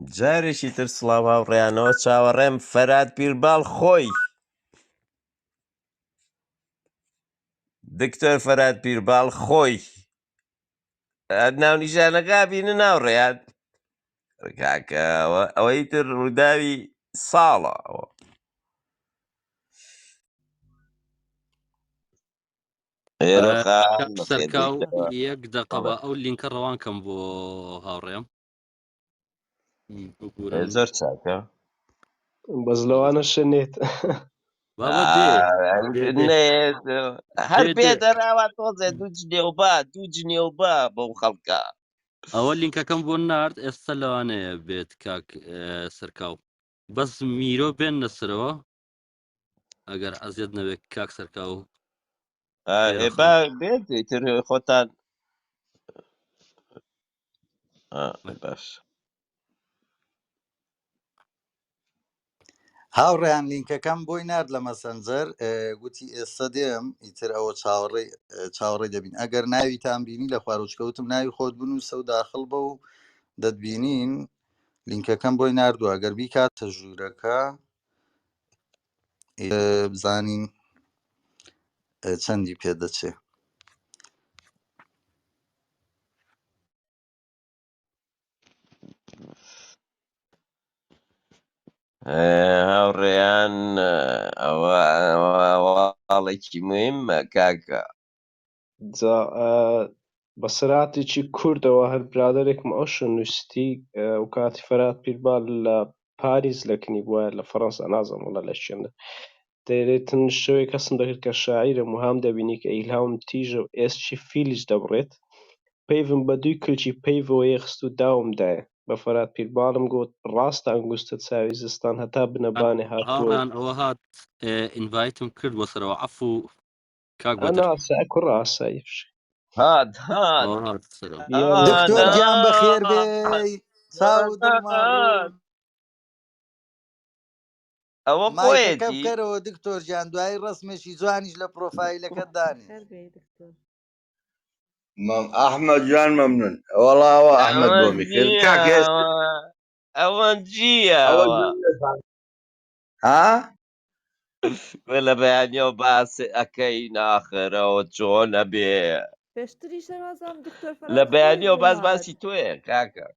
جارێکی تر سڵاو هاوڕێیانەوە چاوەڕێم فەرات پیرباڵ خۆی دکتۆر فەرات پیرباڵ خۆی ناونیشانەکە بینن هاوڕێیان کاکە ئەوەی تر ڕووداوی ساڵە ئەوە. هێرۆخان کاک سەرکاو یەک دەقە بە ئەو لینکە ڕەوان کەم بۆ هاوڕێم ببورن زۆر چاکە بەس لەوانە شنێت بابە دێ دێ دێ هەر دێ بێ دێ دەراوە تۆزێ دوو جنێو با دوو جنێو با بەو خەڵکە. ئەوە لینکەکەم بۆ نارد ئێستا لەوانەیە بێت کاک سەرکاو بەس میرۆ بێن نەسرەوە ئەگەر ئەزیەت نەبێت کاک سەرکاو ئێ با هێرۆخان بێت ئیتر خۆتان باش. هاوڕێیان لینکەکەم بۆی نارد لە مەسەنجەر گوتی ئێستا دێم ئیتر ئەوە چاوەڕێی چاوەڕێی دەبین ئەگەر ناویتان بینی لە خواروچکەوتم ناوی خۆت بنووسە و داخل بە و دەتبینین لینکەکەم بۆی ناردووە ئەگەر بیکاتە ژوورەکە بزانین چەندی پێ دەچێ. هاوڕێیان ئەوە ئەوە مهمە کاکە. جا بەسەرهاتێکی کوردەوە هەر برادێکم ئەو شوێن نووسیتی و کاتی فەرات پیربال لە پاریس لە کنی بووە لە فەڕەنسا نازانم وەڵا لە کوێندە دەیڵێتن شەوێک هەستم دەکرد کە شاعیرم و هام دەبینی کە ئیلهامم تیژە و ئێسکی فیلیش دەبڕێت پەیڤم بە دووی کلکی پەیڤەوە یەخست و داوم دایە بە فەرات پیرباڵم گوت ڕاستە ئەنگوستە چاوی زستان هەتا بنەبانێ هاتووە و هاوڕێیان ئەوە هات ئینڤایتم کرد بۆ سەرەوە عەفو کاک ئەنا بەدر ئاسای کوڕە ئاسایی هات هات ئەوە هات سەرەوە دکتۆر یالا گیان بەخێر هات بێی چاو و دڵمان ڕوون ئەوە مایکەکە خۆیەتی بکەرەوە دکتۆر گیان دوایی ڕسمێکی جوانیش لە پرۆفایلەکەت دانێ بەخێر بێی دکتۆر. مام ئەحمەد جان مەمنون وەڵا ئەوە ئەحمەد ئەوە بۆمی کرد جییە کاک ئێس ئەوە جییە ئەوە ئەوە ها گوێ لە بەیانیەوە باس ئەکەی ناخرەوە چۆنە بێ پێشتریش هەروازام دکتۆر لە فەرهاد خۆی بەیانیەوە بوو باس هات. باسی تۆیە کاکە.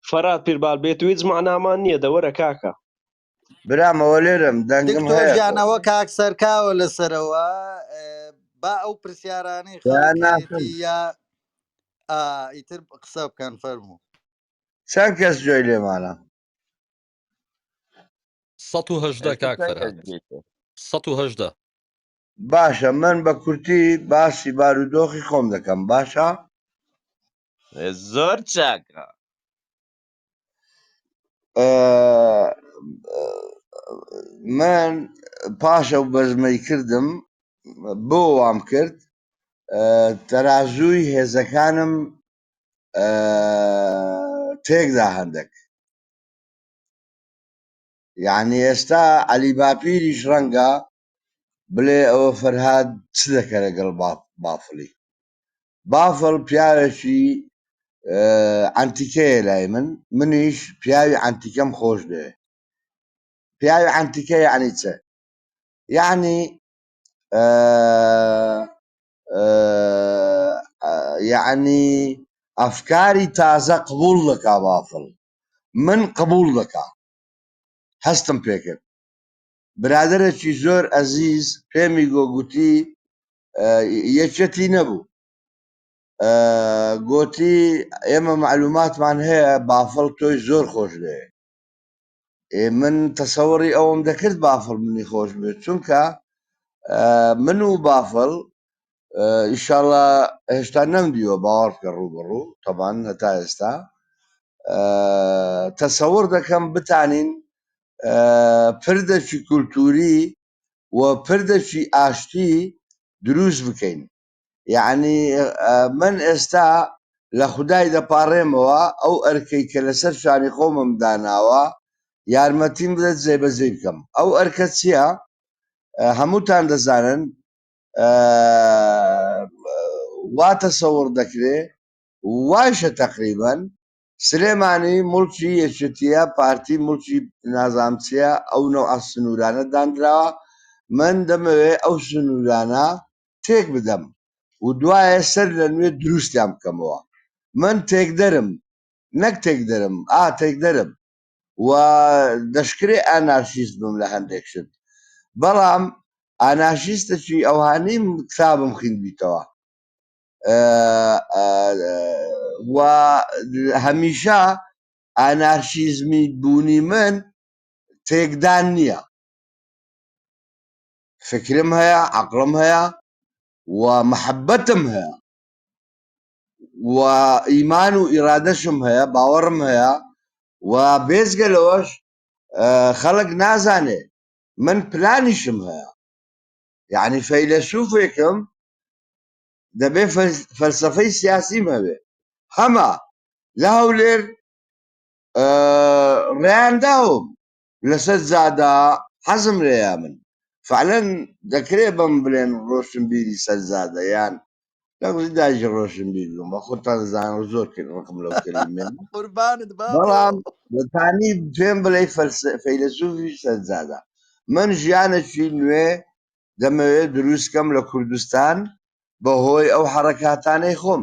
فەرات پیربال بێت و هیچ مەعنامان نییە دەوەرە کاکە برامەوە لێرم دەنگم دکتۆر هەیە گیان خۆ ئەوە بەڵێ. کاک سەرکاوە لەسەرەوە با ئەو پرسیارانەی یا خەڵک ناسم هەیەتی یا ئیتر قسە بکەن فەرموو. چەند کەس گوێی لێمانە 118 ئێستا کاک چەند کەس فەرهاد گوێیتە؟ 118 باشە من بە کورتی باسی بارودۆخی خۆم دەکەم باشە زۆر چاکە. ئە، من پاشە و بەزمەی کردم بۆ وام کرد تەرازووی هێزەکانم تێکدا هەندێک یعنی ئێستا عەلی باپیریش ڕەنگە بڵێ ئەوە فەرهاد چ دەکە لەگەڵ بافڵی بافڵ پیاوێکی عەنتیکەیە لای من منیش پیاوی عەنتیکەم خۆش دەوێ پیاوی عەنتیکە یعنی چ یعنی یعنی ئەفکاری تازە قبول دەکا بافڵ من قبول دەکا هەستم پێکرد برادێکی زۆر ئەزیز پێمی گۆ گوتی یەکێتی نەبوو گۆتی ئێمە معلوماتمان هەیە بافڵ تۆی زۆر خۆش دەوێ من تەسەوڕی ئەوم دەکرد بافڵ منی خۆش بێت چونکە من و بافڵ ئیشاڵە هێشتا نەمدیوە باوەڕ بکە ڕووبەڕوو تەبان هەتا ئێستا تەسەوڕ دەکەم بتانین پردێکی کولتوری و پردێکی ئاشتی دروست بکەین یعنی من ئێستا لە خودای دەپاڕێمەوە ئەو ئەرکەی کە لەسەر شانی خۆمم داناوە یارمەتیم بدات جێبەجێی بکەم ئەو ئەرکە چییە؟ هەمووتان دەزانن وا تەسەوڕ دەکرێ واشە تقریبان سلێمانی موڵکی یەکێتیە، پارتی موڵکی نازانم چیە، ئەو نەوعە سنورانە دانراوە، من دەمەوێ ئەو سنورانە تێک بدەم و دوایە سەر لە نوێ دروستیان بکەمەوە. من تێکدەرم، نەک تێکدەرم، ئا تێکدەرم و دەشکرێ ئانارشیست بم لە هەندێک شت، بەڵام ئانارشیستەکی ئەوها نیم کتابم خیندبیتەوە و هەمیشە ئانارشیزمی بوونی من تێکدان نییە. فکرم هەیە، عەقڵم هەیە و مەحەبەتم هەیە و ئیمان و ئیرادەشم هەیە، باوەڕم هەیە و بێجگە لەوەش خەڵک نازانێ من پلانیشم هەیە. یعنی فەیلەسوفێکم دەبێ فەلسەفەی سیاسیم هەبێ. هەمە لە هەولێر ڕێیان داوم لەسەر جادە حەزم لێیە من فعلەن دەکرێ بەم بلێن ڕۆشنبیری سەر جادە یان لەگەڵ دایکی ڕۆشنبیر بووم بە خۆتان دەزانن زۆر کرد ڕقم لەو کەلیمەیە قوربانت بابۆ بەڵام دەتانی پێم بڵێ فەیلەسوفی سەر جادە من ژیانێکی نوێ دەمەوێت دروست کەم لە کوردستان بەهۆی ئەو حەڕەکاتانەی خۆم.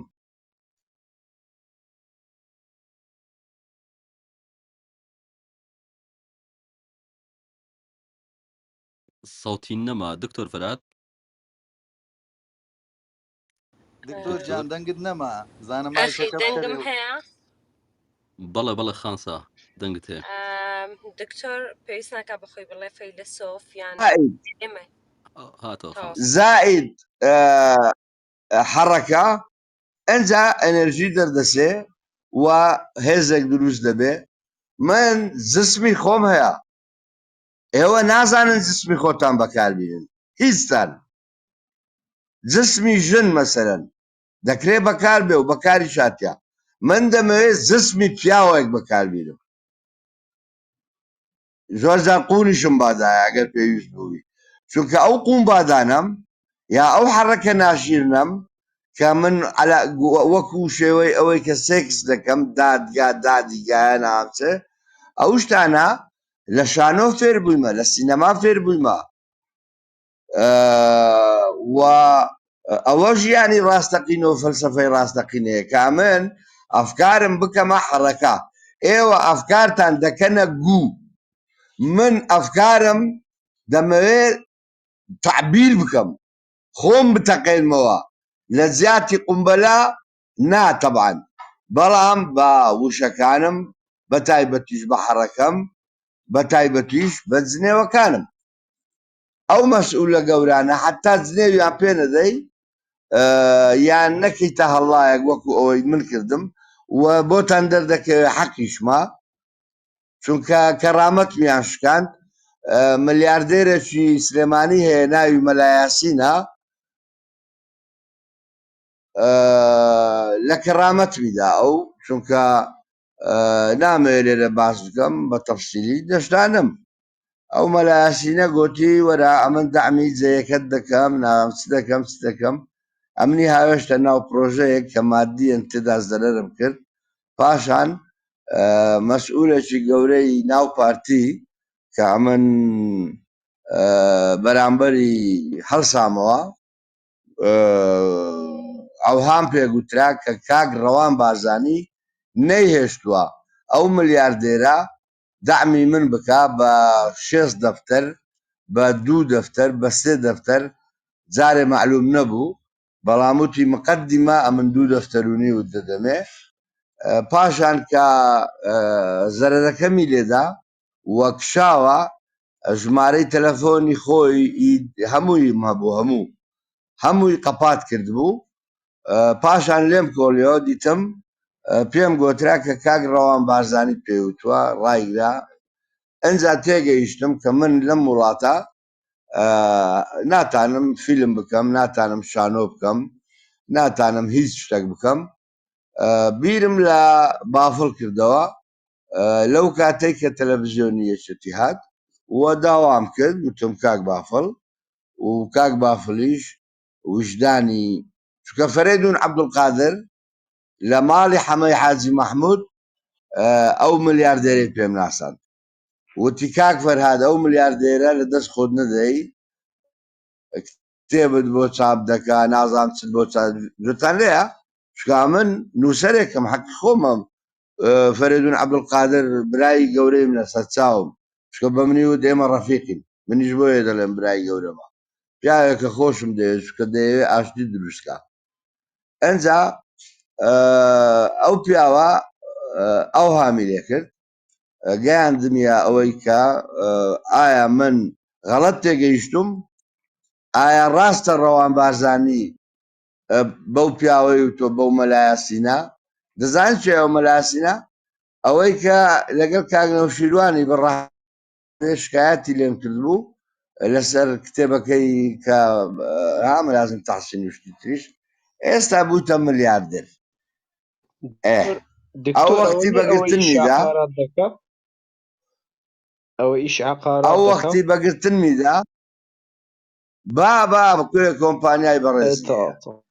سەوتی نەما دکتۆر فەرات. دکتۆر دکتۆر گیان دەنگت نەما زانە ئەخی مایکەکە دەنگم بکەرێ و هەیە؟ بەڵێ بەڵێ خانسا دەنگت هەیە. ئام، دکتۆر پێویست ناکا بەخۆی بڵێ فەیلەسۆف یان زائد ئێمە هاتەوە تەواو. خانسا. زائد حەڕەکە ئەنجا ئەنەرژی دەردەچێ و هێزێک دروست دەبێ. من جسمی خۆم هەیە، ئێوە نازانن جسمی خۆتان بەکاربینن هیچتان. جسمی ژن مەسەلەن دەکرێ بەکار بێ و بەکاری شاتیا. من دەمەوێت جسمی پیاوێک بەکاربینم، زۆر جار قوونیشم بادایە ئەگەر پێویست بووی، چونکە ئەو قوون بادانەم یا ئەو حەڕەکە ناشیرنەم کە من وەکو شێوەی ئەوەی کە سێکس دەکەم دادگا دادیگایە ناچێ ئەو شتانە لە شانۆ فێر بوویمە، لە سینەما فێر بوویمە و ئەوە ژیانی ڕاستەقینە و فەلسەفەی ڕاستەقینەیە کە من ئەفکارم بکەمە حەڕەکە. ئێوە ئەفکارتان دەکەنە گوو، من ئەفکارم دەمەوێت تەعبیر بکەم، خۆم بتەقێنمەوە لە جیاتی قومبەلە نا تەبعەن، بەڵام بە وشەکانم، بە تایبەتیش بە حەڕەکەم، بە تایبەتیش بە جنێوەکانم. ئەو مەسئولە گەورانە حتا جنێویان پێ نەدەی یان نەکەیتە هەڵایەک وەکو ئەوەی من کردم و بۆتان دەردەکەوێت حەقیشمە، چونکە کەرامەتمیان شکاند. ملیاردێرێکی سلێمانی هەیە ناوی مەلایاسینە، لە کەرامەتمیدا ئەو، چونکە نامەوێت لێرە باس بکەم بە تەفسیلی دەشتانم. ئەو مەلایاسینە گوتی وەرە ئەمن دەعمی جەیەکەت دەکەم، ناوم چ دەکەم چ دەکەم. ئەمنی هاوێشتە ناو پرۆژەیەک کە مادیەن تێدا زەرەرم کرد. پاشان مەسئولێکی گەورەی ناو پارتی کە ئەمن بەرامبەری هەڵسامەوە، ئەوهام پێگوترا کە کاک ڕەوان بارزانی نەیهێشتووە ئەو ملیاردێرە دەعمی من بکا بە 6 دەفتەر، بە 2 دەفتەر، بە 3 دەفتەر، جارێ معلوم نەبوو، بەڵام وتی مقدمە ئەمن 2 دەفتەر و نیوت دەدەمێ. پاشان کە زەرەرەکەمی لێدا و کشاوە، ژمارەی تەلەفۆنی خۆی هەموویم هەبوو، هەمووی قەپات کردبوو. پاشان لێم کۆڵیەوە دیتم پێم گۆترا کە کاک ڕەوان بارزانی پێوتووە ڕایگرا. ئەنجا تێگەیشتم کە من لەم وڵاتە ناتانم فیلم بکەم، ناتانم شانۆ بکەم، ناتانم هیچ شتێک بکەم. بیرم لە بافڵ کردەوە لەو کاتێک کە تەلەڤیزیۆنی یەکێتی هات و داوام کرد، گوتم کاک بافڵ و کاک بافڵیش وژدانی، چونکە فەرەیدون عەبدولقادر لە ماڵی حەمەی حاجی مەحموود ئەو ملیاردێرەی پێم ناساند. وتی کاک فەرهاد ئەو ملیاردێرە لە دەست خۆت نەدەی کتێبت بۆ چاپ دەکا نازانم چت بۆ چاپ جوتان لێیە چونکە من نووسەرێکم حەقی خۆمە فەرێدون عەبدولقادر برای گەورەی منە سەرچاوم چونکە بە منی وت ئێمە ڕەفیقین منیش بۆیە دەڵێم برای گەورەمە پیاوێکە خۆشم دەوێت چونکە دەیەوێت ئاشتی دروست کا ئەنجا ئەو پیاوە ئەو هامی لێ کرد گەیاندمیە ئەوەی کە ئایا من غەڵەت تێگەیشتوم ئایا ڕاستە ڕەوان بارزانی بەو پیاوەی و تۆ بەو مەلایاسینە دەزانین چێ ئەو مەلاسینە ئەوەی کە لەگەڵ کاک نەوشیروانی بە شکایەتی لێم کردبوو لەسەر کتێبەکەی کە ها ملازم تحسین و شتی تریش ئێستا بووتە ملیاردر ئێ ئەو دکتۆر ئەوە وەختی نییە ئەوە ئیشی بەگرتنمیدا عقارات دەکا ئەوە ئیشی عقارات ئەو دەکا وەختی بەگرتنمیدا با با بکوێ کۆمپانیای بەڕێزی هەیە تەواو تەواو.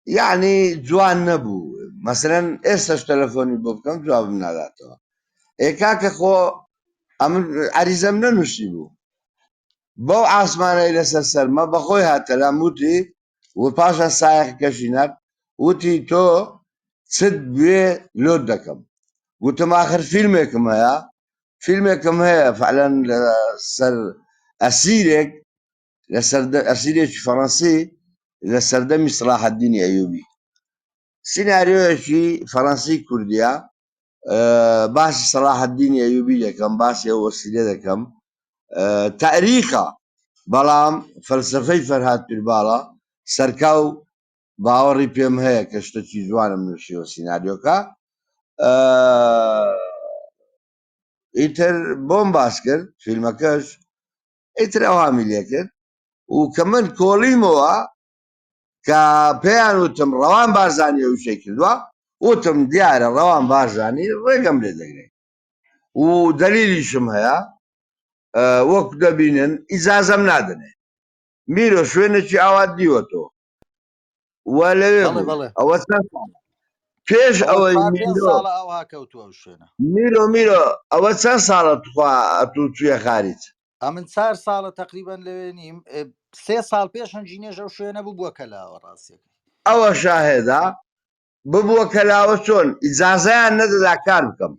یعنی جوان نەبوو مەسەلەن ئێستاش تەلەفۆنی بۆ بکەم جوابم ناداتەوە ئێ کاکە خۆ ئەمن عەریزەم نەنووسی بوو بەو ئاسمانەی لەسەر سەرمە بەخۆی هاتە لام وتی و پاشان سایەقەکەشی نارد وتی تۆ چت بوێ لۆت دەکەم گوتم ئاخر فیلمێکم هەیە فیلمێکم هەیە فعلەن لەسەر ئەسیرێک لە ئەسیرێکی فەڕەنسی لە سەردەمی سڵاحەدینی ئەیوبی سیناریۆیەکی فەڕەنسی کوردیە باسی سەڵاحەدینی ئەیوبی دەکەم باسی ئەو وەسیلە دەکەم تاریخە بەڵام فەلسفەی فەرهاد پیرباڵە سەرکاو باوەڕی پێم هەیە کە شتەکی جوانم نووسیوە سیناریۆکە ئیتر بۆم باس کرد فیلمەکەش ئیتر ئەوهامی لێ کرد و کە من کۆڵیمەوە کە پێیان وتم ڕەوان بارزانی ئەو شەی کردووە وتم دیارە ڕەوان بارزانی ڕێگەم لێ دەگرێت و دەلیلیشم هەیە وەک دەبینن ئیجازەم نادەنێ میرۆ شوێنێکی ئاوات دیوەتەوە و لەوێ بەڵێ بووی بەڵێ ئەوە چەند ساڵە پێش ئەوە ئەوەی چوار پێنج میرۆ ساڵە ئەوها کەوتووە ئەو شوێنە میرۆ میرۆ ئەوە چەند ساڵە توخوا ئەتوو چوویە خاریج ئەمن چار ساڵە تقریبان لەوێ نیم سێ ساڵ پێش هەنجینێژ ئەو شوێنە بوو بووە کەلاوە ڕاستیەکەی. ئەوە شاهێدە ببووە کەلاوە چۆن ئیجازەیان نەدەدا کار بکەم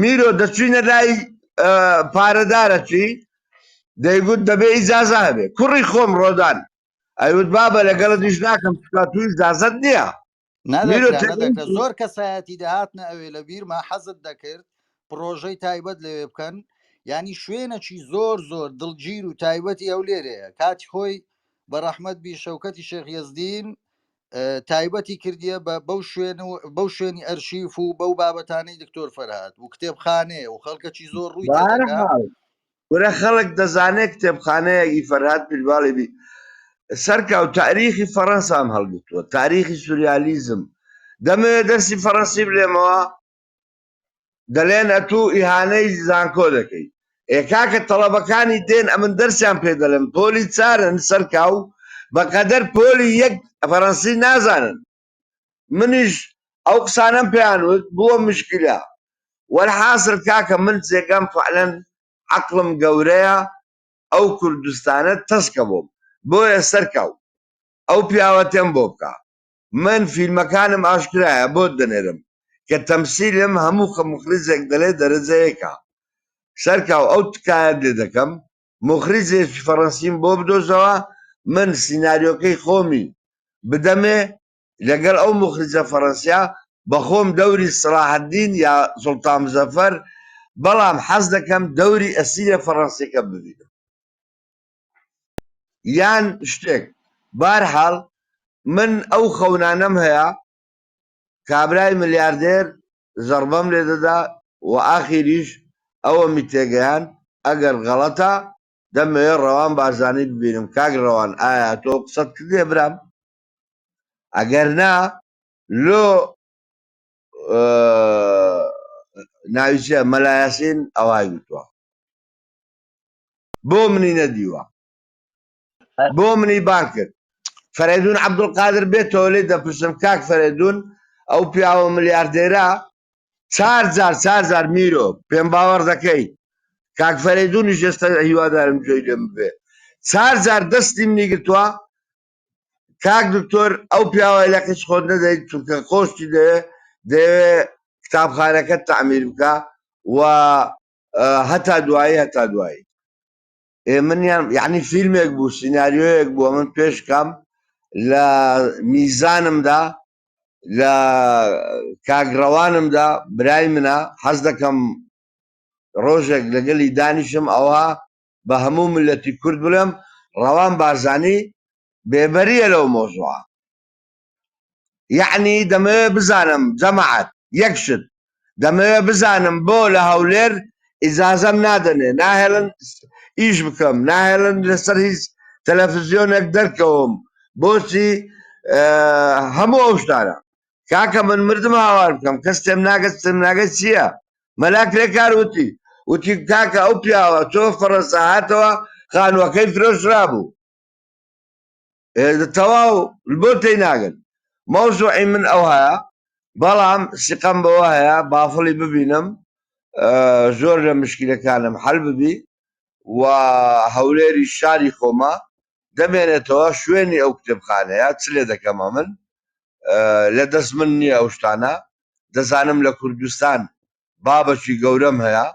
میرۆ دەچوینە لای پارەدارەکی دەیگوت دەبێ ئیجازە هەبێ کوڕی خۆم ڕۆدان ئەیوت بابە لەگەڵت ڕاستە ئیش ناکەم چونکە تو ئیجازەت نییە میرۆ نەدەکرا نەدەکرا تێگەیشتی زۆر کەسایەتی دەهاتنە ئەوێ لە بیرما حەزت دەکرد پڕۆژەی تایبەت لەوێ بکەن ینی شوێنەکی زۆر زۆر دڵگیر و تایبەتی هەولێرەیە کاتی خۆی بە ڕەحمەت بی شەوکەتی شێخ یەزدین تایبەتی کردیە بە بەو شوێن و بەو شوێنی ئەرشیف و بەو بابەتانەی دکتۆر فەرهاد و کتێبخانەیە و خەڵکەکی زۆر ڕووی تێدەکا بەهەرحاڵ کورە خەڵک دەزانێ کتێبخانەیەکی فەرهاد پیرباڵی بی سەرکاو تاریخی فەڕەنسام هەڵگرتووە تاریخی سوریالیزم دەمەوێت دەرسی فەڕەنسی بلێمەوە دەلێن ئەتوو ئیهانەی زانکۆ دەکەی ئێ کاکە تەڵەبەکانی دێن ئەمن دەرسیان پێ دەلێم پۆلی چارن سەرکاو بەقەدەر پۆلی یەک فەرەنسی نازانن منیش ئەو قسانەم پێیان وت بووە مشکلە وەلحاسل کاکە من جێگەم فعلەن عەقڵم گەورەیە ئەو کوردستانە تەسکە بۆم بۆیە سەرکاو ئەو پیاوەتێم بۆ بکە من فیلمەکانم ئاشکرایە بۆت دەنێرم کە تەمسیلم هەموو موخریجێک دەلێ دەرەجە یەکە سەرکاو ئەو تکایەت لێ دەکەم موخریجێکی فەڕەنسیم بۆ بدۆزەوە من سیناریۆکەی خۆمی بدەمێ لەگەڵ ئەو موخریجە فەڕەنسیە بەخۆم دەوری سەڵاحەدین یا سوڵتان مزەفەر بەڵام حەز دەکەم دەوری ئەسیرە فەڕەنسیەکە ببینم یان شتێک بارحاڵ من ئەو خەونانەم هەیە کابرای ملیاردێر زەڕبەم لێ دەدا و ئاخیریش ئەوەمی تێگەیاند ئەگەر غەڵەتە دەمەوێ ڕەوان بارزانی ببینم کاک ڕەوان ئایا تۆ قسەت کردیە برام ئەگەر نا لۆ ناوی چیە مەلا یاسین ئەوهای وتوە بۆ منی نەدیوە بۆ منی بانگ کرد فەرەیدون عەبدولقادر بێتەوە لێی دەپرسم کاک فەرەیدون ئەو پیاوە ملیاردێرە. چار جار چار جار میرۆ پێم باوەڕ دەکەی کاک فەرەیدونیش ئێستا هیوادارم گوێی لێم ببێ چار جار دەستی منی گرتووە کاک دکتۆر ئەو پیاوە لە قیچ خۆت نەدەیت چونکە خۆشتی دەوێ دەیەوێ کتابخانەکەت تەعمیر بکا و هەتا دوایی هەتا دوایی ئێ منیان یعنی فیلمێک بوو سیناریۆیەک بووە من پێش کام لە میزانمدا لە کاک ڕەوانمدا برای منە حەز دەکەم ڕۆژێک لەگەلی دانیشم ئەوها بە هەموو ملەتی کورد بڵێم ڕەوان بارزانی بێبەریە لەو مۆزوعە یەعنی دەمەوێ بزانم جەماعەت یەک شت دەمەوێ بزانم بۆ لە هەولێر ئیجازەم نادەنێ ناهێڵن ئیش بکەم ناهێڵن لەسەر هیچ تەلەفزیۆنێک دەرکەوم بۆچی هەموو ئەو شتانە کاکە من مردم هاوار بکەم کەس تێم ناگەت تێم ناگەت چییە مەلا کرێکار وتی وتی کاکە ئەو پیاوە تۆ فەڕەنسا هاتەوە خانووەکەی فرۆشرابوو تەواو بۆ تێی ناگەن مەوزوعی من ئەوهایە بەڵام سیقەم بەوە هەیە بافڵی ببینم زۆر لە مشکلەکانم حەل ببی و هەولێری شاری خۆمە دەمێنێتەوە شوێنی ئەو کتێبخانەیە چ لێ دەکەمە من لە دەست من نییە ئەو شتانە دەزانم لە کوردستان بابەکی گەورەم هەیە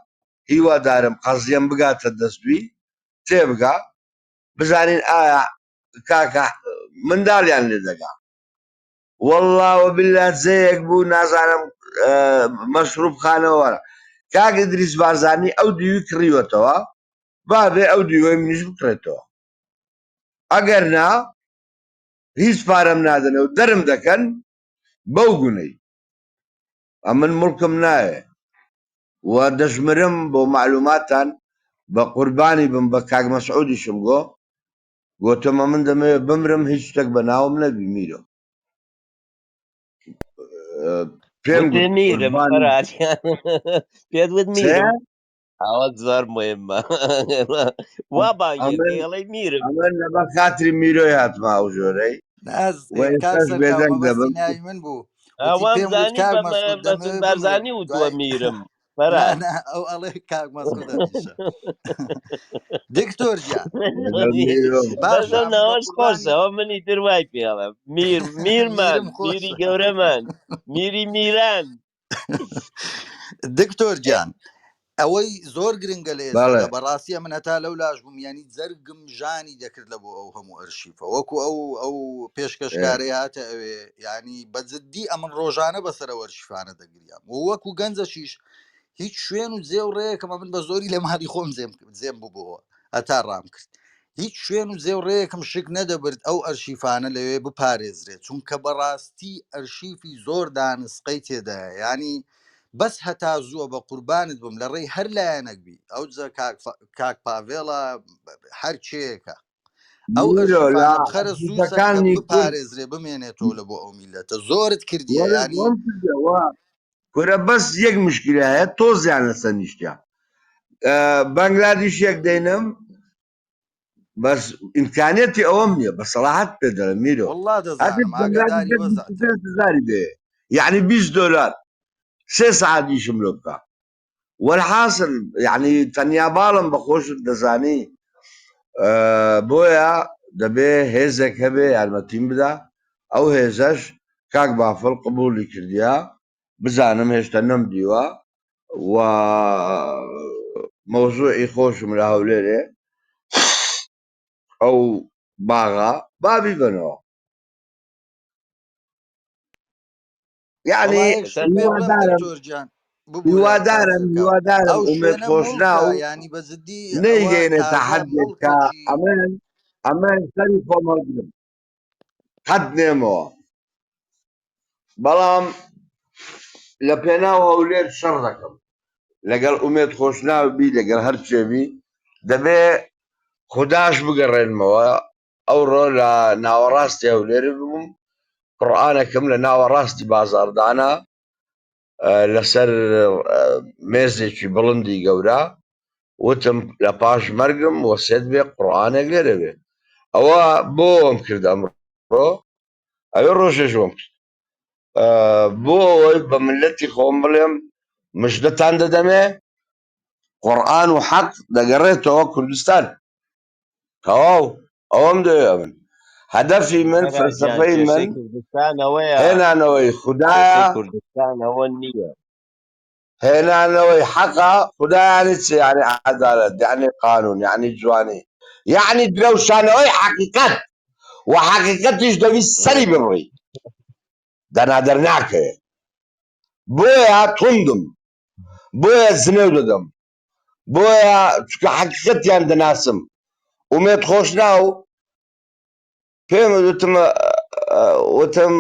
هیوادارم قەزیەم بگاتە دەستوی تێبگا بزانین ئایا کاکە منداڵیان لێ دەگا واللە وباللە جێیەک بوو نازانم مەشروب خانەوە کاک ئیدریس بارزانی ئەو دیوی کڕیوەتەوە با بێ ئەو دیوەی منیش بکڕێتەوە ئەگەر نا هیچ پارەم نادەنەوە دەرم دەکەن بەو گونەی ئەمن مڵکم نایە و دەشمرم بۆ معلوماتتان بە قوربانی بم بە کاک مەسعودیشم گۆ گۆتم ئەمن دەمەوێ بمرم هیچ شتێک بە ناوم نەبی میرۆ پێم وتێ گوت میرم قوربانی فەراتیان پێت وت چێ میرم ئەوە زۆر مهمە وا ئەمن بانگێ ئەڵێ میرم ئەمن لەبەر خاتری میرۆی هاتمە ئەو ژۆرەی ناز و کاک ئێستاش سەرکاو بێدەنگ مەبەستی دەبم ناوی من بوو وتی وام پێم وت زانی کاک بە مەسعود مەسعود دەمەوێ بمرم بارزانی وتووە دوای میرم نا فەرات نا ئەو ئەڵێ کاک مەسعود هەمیشە دکتۆر گیان لەگەڵ میرۆ باشە بەس ئەو ئەمن بە ناوەش قوربانی خۆشە ئەوە منی تر وای پێڵم میر میرمان میرم میری خۆشە گەورەمان میری میران دکتۆر گیان ئەوەی زۆر گرنگە لە بەڵێ ئێستادا بەڕاستی ئەمن هەتا لەو لاش بووم یانی جەرگم ژانی دەکرد لە بۆ ئەو هەموو ئەرشیفە وەکو ئەو ئەو ئێ. پێشکەشکارەی هاتە ئەوێ یانی بە جدی ئەمن ڕۆژانە بەسەر ئەو ئەرشیفانە دەگریام و وەکو گەنجەشیش هیچ شوێن و جێ و ڕێیەکم ئەمن بە زۆری لە ماڵی خۆم جێم جێم ببووەوە هەتا ڕام کرد هیچ شوێن و جێ و ڕێیەکم شک نەدەبرد ئەو ئەرشیفانە لەوێ بپارێزرێت چونکە بەڕاستی ئەرشیفی زۆر دانسقەی تێدایە یانی بەس هەتا زووە بە قوربانت بم لە ڕێی هەر لایەنەک بی ئەوجە کاک کاک پاڤێڵە هەر کێیەکە ئەو میرۆ لە ئەرشیفانە بخەرە زوو سەر کە ئەرشیفەکانی کورد بپارێزرێ بمێنێتەوە لە بۆ ئەو میلەتە زۆرت کردیە وەرە یانی بۆم کردەوە کورە بەس یەک مشکلە هەیە تۆزیان لەسەر نیشتە بەنگلادیشێک دەینم بەس ئیمکانیەتی ئەوەم نییە بە سەڵاحەت پێ دەڵێم میرۆ والله هەتیش دەزانم ئاگاداری بەنگلادیشێک وەزعتم 25 هزاری دەیە یعنی 20 دۆلار سێ سەعات ئیشم لۆ بکە وەلحاسل یعنی تەنیا باڵم بە خۆشت دەزانی بۆیە دەبێ هێزێک هەبێ یارمەتیم بدا ئەو هێزەش کاک بافڵ قبولی کردیا بزانم هێشتا نەمدیوە و مەوزوعی خۆشم لە هەولێرێ ئەو باغا با بیبەنەوە یعنی وەڵا یەک شت پێ بڵێم هیوادارم دکتۆر گیان ببورە کاک هیوادارم سەرکاو هیوادارم ئەو ئومێد شوێنە خۆشناو موڵکە یانی بە جدی ئەوە نەیگەینێتە تازە حدێک کە موڵکەکی ئەمن ئەمن سەری خۆم هەڵگرم قەت نێمەوە بەڵام لە پێناو هەولێر شەڕ دەکەم لەگەڵ ئومێد خۆشناو بی لەگەڵ هەر چێ بی دەبێ خوداش بگەڕێنمەوە ئەوڕۆ لە ناوەڕاستی هەولێر بووم قورئانەکەم لە ناوەڕاستی بازاڕدانە لەسەر مێزێکی بڵندی گەورە وتم لە پاش مەرگم وەسێت بێ قورئانێک لێرە بێ ئەوە بۆم کرد ئەمڕۆ ئەوێ ڕۆژێش بۆم کرد بۆ ئەوەی بە ملەتی خۆم بڵێم مژدەتان دەدەمێ قورئان و حەق دەگەڕێتەوە کوردستان. تەواو ئەوەم دەوێ ئەمن هەدەفی من فەرهاد گیان فەلسەفەی من کێشەی کوردستان ئەوەیە هێنانەوەی کێشەی خودایە کوردستان ئەوە نییە. هێنانەوەی حەقە خودا یانی چ یانی عەدالەت یانی قانون یانی جوانی یانی درەوشانەوەی حەقیقەت و حەقیقەتیش دەبی سەری ببڕی دەنا دەرناکەوێ بۆیە توندم بۆیە جنێو دەدەم بۆیە چونکە حەقیقەتیان دەناسم ئومێد خۆشناو پێم وتم وتم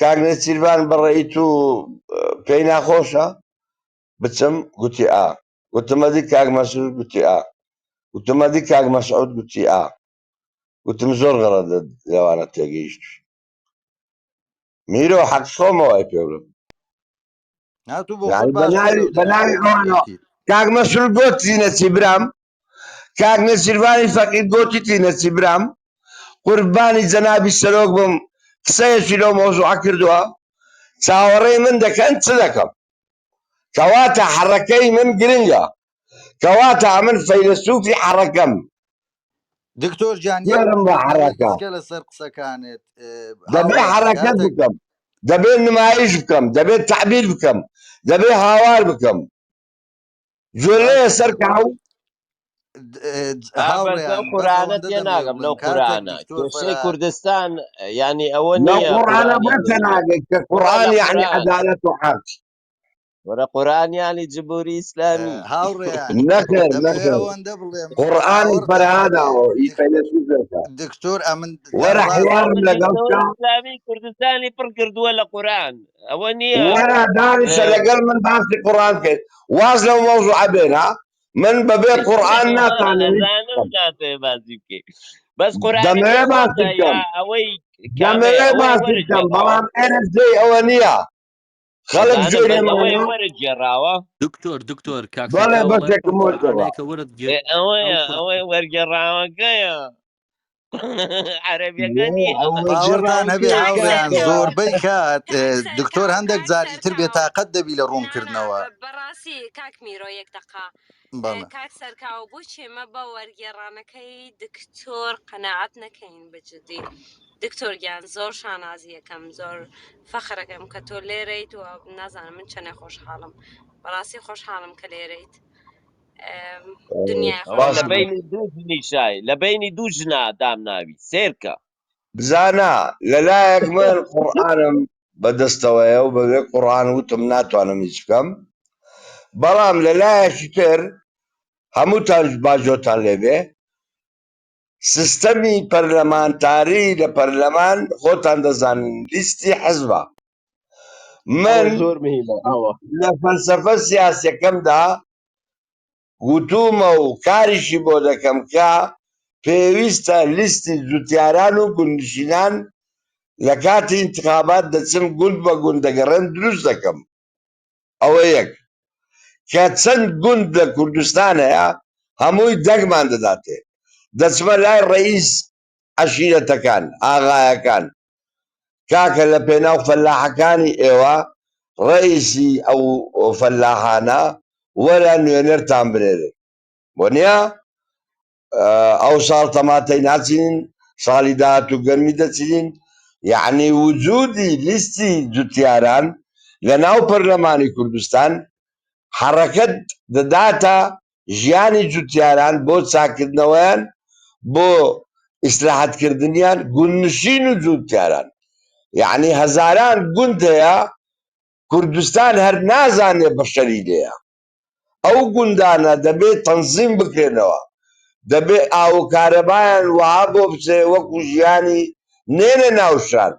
کاک نێچیرڤان بەڕێی تو پێی ناخۆشە بچم گوتی ئا گوتم ئەدی کاک مەسرور گوتی ئا گوتم ئەدی کاک مەسعود گوتی ئا گوتم زۆر غەڵەت لەوانە تێگەیشت میرۆ حەق خۆمەوە پێ بڵێم نا تو بۆ یعنی خۆت باشتر بەناوی لەو بەناوی دەناسی ئەوانەوە ئەکید کاک مەسرور گۆتی نەچی برام کاک نێچیرڤانی فەقیر گۆتیتی نەچی برام قوربانی جەنابی سەرۆک بم قسەیەکی لەو مەوزوعە کردووە چاوەڕێی من دەکەن چ دەکەم کەواتە حەڕەکەی من گرنگە کەواتە ئەمن فەیلەسوفی حەڕەکەم دکتۆر گیان یەک کوێرم بە یەک حەڕەکە ئیسکە لەسەر قسەکانت دەبێ هاوڕێیان حەڕەکەت کاتێک بکەم دەبێ نمایش بکەم دەبێ تعبیر بکەم دەبێ هاوار بکەم جۆلەیە باشە سەر کاو ئا بەس لەو هاوڕێیان بەس قورئانە ئەوەندە دەمەوێ تێناگەم بڵێم لەو کاتێک قورئانە دکتۆر کێشەی فەرهاد کوردستان یعنی ئەوە لەو نییە قورئانە قورئانیان بۆ لێ نییە تێناگەیت کە وەرە قورئان لە یعنی قورئان عەدالەت و حەق. وەرە قورئان یعنی جمهوری ئیسلامی. هاوڕێیان نەخێر دەمەوێ نەخێر ئەوەندە بڵێم قورئانی باوەڕتان فەرهادە هەبێ ئەوە ئی دک- فەیلەسوفێکە دکتۆر ئەمن وەرە ڕاست حوارم لەگەڵ بزوتنەوەی بکە ئیسلامی کوردستانی پڕ کردووە لە قورئان ئەوە نییە وەرە دانیشە لەگەڵ من باسی قورئان بکەیت واز لەو مەوزوعە بێنە من بەبێ قورئان ناتوانم هیچ ئەزانم بکەم ناتەوێ باسی بکەی بەس قورئانەکەی دەمەوێ باسی خۆتە یا بکەم ئەوەی کامەیە دەمەوێ ئەوەی باسی بکەم وەرگێڕاوە بەڵام ئێرە جێی ئەوە نییە خەڵک ئەزانم گوێی بەس ئەوەی لێمانە وەرگێڕاوە دکتۆر دکتۆر کاک بەڵێ سەرکاو ئەڵێ ئەو بەشێکم وەرگێڕا قورئانەیە کە وەرت گێ ئێ، ئەو ئەوەیە قورئ ئەوەی وەرگێڕاوەکەیە عەرەبیەکە نییە ئەو باوەڕتان هەبێ وەرگێڕاوەکەیە کاک هاوڕێیان کاکە سەرکاو زۆربەی کات کاک دکتۆر سەرکاو هەندێک کاک جار ئیتر سەرکاو بێتاقەت دەبی لە نا نا ڕوونکردنەوە بەڕاستی کاک میرۆ یەک دەقە بەڵێ کاک سەرکاو بۆچی ئێمە بە وەرگێڕانەکەی دکتۆر قەناعەت نەکەین بە جدی دکتۆر گیان زۆر شانازیەکەم زۆر فەخرەکەم کە تۆ لێرەیت و نازانم من چەنێ خۆشحاڵم بەڕاستی خۆشحاڵم کە لێرەیت دنیای ئەوە لە باش خۆشحاڵم بینی دوو ژنیشای لە بینی دوو ژنا دامناوی سێرکە بزانە لەلایەک من قورئانم بەدەستەوەیە و بەبێ قورئان وتم ناتوانم هیچ بکەم بەڵام لەلایەکی تر هەمووتان باجۆتان لێبێ سیستەمی پەرلەمانتاری لە پەرلەمان خۆتان دەزانن لیستی حزبە ئەوە من زۆر مهمە ئەوە لە فەلسەفە سیاسەکەمدا وتومە و کاریشی بۆ دەکەم کە پێویستە لیستی جوتیاران و گوندنشینان لە کاتی ئینتخابات دەچم گوند بە گوند دەگەڕێم دروست دەکەم ئەوە یەک کە چەند گوند لە کوردستان هەیە هەمووی دەنگمان دەداتێ دەچمە لای ڕئیس عەشیرەتەکان ئاغایەکان کاکە لە پێناو فەلاحەکانی ئێوە ڕئیسی ئەو فەلاحانە وەرە نوێنەرتان بنێرن وەنیە ئەو ساڵ تەماتەی ناچینین ساڵی داهاتوو گەرمی دەچینین یعنی وجودی لیستی جوتیاران لە ناو پەرلەمانی کوردستان حەڕەکەت دەداتە ژیانی جوتیاران بۆ چاککردنەوەیان بۆ ئیسراحەتکردنیان گوندنشین و جوتیاران یعنی هەزاران گوند هەیە کوردستان هەر نازانێ بەشەری لێیە ئەو گوندانە دەبێت تەنزیم بکرێنەوە دەبێ ئاو و کارەبایان وەها بۆ بچێ وەکو ژیانی نێنە ناوشار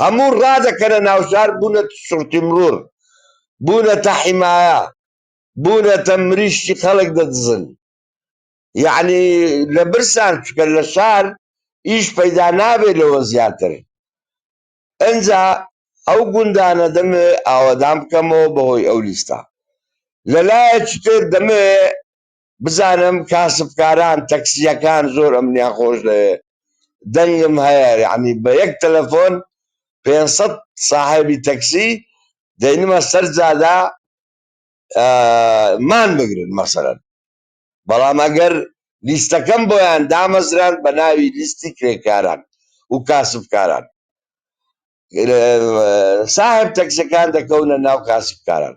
هەموو ڕادەکەنە ناوشار بوونەتە شورتی مرور بوونەتە حیمایە بوونەتە مریشکی خەڵک دەدزن یعنی لە برسان چکە لە شار ئیش پەیدا نابێت لەوە زیاتر ئەجا ئەو گوندانە دەمێ ئاوەدان بکەمەوە بەهۆی ئەو لیستە لەلایەکی تر دەمێ بزانم کاسبکاران تەکسیەکان زۆر ئەمنیان خۆش دەوێ دەنگم هەیە یعنی بە یەک تەلەفۆن 500 ساحێبی تەکسی. دەینمە سەر جادە مان بگرن مەسەلەن. بەڵام ئەگەر لیستەکەم بۆیان دامەزراند بە ناوی لیستی کرێکاران و کاسبکاران، ساحێب تەکسەکان دەکەونە ناو کاسبکاران.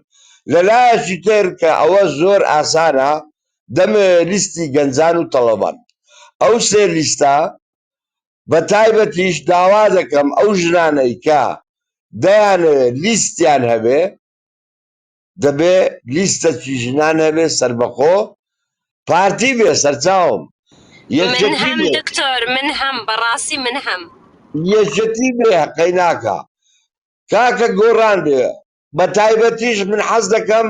لە لایەکی تر کە ئەوە زۆر ئاسانە دەمەوێ لیستی گەنجان و تەڵەبان، ئەو سێ لیستە بە تایبەتیش داوا دەکەم ئەو ژنانەی کە دەیانەوێ لیستیان هەبێ، دەبێ لیستەکی ژنان هەبێ سەربەخۆ، پارتی بێ سەرچاوم، من یەکێتی هەم بێ، دکتۆر من هەم بەڕاستی من هەم. یەکێتی بێ قەیناکە، کاکە گۆڕان بێ، بە تایبەتیش من حەز دەکەم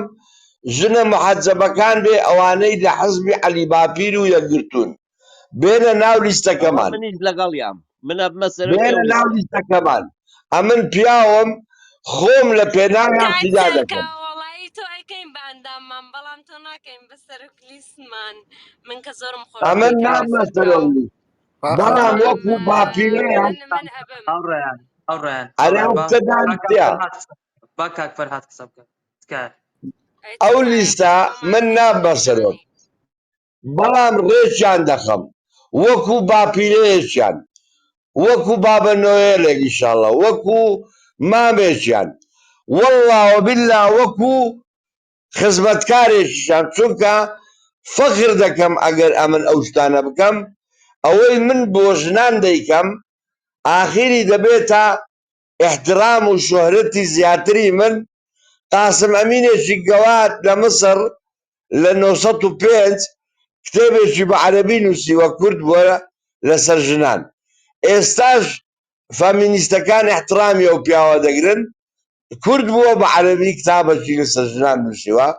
ژنە موحەجەبەکان بێ ئەوانەی لە حزبی عەلی باپیر و یەکگرتوون بێنە ناو ئەوە لیستەکەمان. منیش لەگەڵیام من ئەبمە سەرۆکی ئەو بێنە ناو لیستە. لیستەکەمان ئەمن پیاوم خۆم لە پێناویان کاک فیدا دەکەم. سەرکاو وەڵایی تۆ ئەیکەین بە ئەنداممان بەڵام تۆ ناکەین بە سەرۆک لیستمان من کە زۆرم خۆش ئەمن دەوێی کاکە نابمە سەرۆک سەرکاو لیست بەڵام بەڵام وەکو باپیرەیان من من ئەبم. هاوڕێیان هاوڕێیان ئەرێ هاوڕێیان ئەو با قسەدان با کاک چییە؟ فەرهاد قسە بکات با کاک فەرهاد قسە بکات تکایە. ئەی ئەو تکایە لیستە خۆمان من پێ نابمە سەرۆک دەزانی. بەڵام ڕێکیان دەخەم وەکو باپیرەیەکیان وەکو بابە نۆێلێک ئیشاڵڵا وەکو مامێکیان واللە وباللە وەکو خزمەتکارێکیشیان چونکە فەخر دەکەم ئەگەر ئەمن ئەو شتانە بکەم ئەوەی من بۆ ژنان دەیکەم ئاخیری دەبێتە ئیحترام و شۆهرەتی زیاتری من قاسم ئەمینێکی گەواد لە مسڕ لە 905 کتێبێکی بە عەرەبی نووسیوە کورد بووە لەسەر ژنان ئێستاش فامینیستەکان ئیحترامی ئەو پیاوە دەگرن کورد بووە بە عەرەبی کتابەکی لەسەر ژنان نووسیوە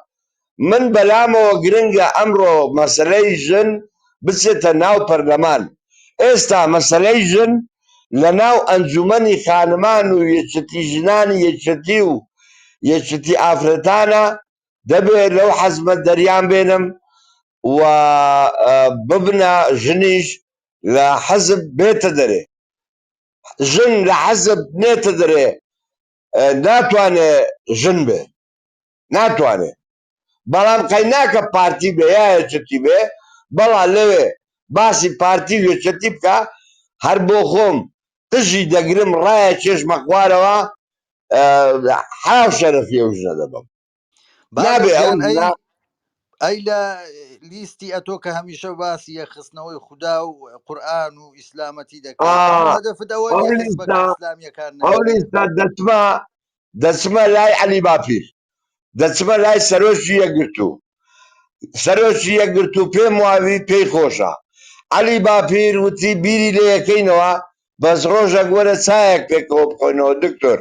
من بەلامەوە گرنگە ئەمڕۆ مەسەلەی ژن بچێتە ناو پەرلەمان ئێستا مەسەلەی ژن لە ناو ئەنجومەنی خانمان و یەکێتی ژنانی یەکێتی و یەکێتی ئافرەتانە دەبێ لەو حەزمە دەریان بێنم و ببنە ژنیش لە حەزب بێتە دەرێ ژن لە حەزب نێتە دەرێ ناتوانێ ژن بێ ناتوانێ بەڵام قەیناکە پارتی بێ یا یەکێتی بێ بەڵا لەوێ باسی پارتی و یەکێتی بکە هەر بۆ خۆم قژی دەگرم ڕایە چێشمە خوارەوە حاو شەرەفی ئەو ژنە دەبم بابە نابێ ئەو گیان ئەی ژنە ئەی لە لیستی ئەتۆ کە هەمیشە باسی یەکخستنەوەی خودا و قورئان و ئیسلامەتی دەکەی هەموو هەدەفت ئەوە ئەو نییە لیستە حزبەکە ئیسلامیەکان ئەو نەمێنێ لیستە دەچمە دەچمە لای عەلی باپیر دەچمە لای سەرۆکی یەکگرتوو سەرۆکی یەکگرتوو پێم واوی پێی خۆشە عەلی باپیر وتی بیری لێ یەکەینەوە بەس ڕۆژەک وەرە چایەک پێکەوە بخۆینەوە دکتۆر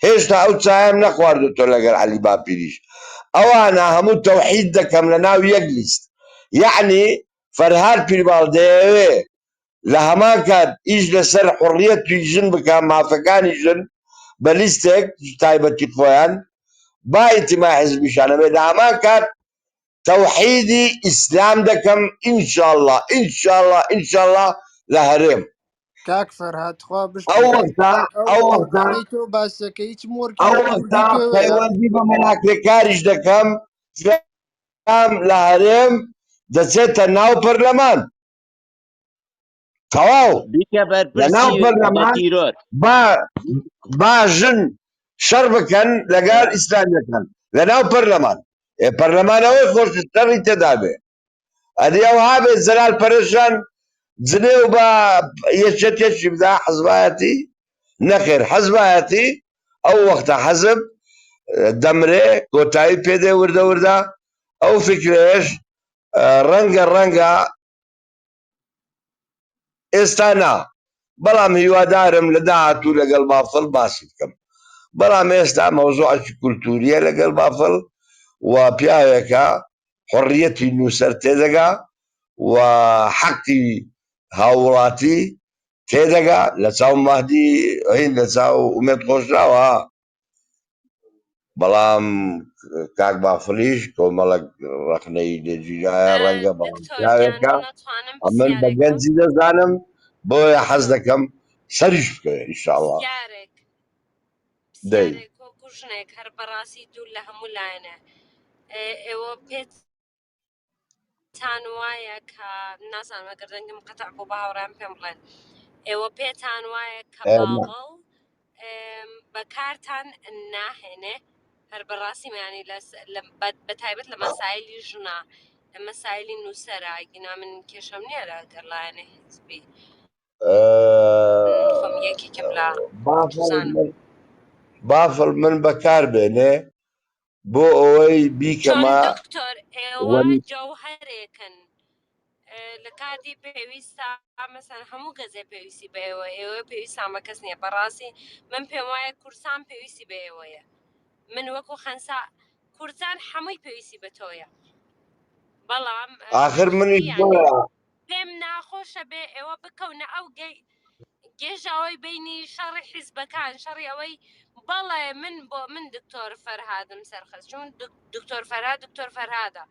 هێشتا ئەو چایەم نەخواردوتۆ لەگەر عەلی باپیریش ئەوانە هەموو تەوحید دەکەم لە ناو یەک لیست یەعنی فەرهاد پیرباڵ دەیەوێ لە هەمان کات ئیش لەسەر حوڕیەتی ژن بکا مافەکانی ژن بە لیستێک تایبەتی خۆیان با ئینتیمای حزبیشانە بێ لە هەمان کات تەوحیدی ئیسلام دەکەم ئینشاڵڵا ئینشاڵڵا ئینشاڵڵا لە هەرێم کاک فەرهاد خوا ئەو بشتگیرت وەختە ئەو ئەو وەختە مۆرکانەی تۆ باسەکە هیچ مۆرکی ئەو کوردی وەختە پێوەیە پەیوەندی بە مەلاکرێکاریش دەکەم ئیسلام لە هەرێم دەچێتە ناو پەرلەمان تەواو بیکە لە ناو بەرپرسی بە پەرلەمان تیرۆر. با با ژن شەڕ بکەن لەگەڵ ئیسلامیەکان لە ناو پەرلەمان ئێ پەرلەمان ئەوەی خۆش شەڕی تێدا بێ ئەدی ئەو هابێ زەلال پەرشان جنێو بە یەکێتێکی بدا حزبایەتی نەخێر حزبایەتی ئەو وەختە حەزب دەمرێ کۆتایی پێدێ وردە وردە ئەو فکرەیەش ڕەنگە ڕەنگە ئێستا نا بەڵام هیوادارم لە داهاتوو لەگەڵ بافڵ باسی بکەم بەڵام ئێستا مەوزوعێکی کولتوریە لەگەڵ بافڵ و پیاوێکە حڕیەتی نووسەر تێدەگا و حەقی هاووڵاتی تێدەگا لە چاو مەهدی هین لە چاو ئومێد خۆشناوە بەڵام کاک بافڵیش کۆمەڵک ڕەخنەی لێگیرایە ڕەنگە بەڵام دکتۆر گیان پیاوێکە من ئەتوانم ئەمن بە پرسیارێک بکەم گەنجی دەزانم بۆیە حەز دەکەم سەریش بکەوێ ئینشاڵڵا پرسیارێک دەی پرسیارێک وەکو وەکو ژنێک هەر بەڕاستی دوور لە هەموو لایەنێ ئێوە پێتان وایە کە نازانم ئەگەر دەنگم قەتع بوو بە هاوڕێیان پێم بڵێن ئێوە پێتان وایە کە باڤڵ بەکارتان ناهێنێ هەر بەڕاستی میانی بە تایبەت لە مەسایلی ژنا لە مەسایلی نووسەرە گینا من کێشەم نییە لەگەڵ لایەنە حیزبی خۆم یەکێکم لە چزانم بافڵ من بەکار بێنێ بۆ ئەوەی چۆن بیکەمە دکتۆر ئێوە جەوهەرێکن لە کاتی پێویستە مەسەن هەموو گەزێ پێویستی بە ئێوە ئێوە پێویستان بە کەس نییە بەڕاستی من پێم وایە کوردستان پێویستی بە ئێوەیە من وەکو خەنسا کوردستان هەمووی پێویستی بە تۆیە بەڵام ئاخر منیش بەجدی یعنی بۆیە پێم ناخۆشە بێ ئێوە بکەونە ئەو گێژاوەی بینی شەڕی حیزبەکان شەڕی ئەوەی بەڵێ من بۆ من دکتۆر فەرهادم سەرخست چون دکتۆر فەرهاد دکتۆر فەرهادە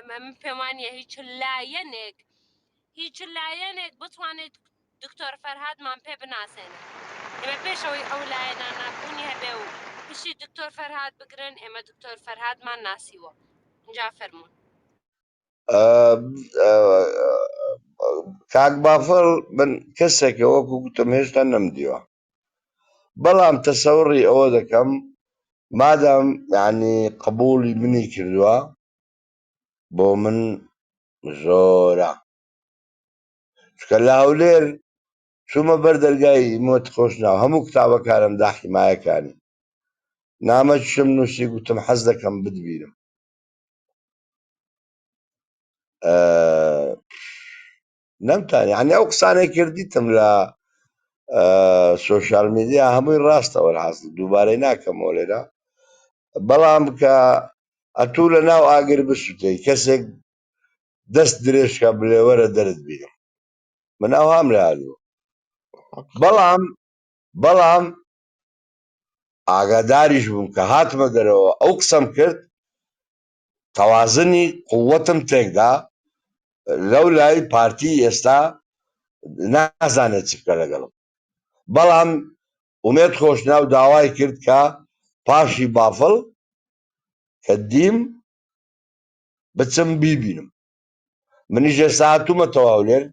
من پێم وانییە هیچ لایەنێک هیچ لایەنێک بتوانێت دکتۆر فەرهادمان پێ بناسێنێ ئێمە پێشەوەی ئەو لایەنانە بوونی هەبێ و پشتی دکتۆر فەرهاد بگرن ئێمە دکتۆر فەرهادمان ناسیوە اینجا فەرموون. کاک بافڵ من کەسێکە وەکو گوتم هێشتا نەمدیوە بەڵام تەسەوڕی ئەوە دەکەم مادام یعنی قبوڵی منی کردووە بۆ من زۆرە چونکە لە هەولێر چوومە بەر دەرگای مۆت خۆشناو هەموو کتابەکانم دا حیمایەکانی نامەکیشم نووسی گوتم حەز دەکەم بتبینم نەمتانی یعنی ئەو قسانەی کردیتم لە سۆشیال میدیا هەمووی ڕاستە وەرحاصل دووبارەی ناکەمەوە لێرە بەڵام کە ئەتوو لە ناو ئاگر بسووتەی کەسێک دەست درێژکە بلێ وەرە دەرت بینم من ئەوهام لە هاتووە بەڵام بەڵام ئاگاداریش بووم کە هاتمە دەرەوە ئەو قسەم کرد تەوازنی قوتم تێکدا لەو لای پارتی ئێستا نازانێت چ بکە لەگەڵم بەڵام ئومێد خۆشناو داوای کرد کە پاشی بافڵ کە دیم بچم بیبینم منیش ئێستا هاتوومەتەوە هەولێر.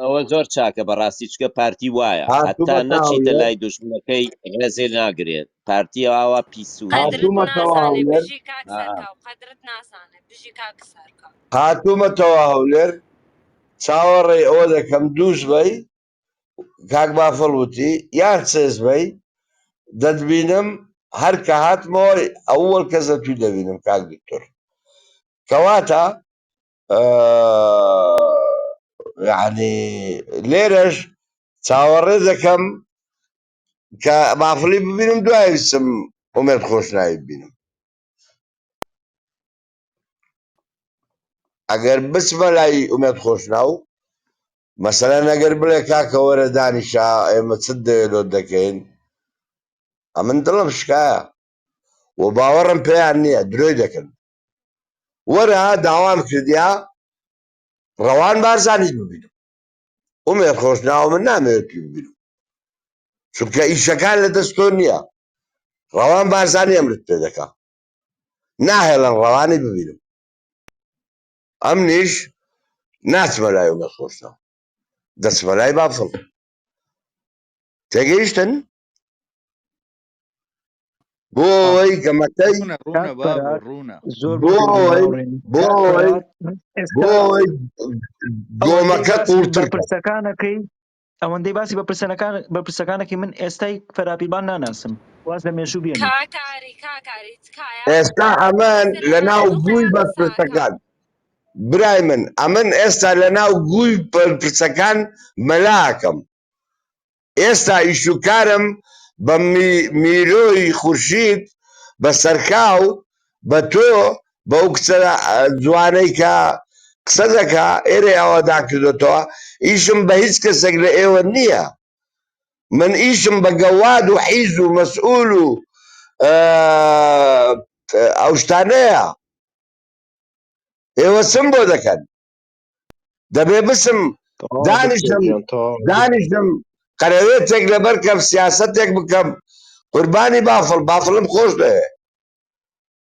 ئەوە زۆر چاکە بەڕاستی چکە پارتی وایە هەتا هاتوومەتە نەچیتە هەولێر. لای دوژمنەکەی ڕێزێ ناگرێت پارتی ئاوا پیس و قەدرت هاتوومەتەوە نازانێ هەولێر. بژی کاک ئا. سەرکاو قەدرت نازانێ بژی کاک سەرکاو. هاتوومەتەوە هەولێر چاوەڕێی ئەوە دەکەم دووسبەی کاک بافڵ وتی یان سێسبەی دەتبینم هەر کە هاتمەوە ئەوەڵ کەس لە توی دەبینم کاک دکتۆر کەواتە یعنی لێرەش چاوەڕێ دەکەم کە بافڵی ببینم دوای بچم ئومێد خۆشناوی ببینم ئەگەر بچمە لای ئومێد خۆشناو مەسەلەن ئەگەر بڵێ کاکە وەرە دانیشە ئێمە چت دەوێت لۆت دەکەین ئەمن دڵم شکایە و باوەڕم پێیان نییە درۆی دەکەن وەرە داوام کردیا ڕەوان بارزانیت ببینم ئومێد خۆشناو من نامەوێت پێ ببینم چونکە ئیشەکان لە دەست تۆ نییە ڕەوان بارزانی ئەمرت پێ دەکا ناهێڵن ڕەوانی ببینم ئەمنیش ناچمە لای ئومێد خۆشناو دەچمە لای بافڵ تێگەیشتن بۆ ئەوەی گەمەکەی ڕوونە ڕوونە کاک بابۆ فەرهاد ڕوونە زۆر بۆ ببورن ئەوەی هاوڕێن بۆ کاک ئەوەی فەرهاد من بۆ ئێستا ئەوەی ئەوەندەی گۆمەکە باسی قوڵتر کە بەرپرسەکانەکەی ئەوەندەی باسی بەرپرسەکان بەرپرسەکانەکەی من ئێستای فەراپیبان ناناسم واز لە مێژوو بێنن کاک ئاری کاک ئاری تکایە ئێستا ئەمن بەس لە ناو لە گووی قساکە بەرپرسەکان برای من ئەمن ئێستا لە ناو گووی بەرپرسەکان مەلاکەم ئێستا ئیش و کارم بە میرۆی خورشید بە سەرکاو بە تۆ بەو کچە جوانەی کە قسە دەکا ئێرەی ئاوادان کردۆتەوە ئیشم بە هیچ کەسێک لە ئێوە نییە من ئیشم بە گەواد و حیز و مەسئول و ئەو شتانەیە ئێوە چم بۆ دەکەن دەبێ بچم تەواو دکتۆر دانیشم گیان تەواو دانیشم قەرەوێتێک لەبەر کەم سیاسەتێک بکەم. قوربانی بافڵ بافڵم خۆش دەوێ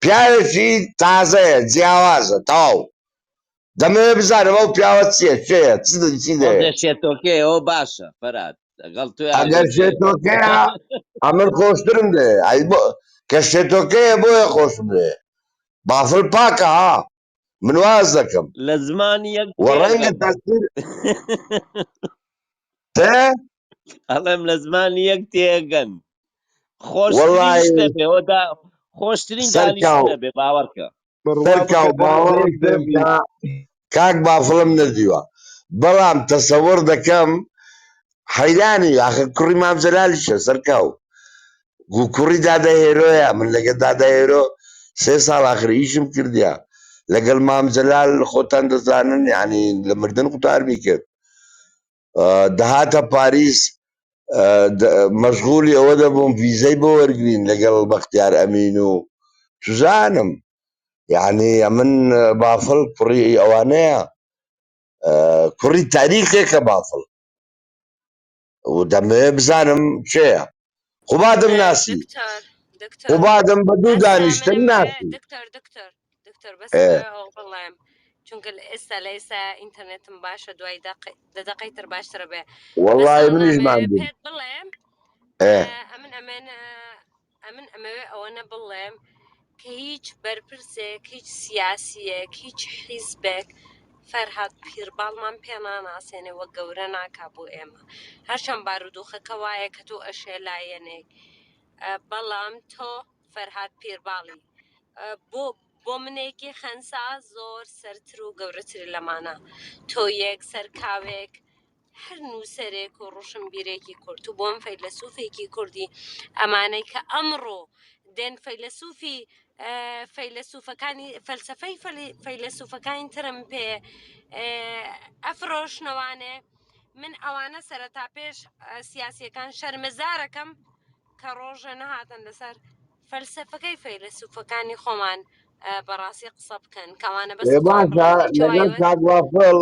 پیاوێکی تازەیە جیاوازە تەواو دەمەوێ بزانم ئەو پیاوە چییە کێیە چ چی دەوێ تۆزێ شێتۆکەیە ئەوە باشە فەرات لەگەڵ تۆیا ئەگەر گونجێ شێتۆکەیە ئەمن خۆشترم دەوێ ئەی بۆ کە شێتۆکەیە بۆیە خۆشم دەوێ بافڵ پاکە ها من واز دەکەم لە زمانی یەک و ڕەنگە تێگەن تەسیر تێ ئەڵێم لە زمانی یەک تێگەن خۆشترین وەڵی شتە بێ ئەوە خۆشترین سەرکاو دانیشتنە بێ باوەڕکە بڕوا بکە سەرکاو دەرد باوەڕم لە یەک پێ دەبی. بکە کاک بافڵم نەدیوە بەڵام تەسەوڕ دەکەم حەیرانی ئاخر کوڕی مام جەلالیشە سەرکاو گو کوڕی دادە هێرۆیە من لەگەڵ دادە هێرۆ سێ ساڵ ئاخر ئیشم کردیا لەگەڵ مام جەلال خۆتان دەزانن یعنی لە مردن قوتارمی کرد دەهاتە پاریس مەشغولی ئەوە دەبووم ڤیزەی بۆ وەرگین لەگەڵ بەختیار ئەمین و سوزانم یعنی ئەمن بافڵ کوڕی ئەوانەیە کوڕی تاریخێکە بافڵ و دەمەوێ بزانم کێیە قوبادم ناسی دکتۆر دکتۆر قوبادم بە دوو بەس دانیشتن منم ناسی دکتۆر دکتۆر دکتۆر بەس ئێ ئەمەوێ ئەوە بڵێم چونکە لە ئێستا لە ئێستا ئینتەرنێتم باشە دوای دە دەقەی تر باشترە بێ بەس وەڵی ئەوە منیش ئەمەوێ ماندووم پێت بڵێم ئێ ئەمن ئەمێن ئەمن ئەمەوێ ئەوە بڵێم کە هیچ بەرپرسێک هیچ سیاسیەک هیچ حیزبێک فەرهاد پیرباڵمان پێ ناناسێنێ وە گەورە ناکا بۆ ئێمە هەرچەند بارودۆخەکە وایە کە تۆ ئەشێ لایەنێک بەڵام تۆ فەرهاد پیرباڵی بۆ بۆ منێکی خەنسا زۆر سەرتر و گەورەتری لەمانە تۆ یەک سەرکاوێک هەر نووسەرێک و ڕۆشنبیرێکی کورد و بۆم فەیلەسوفێکی کوردی ئەمانەی کە ئەمڕۆ دێن فەیلەسوفی فەیلەسوفەکانی فەلسفەی فەیلەسوفەکانی ترم پێ ئەفرۆشنەوانێ من ئەوانە سەرەتا پێش سیاسیەکان شەرمەزارەکەم کە ڕۆژە نەهاتن لەسەر فەلسفەکەی فەیلەسوفەکانی خۆمان بەڕاستی قسە بکەن کەوانە بەس ئێ خۆیان باشە بڵێن هیچ لەگەڵ وایوت کاک بافڵ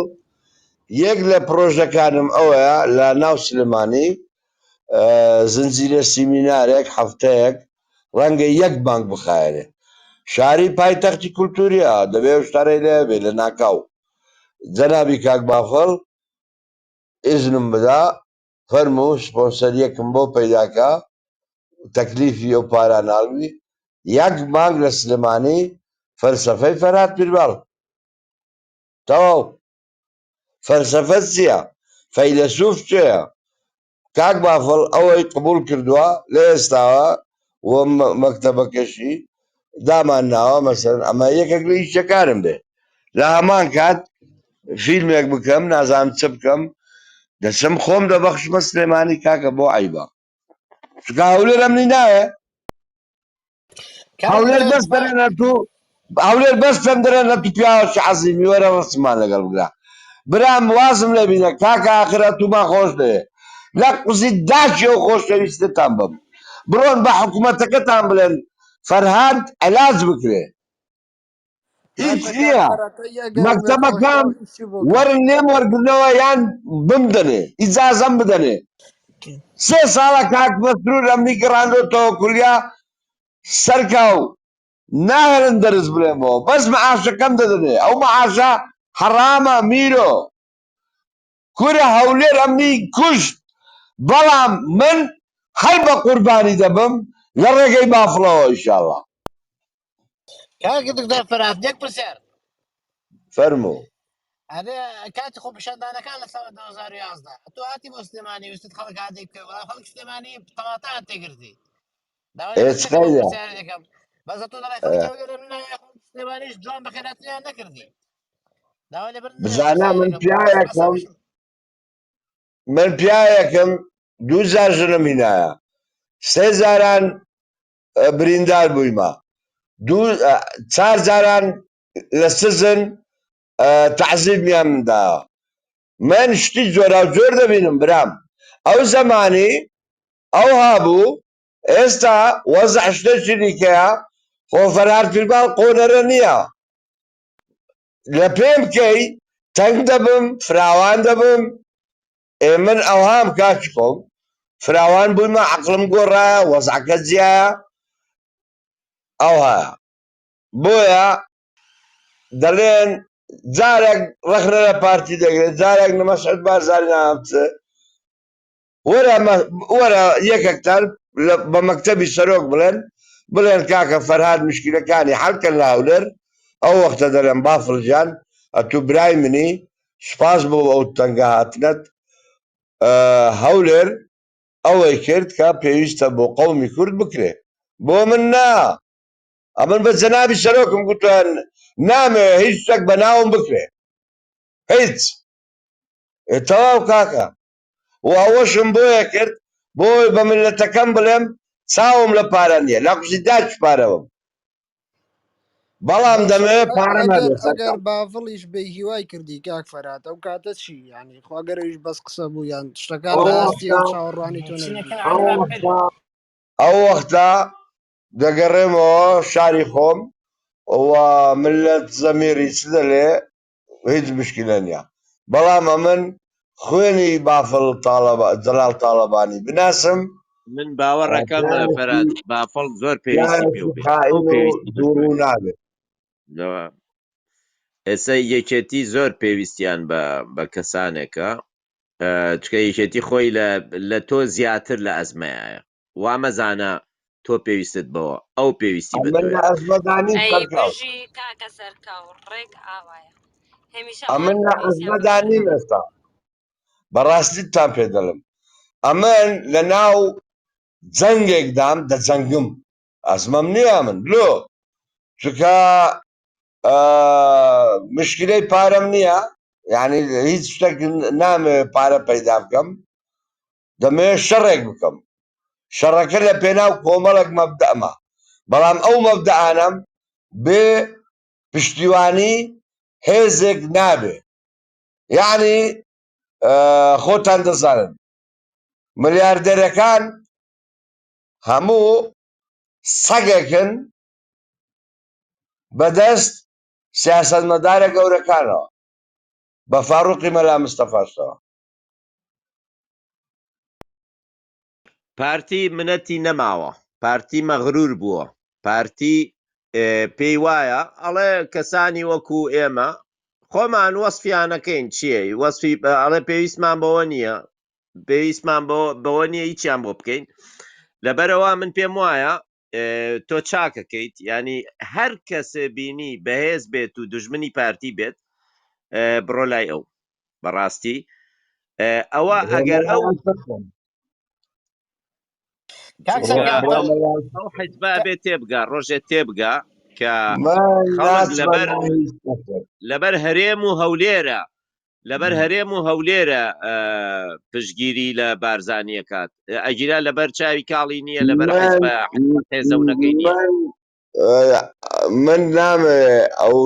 یەک لە پرۆژەکانم ئەوەیە لە ناو سلێمانی زنجیرە سیمینارێک هەفتەیەک ڕەنگە یەک بانک بخایەنێ شاری پایتەختی کولتوریە دەبێ ئەو شتانەی لێ بێ لە ناکاو جەنابی کاک بافڵ ئیزنم بدا فەرموو سپۆنسەریەکم بۆ پەیداکە تەکلیفی ئەو پارانە هەڵگری یەک مانگ لە سلێمانی فەلسەفەی فەرهاد پیرباڵ تەواو فەلسەفە چییە فەیلەسوف کێیە کاک بافڵ ئەوەی قبوڵ کردووە لە ئێستاوە و مەکتەبەکەشی دامان ناوە مەسەن ئەمە یەکێک لە ئیشەکانم بێ لە هەمان کات فیلمێک بکەم نازانم چ بکەم دەچم خۆم دەبەخشمە سلێمانی کاکە بۆ عیبە چونکە هەولێر ئەمنی ناوێ کاک هەولێر فەرهاد بەس خوا دەرێنە تو هەولێر بەس پێم دەرێنە تو پیاوەکی عەزیمی وەرە ڕسمان لەگەڵ بگرە برام وازم لێ بینە کاکە ئاخر ئەتومان خۆش دەوێ لە قوزی داکی ئەو خۆشەویستتان بم بڕۆن بە حکوومەتەکەتان بڵێن فەرهاد علاج بکرێ هیچ باشە کاک نییە فەرهاد ئەی ئەگەر مەکتەبەکان نەخۆشە ئیشی بۆ کە وەرن لێم وەرگرنەوە یان بمدەنێ ئیجازەم بدەنێ سێ ساڵە کاک مەسرور ئەمنی گەڕاندۆتەوە کولیا سەرکاو ناهێڵن دەرس بڵێمەوە بەس مەعاشەکەم دەدەنێ ئەو مەعاشە حەرامە میرۆ کورە هەولێر ئەمنی کوشت بەڵام من هەر بە قوربانی دەبم لە ڕێگەی بافڵەوە ئیشاڵڵا. کاک دکتۆر فەرهاد یەک پرسیار فەرموو. ئەرێ کاتی خۆپیشاندانەکان لە ساڵی 2011 تۆ هاتی بۆ سلێمانی ویستت خەڵک هادی بکەی بەڵام خەڵکی سلێمانی تەماتەیان تێگرتی داوای ئێ لێبوردن چ دەکەم ئەو قەیدە پرسیارە دەکەم بەس تۆ دەڵێ خەڵکی هەولێر ناوێ خەڵکی سلێمانیش جوان بەخێرهاتنیان نەکردی داوای لێبوردن دەکەم ئەو بزانە پرسیارە من دەکەم بەس پیاوێکم بەس من پیاوێکم دوو جار ژنم هینایە سێ جاران بریندار بوویمە دوو چار جاران لە سزن تەعزیبیان داوە من شتی جۆراوجۆر دەبینم برام ئەو زەمانی ئەو هابوو ئێستا وەزع شتێکی دیکەیە خۆ فەرهاد پیرباڵ قۆنەرە نییە لە پێم بکەی تەنگ دەبم فراوان دەبم ئێ من ئەوهام کاکی خۆم. فراوان بوویمە عەقڵم گۆڕایە وەزعەکە جیایە ئەوهایە بۆیە دەڵێن جارێک ڕەخنە لە پارتی دەگرێت جارێک لە مەسعود بارزانی ناوم چ وەرە وەرە یەکێکتان بە مەکتەبی سەرۆک بڵێن بڵێن کاکە فەرهاد مشکلەکانی حەلکەن لە هەولێر ئەو وەختە دەڵێن بافڵ گیان ئەتوو برای منی سوپاس بۆ ئەو تەنگە هاتنەت هەولێر ئەوەی کرد کە پێویستە بۆ قەومی کورد بکرێ بۆ من نا ئەمن بە جەنابی سەرۆکم گوتووە نامەوێ هیچ شتێک بە ناوم بکرێ هیچ تەواو کاکە و ئەوەشم بۆیە کرد بۆی بە میللەتەکەم بڵێم چاوم لە پارە نییە لە قوزی داچ پارەوەم بەڵام باشە دەمەوێت پارەم ئەگەر هەبێ ئەگەر سەرکەم باڤڵیش بێ هیوای کردی کاک فەرات ئەو کاتە چی یعنی خوا گەر ئەویش بەس قسە بوو یان شتەکان ئەو لە ئاستی وەختە ئەو چاوەڕوانی تۆ چی نەبی نەکەن ئەو عەلی باپیر وەختە ئەو وەختە دەگەڕێمەوە شاری خۆم و ملت زەمیری چ دەلێ هیچ مشکلە نییە بەڵام ئەمن خوێنی بافڵ تاڵەبا جەلال تاڵەبانی بناسم من باوەڕەکەم پیاوێکی فەرات بافڵ زۆر پێویستی پیاوێکی پێو بێت ئەو خائین و پێویستی بە دووڕوو تۆیە نابێت. ئێستا یەکێتی زۆر پێویستیان بە کەسانێکە چکە یەکێتی خۆی لە تۆ زیاتر لە ئەزمەیە وا مەزانە تۆ پێویستت بەوە ئەو پێویستی بە ئەمن لە تۆیە ئەزمەدا نیم ئەی سەرکەوت بژی کاکە سەرکاو ڕێک ئاوایە هەمیشە ئەمن ئەوان لە پێویستیان بە ئەزمەدا نیم تۆیە ئێستا بەڕاستیتان پێ دەڵێم ئەمن لە ناو جەنگێکدام دەجەنگم ئەزمەم نییە من لۆ چونکە مشکلەی پارەم نییە یعنی هیچ شتێک نامەوێت پارە پەیدا بکەم دەمەوێت شەڕێک بکەم شەڕەکە لە پێناو کۆمەڵێک مەبدەمە بەڵام ئەو مەبدەئانەم بێ پشتیوانی هێزێک نابێ یعنی خۆتان دەزانن ملیاردەرەکان هەموو سەگێکن بەدەست سیاسەتمەدارە گەورەکانەوە بە فاروقی مەلا مستەفاشەوە. پارتی منەتی نەماوە پارتی مەغرور بووە پارتی پێی وایە ئەڵێ کەسانی وەکو ئێمە خۆمان وەسفیانەکەین چییە وەسفی ئەڵێ پێویستمان بەوە نییە پێویستمان بەوە نییە هیچیان بۆ بکەین لەبەرەوە من پێم وایە تۆ چاکەکەیت ینی هەر کەسێ بینی بەهێز بێت و دژمنی پارتی بێت بڕۆ لای ئەو بەڕاستی ئەوە ئەگەر ئەو کاک چونکە سەرکاو ئەو ئەو حیزبە بێ تێبگا ڕۆژێ تێبگا کە من خەڵک ناچمە لەبەر ناو هیچ کەسێک. لەبەر هەرێم و هەولێرە لەبەر هەرێم و هەولێرە پشگیری لە بارزانیەکات ئەگیرا لەبەر چاوی کاڵی نییە لەبەر من حیزبە حێزەونەکەی نییە من من نامەوێ ئەو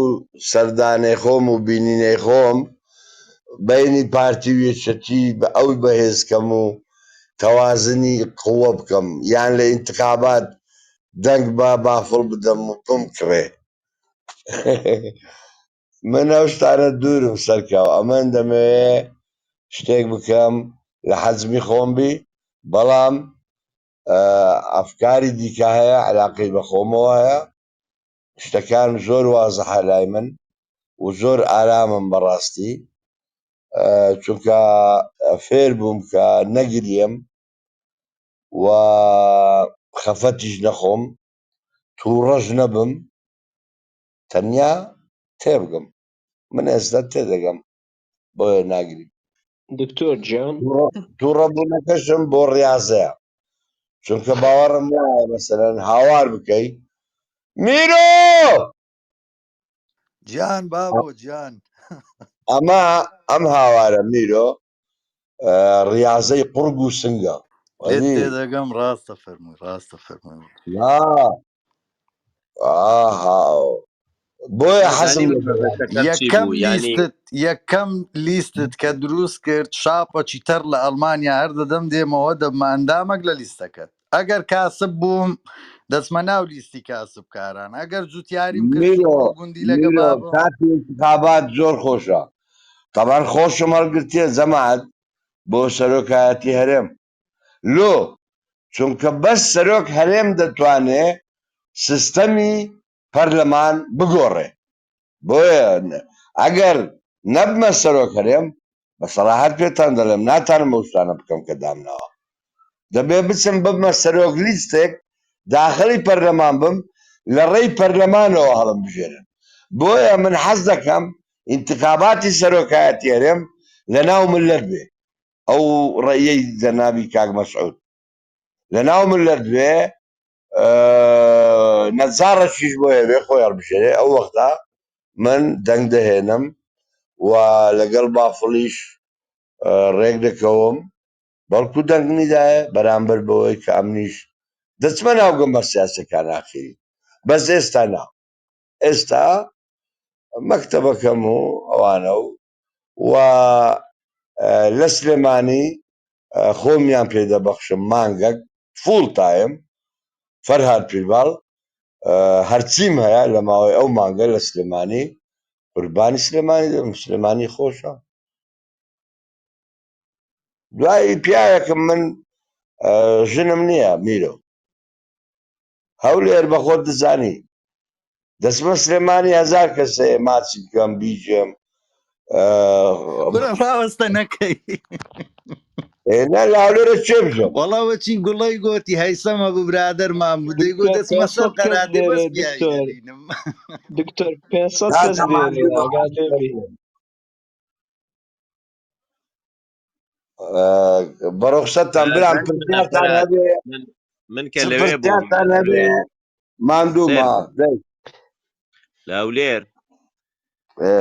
سەردانەی خۆم و بینینەی خۆم بینی پارتی و یەکێتی بە ئەو بەهێز کەم و تەوازنی قووە بکەم یان لە ئینتخابات دەنگ بە بافڵ بدەم و بمکڕێ من ئەو شتانە دوورم سەرکەوە ئەمن دەمەوێ شتێک بکەم لە حەجمی خۆم بی بەڵام ئەفکاری دیکە هەیە علاقەی بە خۆمەوە هەیە شتەکان زۆر وازحە لای من و زۆر ئارامم بەڕاستی چونکە فێر بووم کە نەگریم و خەفەتیش نەخۆم تووڕەش نەبم تەنیا تێبگەم من ئێستا تێدەگەم بۆیە ناگریم دکتۆر گیان تووڕەبوونەکەشم بۆ ڕاضەیە چونکە باوەڕم وایە مەسەلەن هاوار بکەی میرۆ گیان بابۆ گیان ئەمە ئەم هاوارە میرۆ ڕاضەی قوڕگ و سنگە لێت وەدی تێدەگەم ڕاستە فەرمووی ڕاستە فەرمووی نا ئاها بۆیە حەزم ئەزانی لە من مەبەستەکەم چی یەکەم بوو یعنی لیستت یەکەم لیستت کە دروست کرد شاپەکی تەڕ لە ئەڵمانیا هەر دەدەم دێمەوە دەبمە ئەندامەک لە لیستەکەت ئەگەر کاسب بووم دەچمە ناو لیستی کاسبکاران ئەگەر جوتیاریم کرد میرۆ چوومەوە گوندی لەگە میرۆ بابم کاتی انتخابات زۆر خۆشە تەبان خۆشم هەڵگرتیە جەماعەت بۆ سەرۆکایەتی هەرێم. لۆ؟ چونکە بەس سەرۆک هەرێم دەتوانێ سیستەمی پەرلەمان بگۆڕێ. بۆیە ئەگەر نەبمە سەرۆک هەرێم بە سەراحەت پێتان دەڵێم ناتانم ئەو شتانە بکەم کە دامناوە. دەبێ بچم ببمە سەرۆک لیستێک داخڵی پەرلەمان بم لە ڕێی پەرلەمانەوە هەڵمبژێرن. بۆیە من حەز دەکەم ئینتخاباتی سەرۆکایەتی هەرێم لە ناو مللەت بێ. ئەو ڕەئیەی جەنابی کاک مەسعود لە ناو مللەت بێ نەجاڕەکیش بۆ هەبێ خۆی هەڵبژێرێ ئەو وەختە من دەنگ دەهێنم و لەگەڵ بافڵیش ڕێک دەکەوم بەڵکو دەنگمی دایە بەرامبەر بەوەی کە ئەمنیش دەچمە ناو گەمە سیاسەکان ئاخیری بەس ئێستا نا ئێستا مەکتەبەکەم و ئەوانە و و لە سلێمانی خۆمیان پێ دەبەخشم مانگەک فوڵ تایم فەرهاد پیرباڵ هەرچیم هەیە لە ماوەی ئەو مانگە لە سلێمانی قوربانی سلێمانی دەبم سلێمانی خۆشە دوایی پیاوێکم من ژنم نییە میرۆ هەولێر بەخۆت دەزانی دەچمە سلێمانی هەزار کەس هەیە ماچی بکەم بیگێم کورە ڕاوەستە نەکەی نا لە هەولێرە چێ بژم وەڵا وەچی گوڵەی گۆتی هەیسەم هەبوو برادەرمان بوو دەیگۆ دکتۆر دەچمە سەر 500 کەس قەراتێ بەس لێرەیە پیاوی دکتۆر دەبینم دکتۆر 500 نا کەس تەمامی لێرەیە ئاگات لێ بی بەڕۆخسەتان برام من پرسیارتان فەرهاد هەبێ من من کە چ لەوێ بووم پرسیارتان لە هەبێ هەولێر ماندوومە سێر دەی لە هەولێر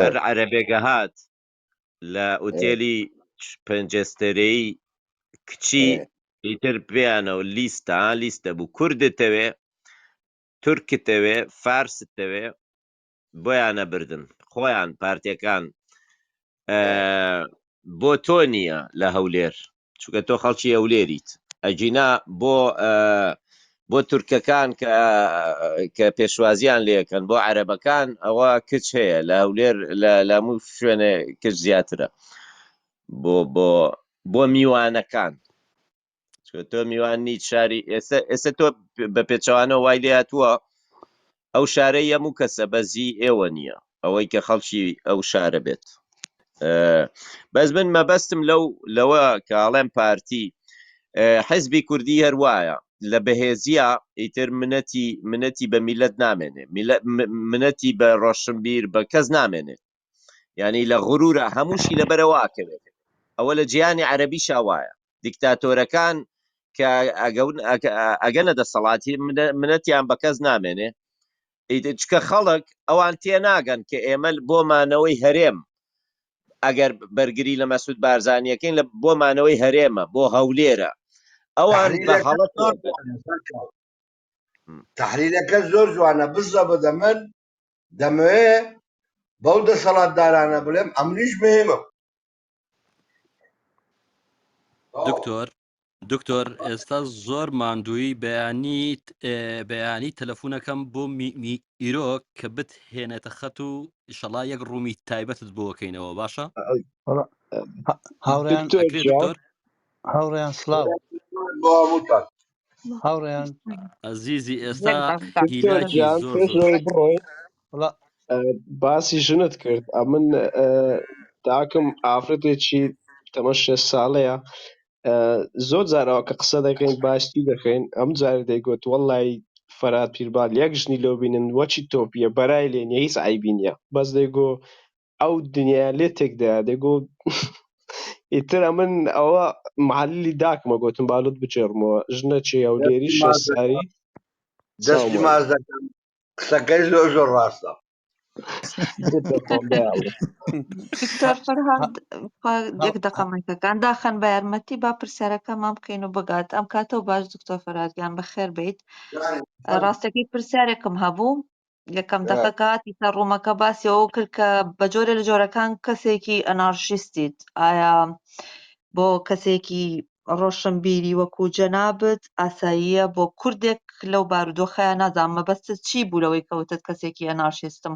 هەر عەرەبێکە هات لە ئوتێلی پەنجەستەرەی کچی ئیتر پێیانەوە لیستە ها لیستە بوو کوردتەوێ تورکتەوێ فارستەوێ بۆیانە بردن خۆیان پارتیەکان بۆ تۆ نییە لە هەولێر چونکە تۆ خەڵکی هەولێریت ئەگینا بۆ بۆ تورکەکان کە کە پێشوازیان لەکەن بۆ عەرەبەکان ئەوە کچ هەیە لە هەولێر لە لە هەموو شوێنێ کچ زیاترە بۆ بۆ بۆ میوانەکان چونکە تۆ میوان نیت شاری ئێستا ئێستا تۆ بە پێچەوانەوە وای لێ هاتووە ئەو شارەی هەموو کەسە بەزی ئێوە نییە ئەوەی کە خەڵکی ئەو شارە بێت بەس من مەبەستم لەو لەوە کە ئاڵێم پارتی حزبی کوردی هەر وایە لە بەهێزیە ئیتر منەتی منەتی بە میلەت نامێنێ منەتی بە ڕۆشنبیر بە کەس نامێنێت یعنی لە غرورە هەمووشی لەبەرەوە ئەکەوێت ئەوە لە جیهانی عەرەبیشا وایە دیکتاتۆرەکان کە ئەگەنە دەسەڵاتی منەتیان بە کەس نامێنێ چکە خەڵک ئەوان تێناگەن کە ئێمە بۆ مانەوەی هەرێم ئەگەر بەرگری لە مەسود بارزانیەکەین لە بۆ مانەوەی هەرێمە بۆ هەولێرە ئەوان بە تحلیلەکە هەڵە زۆر تێگەن. جوانە سەرکەوت. تحلیلەکە زۆر جوانە بزە بە من دەمەوێ بەو دەسەڵاتدارانە بڵێم ئەمنیش مهمم. دکتۆر دکتۆر ئێستا زۆر ماندووی بەیانی بەیانی تەلەفۆنەکەم بۆ میرۆ کە بتهێنێتە خەت و ئیشەڵا یەک ڕوومی تایبەتت بۆکەینەوە باشە وەڵا هاوڕێیان دکتۆر ئەکرێ گیان دکتۆر هاوڕێیان سڵاو بۆ هەمووتان هاوڕێیان ئەزیزی ئێستا یەک دەقیقە دکتۆر هیلاکی گیان زۆر پێش زۆر ئەوەی بڕۆی وەڵا باسی ژنت کرد ئەمن داکم ئافرەتێکی تەمەن شێست ساڵەیە زۆر جارەوە کە قسە دەکەین باسی دەکەین ئەم جارە دەیگوت وەڵی فەرات پیربال یەک ژنی لۆ بینن وەچی تۆپیە بەرای لێ نیە هیچ عەیبی نییە بەس دەیگۆ ئەو دنیا لێ تێکدا دەیگۆ ئیتر ئەمن ئەوە محللی داکمە گوتم بالوت بجێڕمەوە ژنە چێ هەولێری دەستی شێست ماچ دەکەم ساری دەستی ساومەوە ماچ دەکەم قسەکەی زۆر زۆر ڕاستە دەخۆم بەیاڵە دکتۆر ها- فەرهاد خوا ها- یەک دقە مایکەکان داخەن بە یارمەتی با پرسیارەکەمان بکەین و بگات ئەم کاتەوە باش دکتۆر فەرهاد گیان بەخێر بیت ڕاستەکەی پرسیارێکم هەبوو یەکەم دەقە کە هاتی سەر ڕوومەکە باسی ئەوە کرد کە بە جۆرێ لە جۆرەکان کەسێکی ئەنارشیستیت ئایا بۆ کەسێکی ڕۆشنبیری وەکو جەنابت ئاساییە بۆ کوردێک لەو بارودۆخەیە نازانم مەبەستت چی بوو لەوەی کەوتت کەسێکی ئەنارشیستم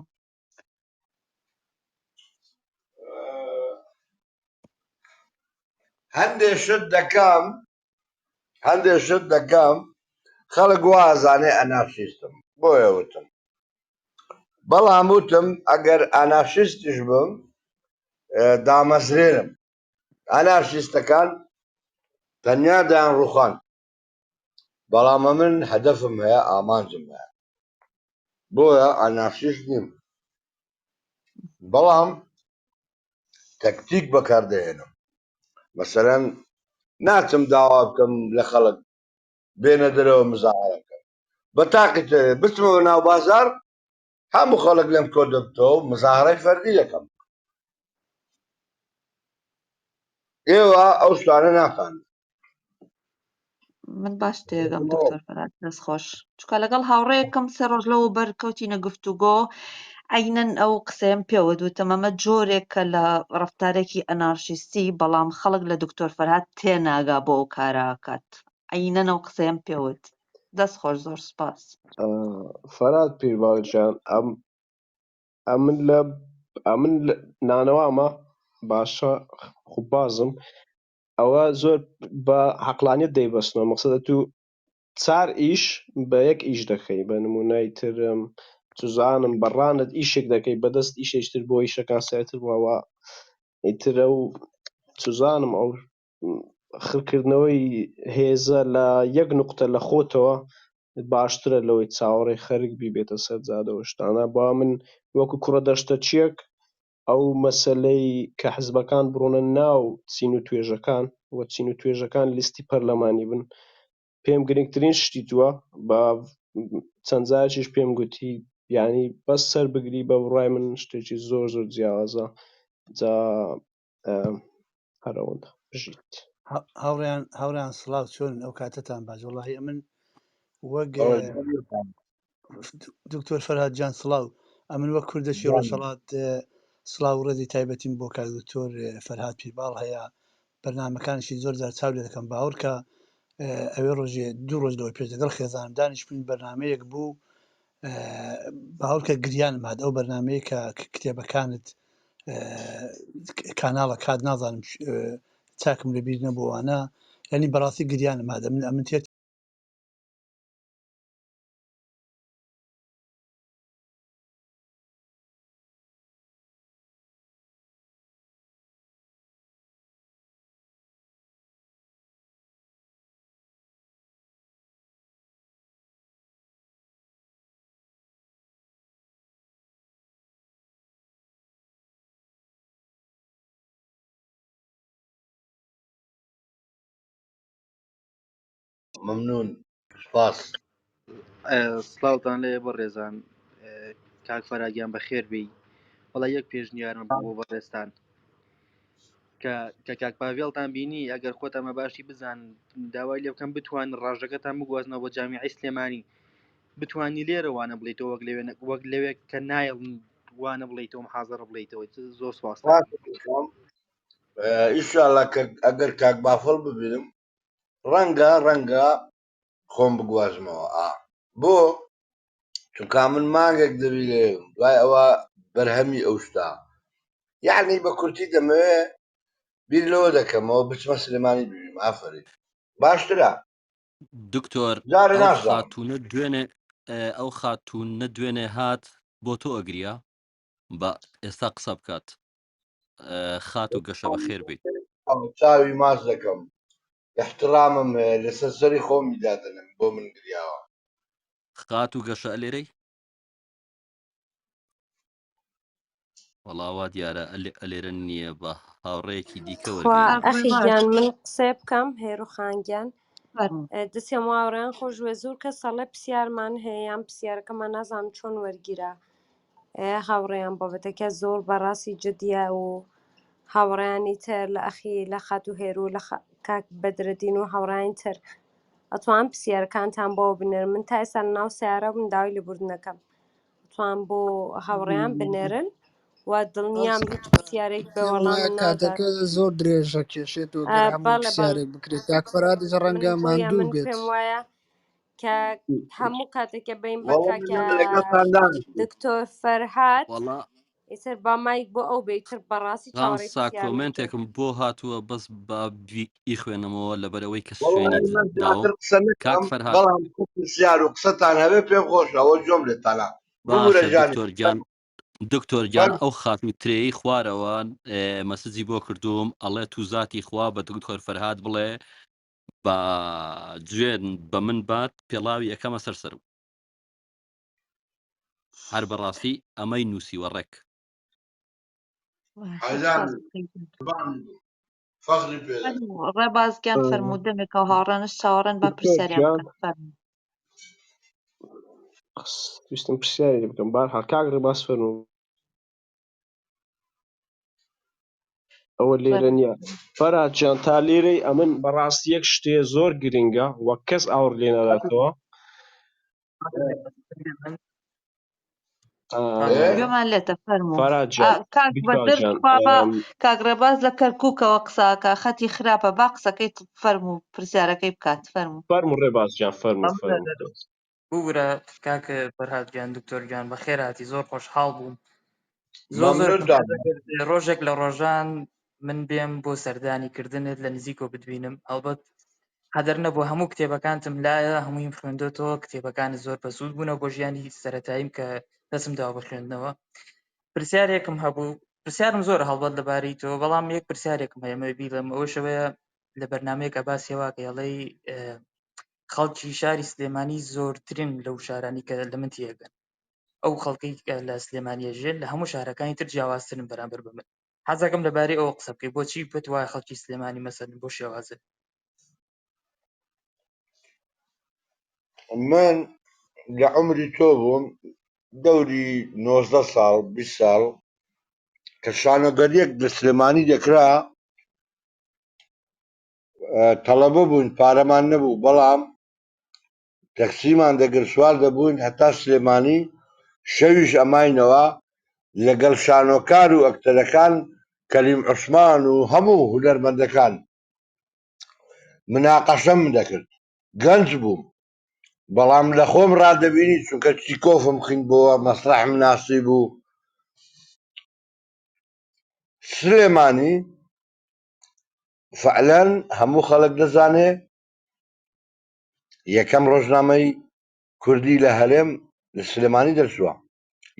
هەندێ شت دەکەم. هەندێک شت دەکەم خەڵک وا ئەزانێ ئەنارشیستم بۆیە وتم بەڵام وتم ئەگەر ئانارشیستیش بم دامەزرێنم ئانارشیستەکان تەنیا دەیان ڕوخان بەڵام ئەمن هەدەفم هەیە ئامانجم هەیە بۆیە ئانارشیست نیم بەڵام تەکتیک بەکاردەهێنم مەسەلەن ناچم داوا بکەم لە خەڵک بێنە دەرەوە مزاهرە بکەن بە تاقی تەوێ بچمەوە ناو بازار هەموو خەڵک لەم کۆ دەبتەوە و مزاهرەی فەردی دەکەم ئێوە ئەو شتانە ناتان من باش تێگەم دکتۆر فەرهاد دەست خۆش چونکە لەگەڵ هاوڕێیەکم سێ ڕۆژ لەوە بەر کەوتینە گفتوگۆ عەینەن ئەو قسەیەم پێوت وتم ئەمە جۆرێکە لە ڕەفتارێکی ئەنارشیستی بەڵام خەڵک لە دکتۆر فەرهاد تێناگا بۆ ئەو کارە ئەکات عەینەن ئەو قسەیەم پێوت دەست خۆش زۆر سوپاس. فەرهاد پیرباڵ گیان ئەم ئەمن لە ئەمن لە نانەوامە باشە خوبازم ئەوە زۆر بە عەقڵانیەت دەیبەستنەوە مەقسەد ئەتوو چار ئیش بە یەک ئیش دەکەی بە نمونەی ترم چزانم بە ڕانت ئیشێک دەکەی بە دەست ئیشێکی تر بۆ ئیشەکان سەرتر بووە ئیتر ئەو چزانم ئەو خرکردنەوەی هێزە لە یەک نوقتە لە خۆتەوە باشترە لەوەی چاوەڕێی خەرک بی بێتە سەر جادەوە شتانە با من وەکو کوڕە دەشتەچیەک ئەو مەسەلەی کە حزبەکان بڕۆنە ناو چین و توێژەکان و چین و توێژەکان لیستی پەرلەمانی بن پێم گرنگترین شتی تووە بە چەند جارێکیش پێم گوتی یعنی بەس سەر بگری بە بڕای من شتێکی زۆر زۆر جیاوازە جا هەر ئەوەندە بژیت. هاوڕێیان هاوڕێیان سڵاو چۆنن ئەو کاتەتان باش وەڵاهی ئەمن وەک دکتۆر فەرهاد جان سڵاو ئەمن وەک کوردەکی ڕۆژهەڵات سڵاو و ڕێزی تایبەتیم بۆ کاک دکتۆر فەرهاد پیرباڵ هەیە بەرنامەکانیشی زۆر جار چاو لێ دەکەم باوەڕکە ئەوێ ڕۆژێ دوو ڕۆژ لەوە پێش لەگەڵ خێزانم دانیشتبووین بەرنامەیەک بوو باوەڕکە گریانم هات ئەو بەرنمەیە کە کتێبەکانت کاناڵە کات نازانم چاکم لەبیر نەبووانە یعنی بەڕاستی گریانم هات من ئەمن تێر ممنون سپاس. سڵاوتان لێ بەڕێزان کاک فەراگیان بەخێر بێی وەڵا یەک پێشنیارم بوو بۆ بەڕێزتان کە کە کاک پاڤێڵتان بینی ئەگەر خۆتان بە باشی بزان داوای لێ بکەم بتوان ڕاژەکەتان بگوازنەوە بۆ جامیعی سلێمانی بتوانی لێرە وانە بڵیتەوە وەک لەوێ وەک لەوێ کە نایڵن وانە بڵیتەوە محازەرە بڵیتەوە زۆر سوپاستەکەم ئیشاءاللە کە ئەگەر کاک بافڵ ببینم ڕەنگە ڕەنگە خۆم بگوازمەوە ئا بۆ چونکە من مانگێک دەبی لێ دوای ئەوە بەرهەمی ئەو شتە یعنی بە کورتی دەمەوێ بیر لەوە دەکەمەوە بچمە سلێمانی ببیم ئافرین باشترە دکتۆر جارێ ئەو نازانم خاتوونە دوێنێ ئەو خاتوونە دوێنێ هات بۆ تۆ ئەگریا بە ئێستا قسە بکات خاتوو گەشە بەخێر بیت. چاوی ماچ دەکەم احترامم هەیە لەسەر سەری خۆمی دادەنێم بۆ من گریاوە. خاتوو گەشە ئەلێرەی؟ وەڵا وا دیارە ئەلێرە نییە بە هاوڕێیەکی دیکە تخوا وەرگین. ئەخی ڕێباز گیان من قسەیە بکەم هێرو خان گیان فەرموو. دەسێم واوڕێن خۆش وێ زۆر کەس ئەڵێ پرسیارمان هەیە یان پرسیارەکەمان نازانم چۆن وەرگیرا هاوڕێیان بابەتەکە زۆر بەڕاستی جدیە و هاوڕێیانی تر لە ئەخی لە خاتوو هێرو لە کاک بەدرەدین و هاوڕێیانی تر ئەتوان پرسیارەکانتان بۆ بنێرن من تا ئێستا لەناو سەیارە بووم داوای لێبوردنەکەم ئەتوان بۆ هاوڕێیان بنێرن و دڵنیام هیچ پرسیارێک بە پێم وەڵام وایە ناگات کاتەکە زۆر درێژە کێشێتەوە گەر هەموو بەڵێ بەڵێ پرسیارێک بکرێت کاک فەرهادیش من ڕەنگە بۆیە ماندوو من بێت پێم وایە کە هەموو کاتێکە بین بە وەڵا کاکە من لەگەڵتان دانیشتم دکتۆر فەرهاد وەڵا ئیتر با مایک بۆ ئەو بێ ئیتر بەڕاستی چاوەڕێی خامسا پرسیار ناکەم. کۆمێنتێکم بۆ هاتووە بەس با بیخوێنمەوە لەبەرئەوەی کە وەڵڵاهی سوێنی من داوم زیاتر قسە کاک نەکەم فەرهاد بەڵام چ پرسیار و قسەتان هەبێ پێم خۆشە ئەوە گوێم لێتانە ببورە باشە ژانی دکتۆر گیان دکتۆر گیان فەرموو ئەو خاتوو ترێی خوارەوە مەسجی بۆ کردووم ئەڵێ تو زاتی خوا بە دکتۆر فەرهاد بڵێ با جوێن بە من بات پێڵاوی ئەکەمە سەر سەرم هەر بەڕاستی ئەمەی نووسیوە ڕێک باشە حەیران سپاس بکەیت. قوربانی بم فەخری پێ دەکەم فەرموو ڕێباز گیان فەرموو دەمێکەوە هاوڕێنش چاوەڕێن با دکتۆر پرسیاریان گیان بکەن فەرموو. ویستم پرسیاری لێ بکەم بەهەرحاڵ کاک ڕێباز فەرموو ئەوە لێرە ڕێباز نییە فەرهاد گیان تا لێرەی ئەمن بەڕاستی یەک شتێ زۆر گرنگە و کەس ئاوڕ لێ ناداتەوە ئێ گوێمان لێتە فەرموو فەرهاد ئا، گیان کاک دکتۆر بەدر گیان تخوا با کاک ڕێباز لە کەرکووکەوە قسە ئەکا خەتی خراپە با قسەکەی فەرموو پرسیارەکەی بکات فەرموو فەرموو ڕێباز گیان فەرموو فەرموو ببورە کاک فەرهاد گیان دکتۆر گیان بەخێرهاتی زۆر خۆشحاڵ بووم زۆر زۆر مەمنون دام حەزەکرد ڕۆژێک لە ڕۆژان من بێم بۆ سەردانی کردنت لە نزیکەوە بتبینم هەڵبەت قەدەر نەبوو هەموو کتێبەکانتم لایە هەموویم خوێندۆتەوە کتێبەکانت زۆر بەسوود بوونە بۆ ژیانی سەتاییم کە دەستم داوە بە خوێندنەوە پرسیارێکم هەبوو پرسیارم زۆرە هەڵبەت لەبارەی تۆ بەڵام یەک پرسیارێکم هەیە مەوێ بیڵێم ئەوەشەوەیە لە بەرنمەیەکە باسی واکە ئەڵێی خەڵکی شاری سلێمانی زۆرترین لەو شارانی کە لە من تێگەن ئەو خەڵکی کە لە سلێمانیە ژێن لە هەموو شارەکانی تر جیاوازترن بەرامبەر بە من حەزەکەم لەبارەی ئەوە قسە بکەی بۆچی پێت وایە خەڵکی سلێمانی مەسەلەن بۆ شێوازن من لە عومری تۆ بووم دەوری 19 ساڵ 20 ساڵ کە شانۆگەریەک لە سلێمانی دەکرا تەڵەبە بووین پارەمان نەبوو بەڵام تەکسیمان دەگرت سوار دەبووین هەتا سلێمانی شەویش ئەماینەوە لەگەڵ شانۆکار و ئەکتەرەکان کەریم عوسمان و هەموو هونەرمەندەکان مناقەشەم دەکرد گەنج بووم بەڵام لە خۆم ڕادەبینی چونکە چیکۆفم خویندبۆوە مەسرەحم ناسی بوو سلێمانی فعلەن هەموو خەڵک دەزانێ یەکەم ڕۆژنامەی کوردی لە هەرێم لە سلێمانی دەرچووە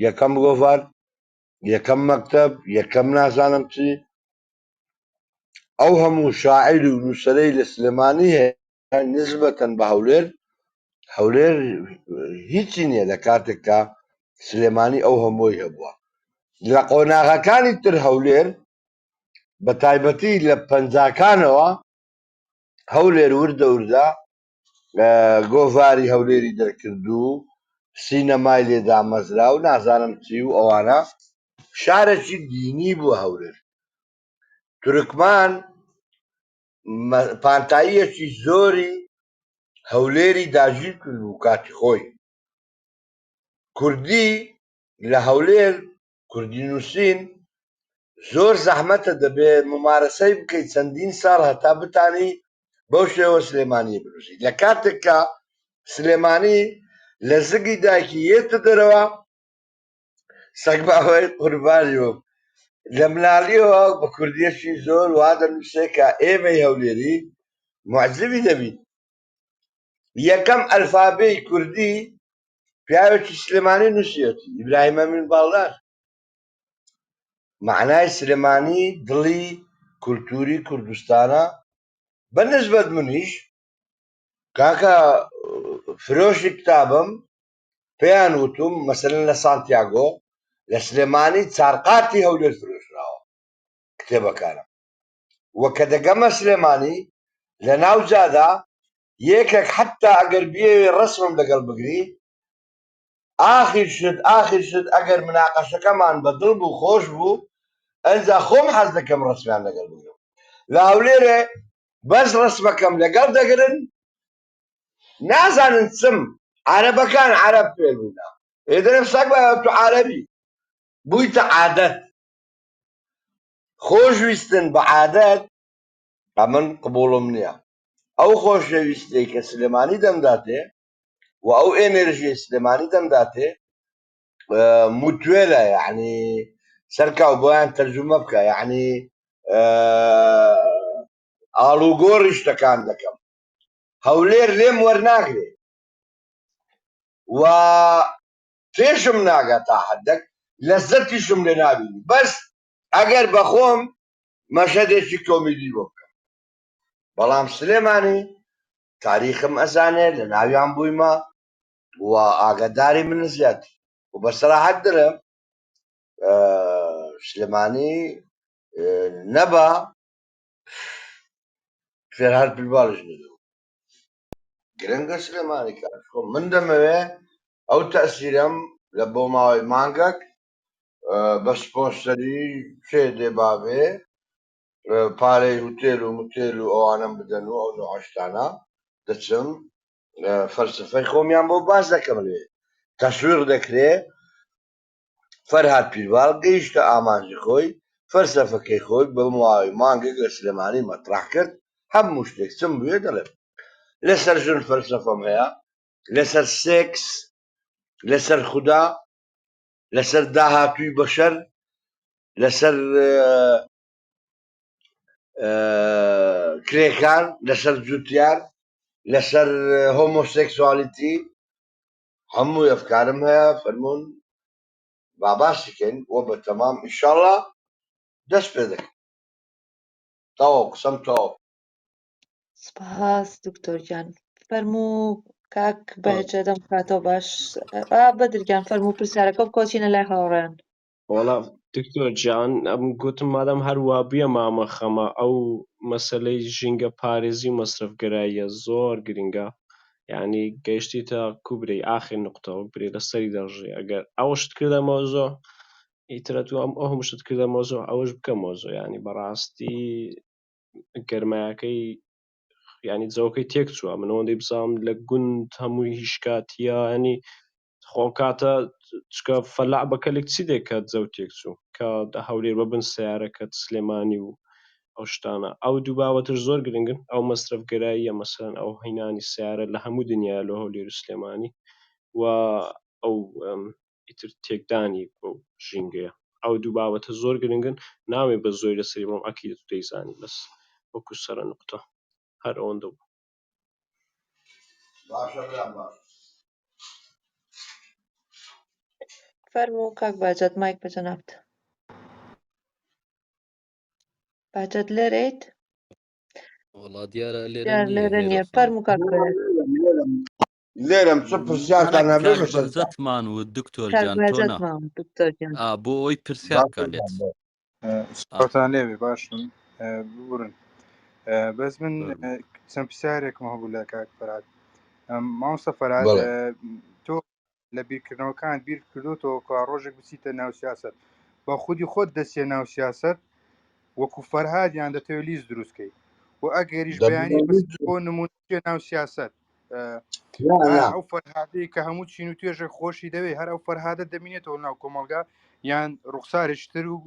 یەکەم گۆڤار یەکەم مەکتەب یەکەم نازانم چی ئەو هەموو شاعیر و نووسەرەی لە سلێمانی هەیە نسبەتەن بە هەولێر هەولێر هیچی نییە لە کاتێکدا سلێمانی ئەو هەمووی هەبووە لە قۆناغەکانی تر هەولێر بە تایبەتی لە پەنجاکانەوە هەولێر وردە وردە گۆڤاری هەولێری دەرکرد و سینەمای لێ دامەزرا و نازانم چی و ئەوانە شارێکی دینی بووە هەولێر تورکمان پانتاییەکی زۆری هەولێری داگیر کرد و کاتی خۆی کوردی لە هەولێر کوردی نووسین زۆر زەحمەتە دەبێ ممارەسەی بکەیت چەندین ساڵ هەتا بتانی بەو شێوە سلێمانی بنووسی لە کاتێک کە سلێمانی لە زگی دایکی یێتە دەرەوە سەگباوەی قوربانی بم لە مناڵیەوە بە کوردیەکی زۆر وا دەنووسێ کە ئێمەی هەولێری معجبی دەبین یەکەم ئەلفابێی کوردی پیاوێکی سلێمانی نووسیەتی ئیبراهیم ئەمین باڵدار معنای سلێمانی دڵی کولتوری کوردستانە بە نسبەت منیش کاکە فرۆشی کتابم پێیان وتوم مەسەلەن لە سانتیاگۆ لە سلێمانی چارقاتی هەولێر فرۆشراوە کتێبەکانم و کە دەگەمە سلێمانی لە ناو جادا یەکێک حتا ئەگەر بیەوێ ڕەسمم لەگەڵ بگری ئاخیر شت ئاخیر شت ئەگەر مناقەشەکەمان بە دڵ بوو خۆش بوو ئەنجا خۆم حەز دەکەم ڕەسمیان لەگەڵ بگرم لە هەولێرێ بەس ڕەسمەکەم لەگەڵ دەگرن نازانن چم عەرەبەکان عەرەب فێر بوونە ئێدەرم سەگ بە تو عەرەبی بوویتە عادەت خۆشویستن بە عادەت ئەمن قبوڵم نییە ئەو خۆشەویستەی کە سلێمانی دەمداتێ و ئەو ئێنێرژیەی سلێمانی دەمداتێ متوێلە یعنی. سەرکاو بۆیان تەرجومە بکە یعنی ئاڵوگۆڕی شتەکان دەکەم هەولێر لێم وەرناگرێ و پێشم ناگا تا حدەک لەزەتیشم لێ نابینی بەس ئەگەر بەخۆم مەشهەدێکی کۆمیدی بۆ بکەم بەڵام سلێمانی تاریخم ئەزانێ لە ناویان بوویمە و ئاگاداری من زیاتر و بە سەراحەت دەڵێم سلێمانی نەبا فێرهات بالش نەدەبوو گرنگە سلێمانی کاک خۆ من دەمەوێ ئەو تەسیرەم لە بۆ ماوەی مانگەک بە سپۆنسەری چێ دێ بابێ پارەی هوتێل و موتێل و ئەوانەم بدەن و ئەو نوعەشتانە دەچم فەلسفەی خۆمیان بۆ باس دەکەم لێ تەسویق دەکرێ فەرهاد پیرباڵ گەیشتە ئامانجی خۆی فەلسەفەکەی خۆی بە ماوەی مانگێک لە سلێمانی مەترح کرد هەموو شتێک چم بوێ دەڵێم لەسەر ژن فەلسەفەم هەیە لەسەر سێکس لەسەر خودا لەسەر داهاتووی بەشەر لەسەر کرێکار لەسەر جوتیار لەسەر هۆمۆسێکسوالیتی هەموو ئەفکارم هەیە فەرمونون با باسی کەین وە بە تەمام ئیشاڵا دەست پێ دەکەم تەواو قسەم تەواو. سپاس دکتۆر گیان فەرموو کاک بەهجە دەم کاتەوە باش ئا بەدر گیان فەرموو پرسیارەکە بکۆچینە لای هاوڕێیان. وەڵا دکتۆر جان ئەم گوتم مادام هەر وابوویە مامە خەمە ئەو مەسەلەی ژینگە پارێزی و مەسرەفگەراییە زۆر گرنگە یعنی گەیشتیتە کوبرەی ئاخر نقطە وەک برێ لەسەری دەڕژێ ئەگەر ئەوەشت کردە مەوزوع ئیترە تو ئەم ئەو هەموو شتت کردە مەوزوع ئەوەش بکە مەوزوع یعنی بەڕاستی گەرمایەکەی ینی جەوەکەی تێک چووە من ئەوەندەی بزانم لە گوند هەمووی هیشکاتیە ینی خۆ کاتە چکە فەلاع بە کەلک چی دێ کە جەو تێک چوو کە هەولێر بە بن سیارە کە سلێمانی و ئەو شتانە ئەو دوو بابەتش زۆر گرنگن ئەو مەسرەفگەراییە مەسەلەن ئەو هینانی سیارە لە هەموو دنیا لە هەولێر و سلێمانی و ئەو ئیتر تێکدانی بەو ژینگەیە ئەو دوو بابەتە زۆر گرنگن ناوێ بە زۆری لەسەری بڕۆم ئەکید تو دەیزانی بەس وەکو سەرە نوقتە هەر ئەوەندە بوو. باشە برام باشە. فەرموو کاک باجەت مایک بە جەنابت. باجەت لێرەیت؟ وەڵا دیارە لێرە دیار نییە لێرە هێرۆ نییە. خان. فەرموو کاک بەهجەت. لێرەم لێرەم لێرەم چ نا پرسیارتان هەبێ کاک بەسەر بەهجەتمان و دکتۆر کاک گیان تۆ بەهجەت نا مام دکتۆر گیان. ئا بۆ ئەوەی پرسیار باشە بکا لێت برام، بەڵێ. ئا سڵاوتان لێبێ باشن ببورن بەس من فەرموو. چەند پرسیارێکم هەبوو لە کاک فەرهاد مامۆستا فەرهاد بەڵێ تۆ لە بیرکردنەوەکان بیر کردوتەوە کە ڕۆژێک بچیتە ناو سیاست بە خودی خۆت دەچێ ناو سیاست وەکو فەرهاد یان دەتەوێت لیست دروست کەی و ئەگەریش بەیانی دەبێ بەس بۆ نمونە بچێ ناو سیاست نا ئایا نا ئەو فەرهادەی کە هەموو چین و توێژێک خۆشی دەوێت هەر ئەو فەرهادە دەمینێتەوە ناو کۆمەڵگا یان ڕوخسارێکی تر و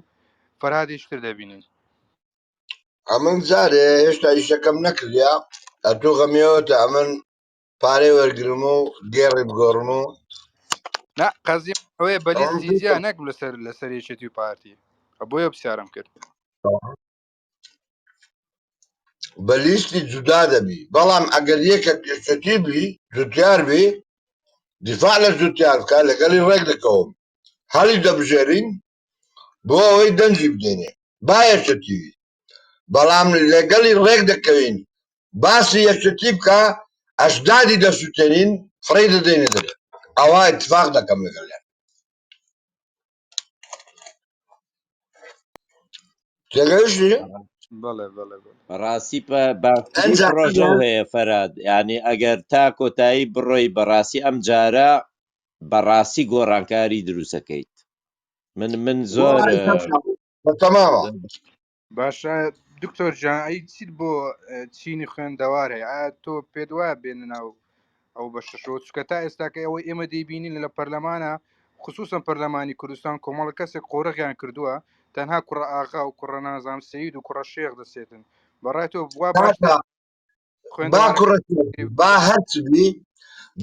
فەرهادێکی تر دەبینین؟ ئەمن جارێ هێشتا ئیشەکەم نەکردیا ئەتۆ غەمیەوەتە ئەمن پارەی وەرگرم و گێڕی بگۆڕم و نا قەزی ئەوەیە بەلیست ئەوم جیجیا نەک لەسەر لەسەر یەکێتی و پارتی بۆیە پرسیارم کرد. بە لیستی جودا دەبی بەڵام ئەگەر یەکێک یەکێتی بی جوتیار بی دیفاع لە جوتیار بکە لەگەڵی ڕێک دەکەوم هەڵی دەبژێرین بۆ ئەوەی دەنگی بدەینێ با یەکێتی بی بەڵام لەگەڵی ڕێک دەکەوین باسی یەکێتی بکە ئەشدادی دەسوتێنین فڕێی دەدەینە دەرێ ئەوە اتفاق دەکەم لەگەڵیان تێگەیشتی؟ بەڵێ بەڵێ بەڵێ. بەڕاستی باشترین ئەنجا پڕۆژە و هەیە فەراد یعنی ئەگەر تا کۆتایی بڕۆی بەڕاستی ئەم جارە بەڕاستی گۆڕانکاری دروستەکەیت من من زۆر وای بە تەمامە باشە دکتۆر جان ئەی چیت بۆ چینی خوێندەوار هەیە ئایا تۆ پێت وایە بێنە ناو ئەو بەشەشەوە چونکە تا ئێستاکە ئەوەی ئێمە دەیبینین لە پەرلەمانە خصوصا پەرلەمانی کوردستان کۆمەڵە کەسێک قۆرغیان کردووە تەنها کوڕە ئاغا و کوڕە نازام سەید و کوڕە شێخ دەسێتن بەڕای تۆ وا باشتر کاکە با خوێندەوارەکان کوڕە با هەرچ بی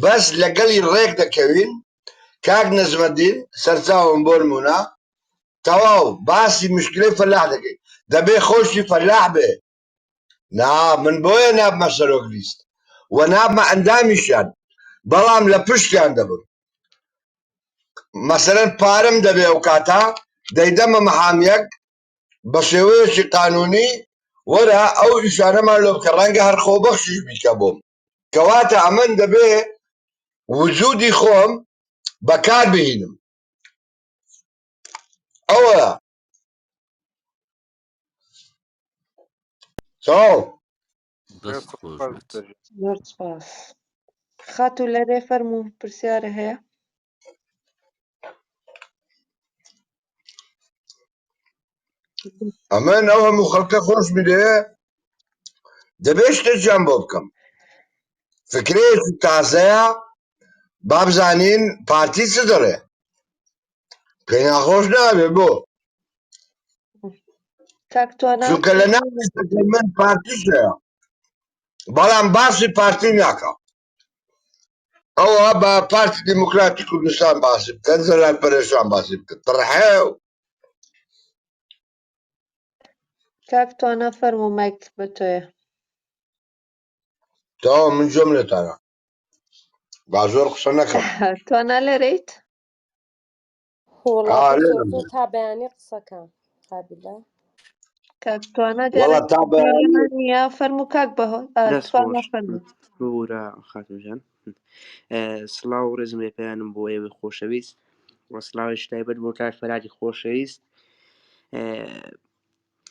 بەس لەگەڵی ڕێک دەکەوین کاک نەجمەدین سەرچاوم بۆ نمونە. تەواو باسی مشکلەی فەلاح دەکەی دەبێ خۆشی فەلاح بێ نا من بۆیە نابمە سەرۆک لیست و نابمە ئەندامیشیان بەڵام لە پشتیان دەبم مەسەلەن پارەم دەبێ ئەو کاتە دەیدەمە محامیەک بە شێوەیەکی قانونی وەرە ئەو ئیشانەمان لۆ بکە ڕەنگە هەر خۆبەخشیش بیکە بۆم کەواتە ئەمن دەبێ وجودی خۆم بەکار بهینم ئەوە تەواو. دەست خۆش بێت. زۆر سپاس. خاتوو لەرێ فەرموو پرسیارە هەیە؟ ئەمن ئەو هەموو خەڵکە خۆشمی دەوێ دەبێ شتێکیان بۆ بکەم فکرەیەکی تازەیە با بزانین پارتی چ دەڵێ پێ ناخۆش نابێ بۆ کاک توانا چونکە لە ناو لیستەکەی من پارتیش هەیە بەڵام باسی پارتی ناکا ئەوە بە پارتی دیموکراتی کوردستان باسی بکەن زەلال پەرێشان باسی بکەن تڕحێو کاک توانا فەرموو مایک بە تۆیە. تەواو من گوێم لێتانە با زۆر قسە نەکەم. توانا لێرەیت؟ وەڵا ئا دکتۆر لێرەم. تۆ تا بەیانی قسەکە قابلە. کاک توانا دیارە وەڵا تا گوێ بەیانی لەمان نییە فەرموو کاک بەهۆ دەست توانا خۆش فەرموو. ببورە خاتون جان سڵاو و ڕێزم لێ پێیانم بۆ ئێوەی خۆشەویست و سڵاوێکی تایبەت بۆ کاک فەرهادی خۆشەویست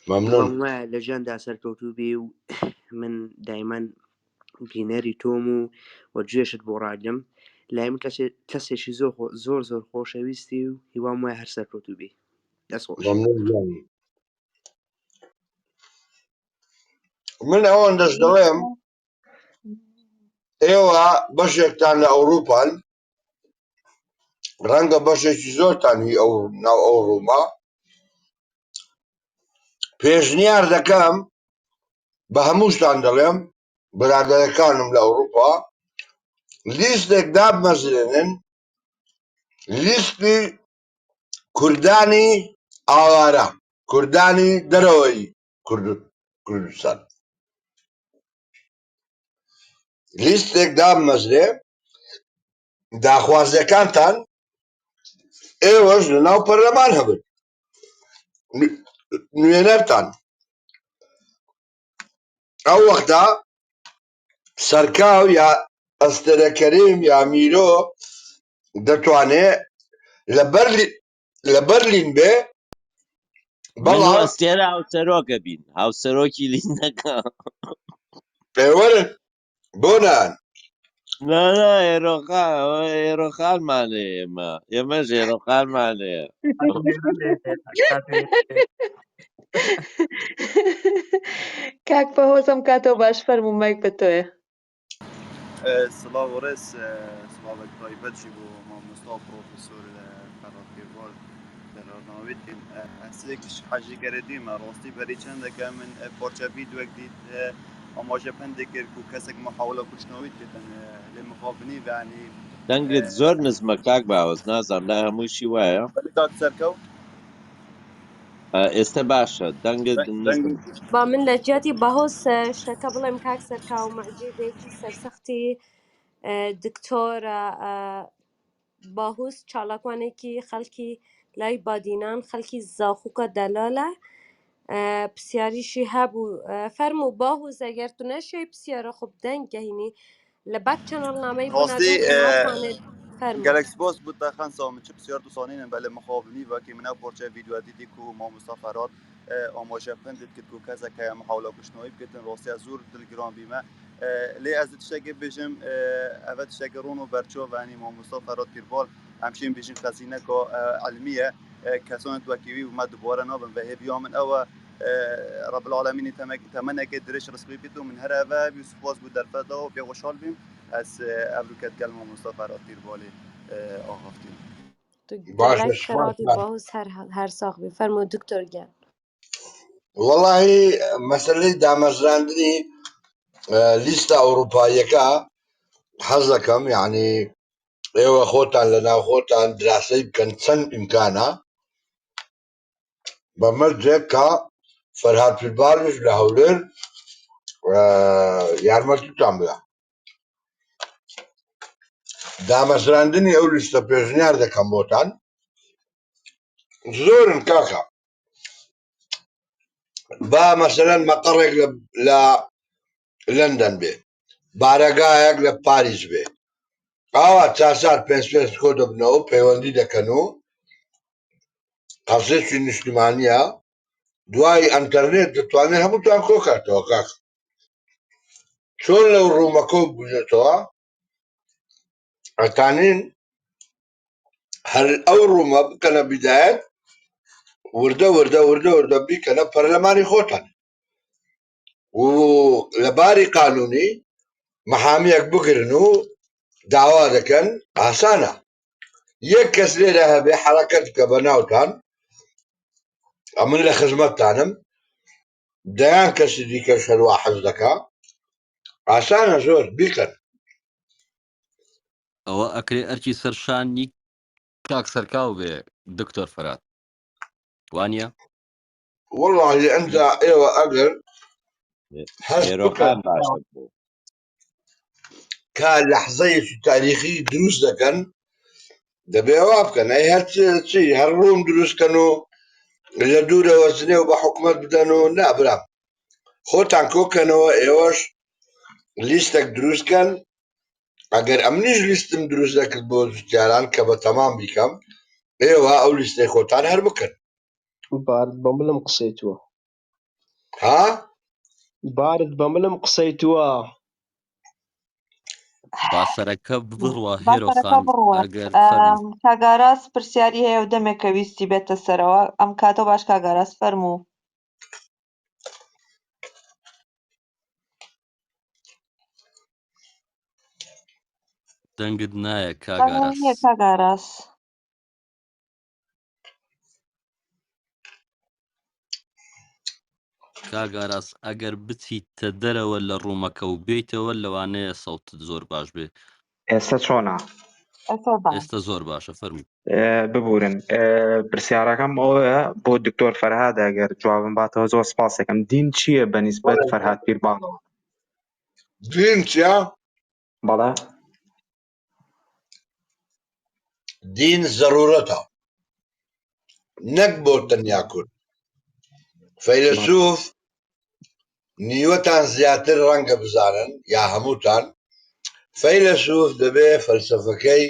مەمنون هیوام وایە لە ژیاندا سەرکەوتوو بی و من دایمەن بینەری تۆم و و گوێشت بۆ ڕاگرم لای من کەسێکی زۆر زۆر زۆر خۆشەویستی و هیوام وایە هەر سەرکەوتوو بی دەست خۆش مەمنون گیانم من ئەوەندەش دەڵێم ئێوە بەشێکتان لە ئەوروپان ڕەنگە بەشێکی زۆرتان هی ئەو ناو ئەو ڕوومە پێشنیار دەکەم بە هەمووشتان دەڵێم برادەرەکانم لە ئەوروپا لیستێک دابمەزرێنن لیستی کوردانی ئاوارە کوردانی دەرەوەی کوردستان لیستێک دابمەزرێ داخوازیەکانتان ئێوەش لە ناو پەرلەمان هەبن نوێنەرتان ئەو وەختە سەرکاو یا ئەستێرە کەریم یا میرۆ دەتوانێ لە بەرلین لە بەرلین بێ من و بەڵام ئەستێرە هاوسەرۆکە بین هاوسەرۆکی لیستەکە پێوەرن بۆ نان نا نا ئێرۆخان ئێرۆخانمان هەیە ئێمە ئێمەش ئێرۆخانمان هەیە خاتوو لێرە کاک بەهۆزم کاتەوە باش فەرموو مایک بە تۆیە. سڵاو و ڕێز سڵاوێک تایبەت ژی بۆ مامۆستا و پرۆفسۆر فەرهاد پیرباڵ دەرناوێت ئەسێکش حەژی گەرە دیمە ڕاستی بەری چەندەکە من پارچە ڤیدیۆک دیت ئاماژە پەندێک کرد و کەسێک محاولە کوشتنەوەی کردن لێ مخابنی یعنی دەنگت زۆر نزمە کاک باوەز نازانم لای هەمووشی وایە بەلی کاک سەرکەوت ئێستا باشە دەنگت دەنگ نزم با من لە جیاتی بەهۆز شتەکە بڵێم کاک سەرکاو مەعجیبێکی سەرسەختی دکتۆرە باهوز چالاکوانێکی خەڵکی لای بادینان خەڵکی زاخوکە دەلالە پرسیاریشی هەبوو فەرموو باهوز ئەگەر تو نەشەی پرسیارە خۆ بدەنگ گەهینی لە بەک چەنەڵ نامەی بۆ ڕاستی ناردم کە ناتوانێت فەرموو گەلەک سپاس بوو تا خەن سا من چ پرسیار دوسانینم بەلێ مخابنی وەکی منە پۆرچە ڤیدیۆ دیدی کو مامۆستا فەرهاد ئاماژە پندت کرد کو کەسە کە محاولە کوشتنەوەی بکردن ڕاستیا زۆر دلگران بیمە لێ ئەز تشتێکی بێژم ئەڤە تشتێکی ڕۆن و بەرچۆ وانی مامۆستا فەرهاد پیرباڵ ئەمشین بێژین خەزینە کە علمیە کەسانت وەکیوی و مە دوبارە نابن و هێڤیا من ئەوە رب العالمین تەمەنێکی درێژ ڕزقی بێت و من هەر ئەڤە بی و سپاس بوو دەرفەتەوە و پێ خۆشحال بیم ئەس ئەڤروکەت گەل مامۆستا فەرهاد پیرباڵی ئاخافتیم. تو باشە گەلەک سپاس خەراتی باهوز هەر هەر ساغ بی فەرموو دکتۆر گیان وەڵاهی مەسەلەی دامەزراندنی لیستە ئەوروپاییەکە حەز دەکەم یعنی ئێوە خۆتان لە ناو خۆتان دراسەی بکەن چەند ئیمکانە. بە مەرجێک کە فەرهاد پیرباڵیش لە هەولێر یارمەتیتان بدا. دامەزراندنی ئەو لیستە پێشنیار دەکەم بۆتان زۆرن کاکە با مەسەلەن مەقەڕێک لە لەندەن بێ بارەگایەک لە پاریس بێ ئاوا چارچار پێنج پێنج کۆ دەبنەوە پەیوەندی دەکەن و قەزێکی نیشتمانیە دوای ئەتەرنێت دەتوانێت هەمووتان کۆکاتەوە کاک چۆن لەو ڕوومە کۆ بوونەتەوە ئەتانین هەر ئەو ڕوومە بکەنە بیدایەت وردە وردە وردە وردە بیکەنە پەرلەمانی خۆتان و لە باری قانونی محامیەک بگرن و داوا دەکەن ئاسانە یەک کەس لێرە هەبێ حرەکەت بکە بە ناوتان ئەمن لە خزمەتتانم دەیان کەسی دیکەش هەروا حەز دەکا ئاسانە زۆر بیکەن. ئەوە ئەکرێ ئەرکی سەر شانی کاک سەرکاو بێ دکتۆر فەرات وانە؟ وەڵاهی ئەمجا ئێوە ئەگەر هەست بکەن هێرۆخان باشە بۆ کە لەحزەیەکی تاریخی دروست دەکەن دەبێ وا بکەن ئەی هەر چی هەر ڕووم دروست کەن و لە دوورەوە جنێو بە حکومەت بدەن و نا برام خۆتان کۆکەنەوە ئێوەش لیستێک دروست کەن ئەگەر ئەمنیش لیستم دروست دەکرد بۆ جوتیاران کە بە تەمام بیکەم ئێوە ئەو لیستەی خۆتان هەر بکەن. بارت بە ملم قسەی تووە. ها؟ بارت بە ملم قسەی تووە. با سەرەکە بڕوا با سەرەکە هێرۆخان بڕوات. ئەگەر فەرموو کاک ئاراس پرسیاری هەیە و دەمێکە ویستی بێتە سەرەوە. ئەم کاتەوە باش کاک ئاراس فەرموو. دەنگت نایە کاک دەنگم ئاراس. نییە کاک ئاراس. کاک ئاراس ئەگەر بچیتە دەرەوە لە ڕوومەکە و بێیتەوە لەوانەیە سەوتت زۆر باش بێ. ئێستا چۆنە؟ ئێستا باش. ئێستا زۆر باشە فەرموو. ببورن پرسیارەکەم ئەوەیە بۆ دکتۆر فەرهاد ئەگەر جوابم باتەوە زۆر سپاسێکم دین چییە بە نیسبەت فەرهاد پیرباڵەوە؟ دین چییە؟ بەڵێ دین زەرورەتە نەک بۆ تەنیا کورد فەیلەسوف نیوەتان زیاتر ڕەنگە بزانن یا هەمووتان فەیلەسوف دەبێ فەلسەفەکەی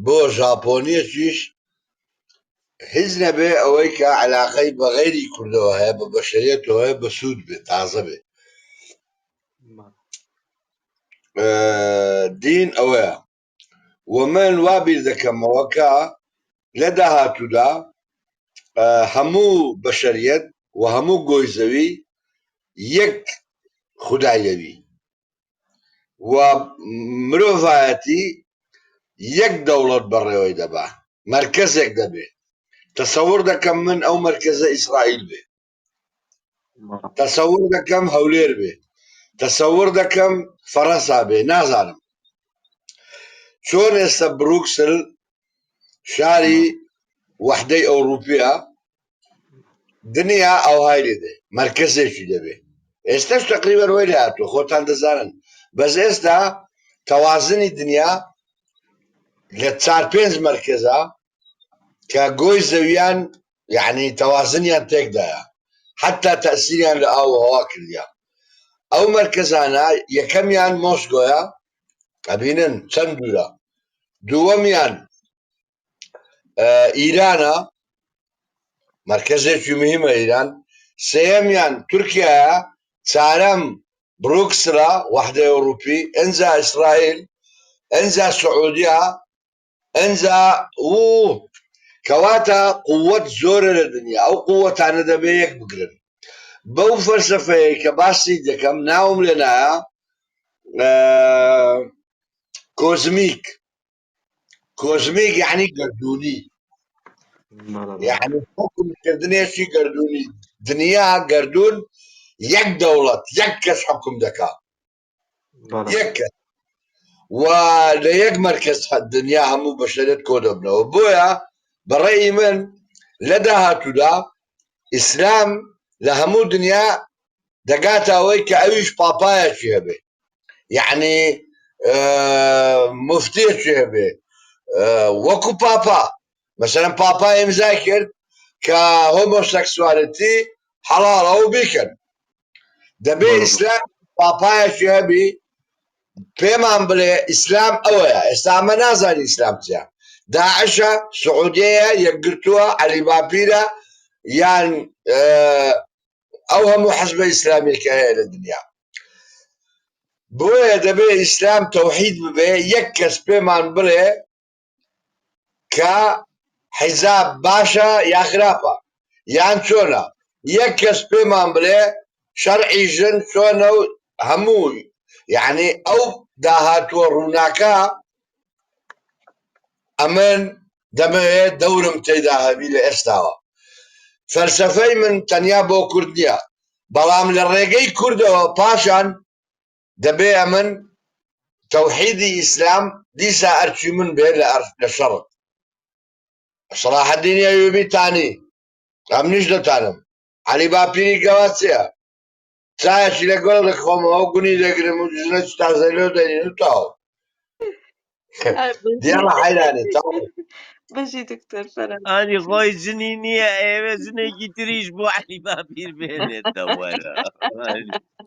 بۆ ژاپۆنیەکیش هیچ نەبێ ئەوەی کە علاقەی بە غەیری کوردەوە هەیە بە بەشەریەتەوە هەیە بەسوود بێ تازە بێ دین ئەوەیە و من وا بیر دەکەمەوە کە لە داهاتوودا هەموو بەشەریەت و هەموو گۆی زەوی یەک خودای دەبی و مرۆڤایەتی یەک دەوڵەت بەڕێوەی دەبا مەرکەزێک دەبێ تەسەور دەکەم من ئەو مەرکەزە ئیسرائیل بێ تەسەور دەکەم هەولێر بێ تەسەور دەکەم فەرەنسا بێ نازانم چۆن ئێستا بروکسل شاری وەحدەی ئەوروپیە دنیا ئەوهای لێ دێ مەرکەزێکی دەبێ ئێستاش تقریبا وەی لێ هاتووە خۆتان دەزانن بەس ئێستا تەوازنی دنیا لە چار پێنج مەرکەزە کە گۆی زەویان یعنی تەوازنیان تێکدایە حتا تەسیریان لە ئاو و هەوا کردیە ئەو مەرکەزانە یەکەمیان مۆسکۆیە ئەبینن چەند دوورە دووەمیان ئیرانە مەرکەزێکی مهمە ئیران سێیەمیان تورکیایە چارەم بروکسلە وەحدەی ئەوروپی ئینجا ئیسرائیل ئینجا سعودیە ئینجا و کەواتە قووەت زۆرە لە دنیا ئەو قووەتانە دەبێ یەک بگرن بەو فەلسەفەیە کە باسی دەکەم ناوم لێنایە کۆزمیک کۆزمیک یعنی گەردوونی یعنی حکم کردنێکی گەردوونی دنیا گەردوون یەک دەوڵەت یەک کەس حکم دەکا یەک کەس و لە یەک مەرکەز دنیا هەموو بەشەرێت کۆ دەبنەوە بۆیە بەڕێی من لە داهاتوودا. ئیسلام لە هەموو دنیا دەگاتە ئەوەی کە ئەویش پاپایەکی هەبێ یعنی مفتیەکی هەبێ وەکو پاپا مەسەلەن پاپا ئیمزای کرد کە هۆمۆسێکسوالێتی حەڵاڵە و بیکەن دەبێ ئیسلام پاپایەکی هەبی پێمان بڵێ ئیسلام ئەوەیە ئێستا ئەمە نازانی ئیسلام چیە داعشە سعودیەیە یەکگرتووە عەلی باپیرە یان ئەو هەموو حزبە ئیسلامیە کە هەیە لە دنیا بۆیە دەبێ ئیسلام تەوحید ببێ یەک کەس پێمان بڵێ کە حیجاب باشە یا خراپە یان چۆنە یەک کەس پێمان بڵێ شەرعی ژن چۆنە و هەموو یعنی ئەو داهاتووە ڕووناکە ئەمن دەمەوێت دەورم تێدا هەبی لە ئێستاوە فەلسەفەی من تەنیا بۆ کورد نییە بەڵام لە ڕێگەی کوردەوە پاشان دەبێ ئەمن تەوحیدی ئیسلام دیسا ئەرکی من بێ لە شەڕت سەڵاحەدینی ئەیوبی تانی ئەمنیش دەتانم عەلی باپیری گەوا چییە چایەکی لەگەڵ دەخۆمەوە گونی دەگرم و ژنە تازە لۆ دەنین و تاو دیارە حەیرانی تاو بژی دکتۆر فەرهاد. ئانی خۆی ژنی نییە ئەیەوێ ژنێکی تریش بۆ عەلی باپیر بێنێتەوە.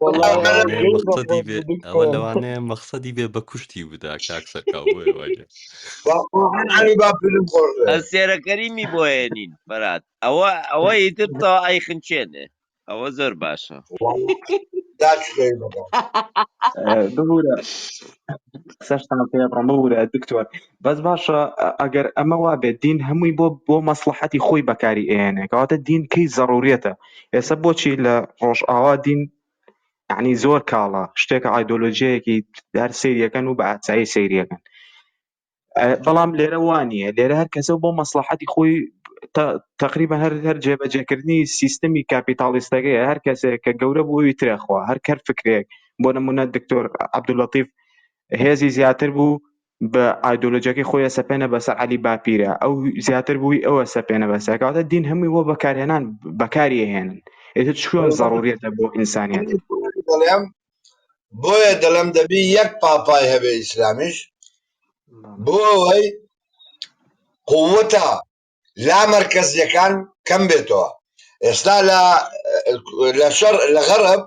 وەڵا لەوانەیە زۆر مەقسەدی بەخۆش بێ بوو ئەوە دکتۆر. لەوانەیە مەقسەدی بێ بە کوشتی بدا کاک سەرکاو بۆیە وای لێ واقعا عەلی باپیرم خۆش دەوێت. ئەستێرە کەریمی بۆ هێنین فەرات ئەوە ئەوە ئیتر تا ئەیخنچێنێ ئەوە زۆر باشە. داچ خێر بەکات. ببورە قسەشتان پێ بڕم ببورە دکتۆر بەس باشە ئەگەر ئەمە وابێت دین هەمووی بۆ بۆ مەسلحەتی خۆی بەکاری ئێنێ کەواتە دین کەی زەڕوریەتە ئێستا بۆچی لە ڕۆژئاوا دین یعنی زۆر کاڵا شتێکە ئایدۆلۆژیەکی هەر سەیریەکەن و بە ئاسایی سەیریەکەن بەڵام لێرە وانە لێرە هەر کەسە بۆ مەسلحەتی خۆی تقریبا هەر هەر جێبەجێکردنی سیستمی کاپیتالیستەکەیە هەر کەسێک کە گەورە بووی ترەخوا هەر کەر فکرێک بۆ نمونە دکتۆر عەبدوللەتیف هێزی زیاتر بوو بە ئایدۆلۆژیەکەی خۆی سەپێنە بەسەر عەلی باپیرە ئەو زیاتر بووی ئەوە سەپێنە بەسەر کەواتە دین هەمووی بۆ بەکارهێنان بەکاری هێنن ئێتر چۆن زەڕوریەتە بۆ ئینسانیەت دەڵێم بۆیە دەڵێم دەبی یەک پاپای هەبێ ئیسلامیش بۆ ئەوەی قوتە لا مەرکەزیەکان کەم بێتەوە ئێستا لە لە شەر لە غەرب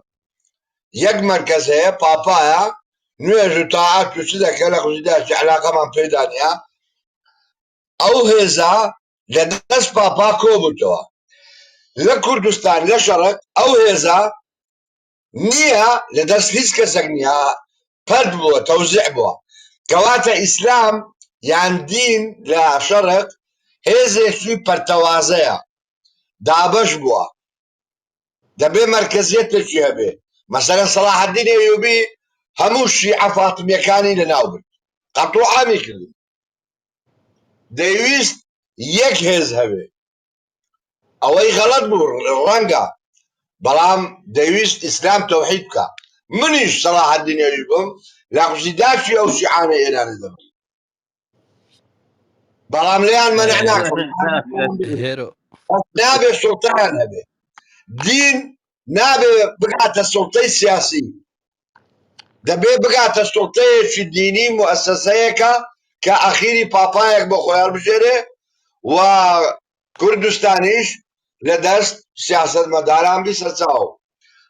یەک مەرکەز هەیە پاپایە نوێژ و تاعات و چ دەکە لە خوزیداچی علاقەمان پێدا نییە ئەو هێزە لە دەست پاپا کۆبووتەوە لە کوردستان لە شەڕک ئەو هێزە نییە لە دەست هیچ کەسێک نییە پەرت بووە تەوزیع بووە کەواتە ئیسلام یان دین لە شەرق هێزێکی پەرتەوازەیە دابەش بووە دەبێ مەرکەزیەتێکی هەبێ مەسەلەن سەڵاحەدین ئەیوبی هەموو شیعە فاتمیەکانی لەناو برد قەتڵ و عامی کرد دەیویست یەک هێز هەبێ ئەوەی غەڵەت بوو ڕەنگە بەڵام دەیویست ئیسلام تەوحید بکە منیش سەڵاحەدین ئەیوبی بم لە خوشی داکی ئەو شیعانە ئێرانە دەبم بەڵام لێیان مەنع ناکەم هێرۆ نابێ سوڵتەیان هەبێ دین نابێ بگاتە سوڵتەی سیاسی دەبێ بگاتە سوڵتەیەکی دینی موئەسەسەیەکە کە ئەخیری پاپایەک بۆ خۆی هەڵبژێرێ و کوردستانیش لە دەست سیاسەتمەداران بی سەرچاو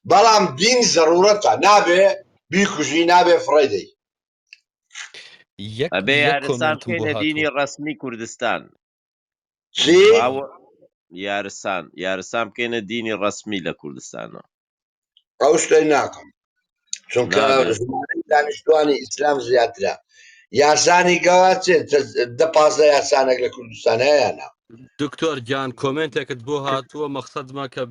بەڵام دین زەڕوڕەتە نابێ بیکوژی نابێ فڕێ دەی. یەک ئەبێ یەک یارسان کۆمێنتم بۆ بکەینە هاتووە دینی ڕەسمی کوردستان. چی؟ واو یارسان یارسان بکەینە دینی ڕەسمی لە کوردستانە. ئەو شتەی ناکەم چونکە نابێ ژمارەی دانیشتوانی ئیسلام زیاترە یارسانی گەوا چێ دە پازدە یارسانێک لە کوردستان هەیەە دکتۆر گیان کۆمێنتێکت بۆ هاتووە مەقسەدمە کە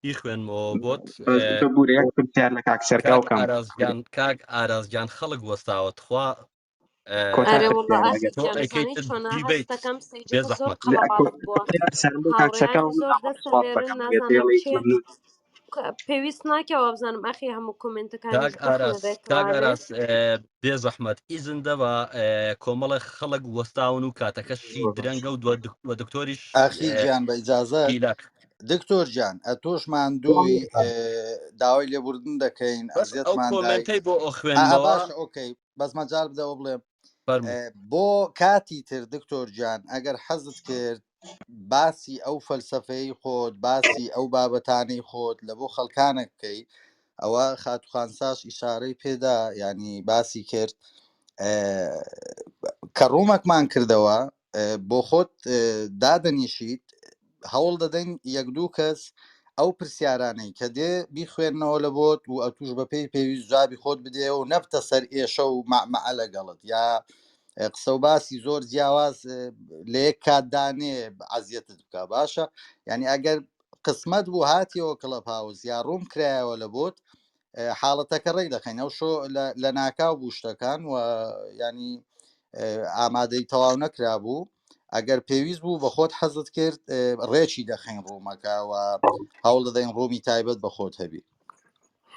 بیخوێنمەوە بۆت بەس ببورە یەک پرسیار لە کاک کاک سەرکاو کەم ئاراس گیان کاک ئاراس گیان خەڵک وەستاوە تخوا کۆتا ئەرێ وەڵا پرسیار ئاخی ئەگەر تۆ گیان ئەیکەیتە زانی چۆنا دیبەیت هەستەکەم بێ سەیجەکە زۆر زەحمەت لە قەڵەباڵغ بووە کۆتا پرسیارم بۆ کاک سەرکاو هاوڕێیانی من زۆر داوا دەست سواب ئەنێرن دەکەم ئەگەر نازانم بێڵی کێ مەمنون پێویست ناکە وابزانم ئەخی هەموو کۆمێنتەکانیش کاک ئاراس کاک بخوێنرێتەوانێ ئاراس بێ زەحمەت ئیزن دەبا کۆمەڵە خەڵک وەستاون و کاتەکەشی زۆر باش درەنگە و دو دکتۆریش ئەخی گیان بە ئیجازەت هیلاک. دکتۆر گیان ئەتۆش ماندووی داوای لێبوردن دەکەین بەس ئەو ئەزیەتمان دای کۆمێنتەی بۆ ئا ئەخوێنمەوە باشە ئۆکەی بەس مەجال بدەوە بڵێم فەرموو بۆ کاتی تر دکتۆر گیان ئەگەر حەزت کرد باسی ئەو فەلسفەی خۆت باسی ئەو بابەتانەی خۆت لە بۆ خەڵکانێک بکەی ئەوە خاتو خانساش ئیشارەی پێدا ینی باسی کرد کە ڕوومەکمان کردەوە بۆ خۆت دادەنیشیت هەوڵ دەدەین یەک دوو کەس ئەو پرسیارانەی کە دێ بیخوێنەوە لە بۆت و ئەتوش بەپێی پێویست جوابی خۆت بدێ و نەبتە سەر ئێشە و مەعمەعە لەگەڵت یا قسە و باسی زۆر جیاواز لە یەک کاتدانێ عەزیەتت بکە باشە یعنی ئەگەر قسمەت بوو هاتیەوە کڵەپ هاوس یا ڕووم کرایەوە لە بۆت حاڵەتەکە ڕێک دەخەین ئەو شۆ لە ناکاو بوو شتەکان و ینی ئامادەی تەواو نەکرابوو ئەگەر پێویست بوو بە خۆت حەزت کرد ڕێکی دەخەین ڕوومەکە و هەوڵ دەدەین ڕوومی تایبەت بە خۆت هەبی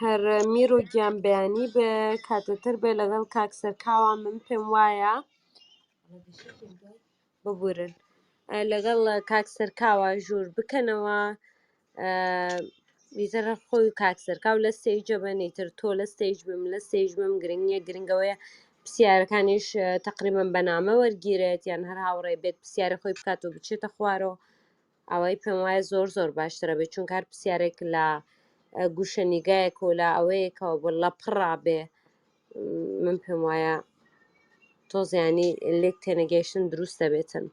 هەر میرۆ گیان بەیانی بێ کاتەتر بێ لەگەڵ کاک سەرکاوە من پێم وایە ببورن لەگەڵ کاک سەرکاوە ژوور بکەنەوە ئیتر خۆی و کاک سەرکاو لە ستەیجە بن ئیتر تۆ لە ستەیج بم لە ستەیج بم گرنگ نییە گرنگەوەیە پرسیارەکانیش تقریبا بە نامە وەرگیرێت یان هەر هاوڕێ بێت پرسیاری خۆی بکات و بچێتە خوارەوە ئەوەی پێم وایە زۆر زۆر باشترە بێت چونکە هەر پرسیارێک لە گوشە نیگایەک و لە ئەوەیەکەوە بۆ لە پڕا بێ من پێم وایە تۆزیانی لێک تێنەگەیشتن دروست دەبێتن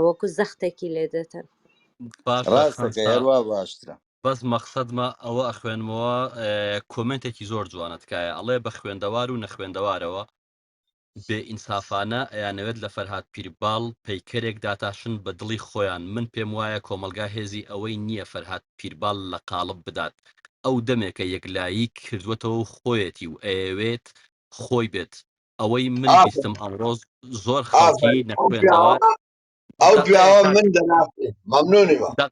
وەکو زەختێکی لێ دێتن. باشە ڕاستەکە خەنسا هەروە باشترە. بەس مەقسەدمە ئەوە ئەخوێنمەوە کۆمێنتێکی زۆر جوانە تکایە ئەڵێ بە خوێندەوار و نەخوێندەوارەوە بێ ئینسافانە ئەیانەوێت لە فەرهاد پیرباڵ پەیکەرێک داتاشن بە دڵی خۆیان من پێم وایە کۆمەڵگا هێزی ئەوەی نییە فەرهاد پیرباڵ لە قاڵب بدات ئەو دەمێکە یەکلایی کردوەتەوە و خۆیەتی و ئەیەوێت خۆی بێت ئەوەی من بیستم ئافەرین ئەمڕۆ زۆر خەڵکی ئافەرین ئەو پیاوە نەخوێندەوار ئەو دەقەیەک پیاوە کاک من دەناسێ مەمنونیمە. دەق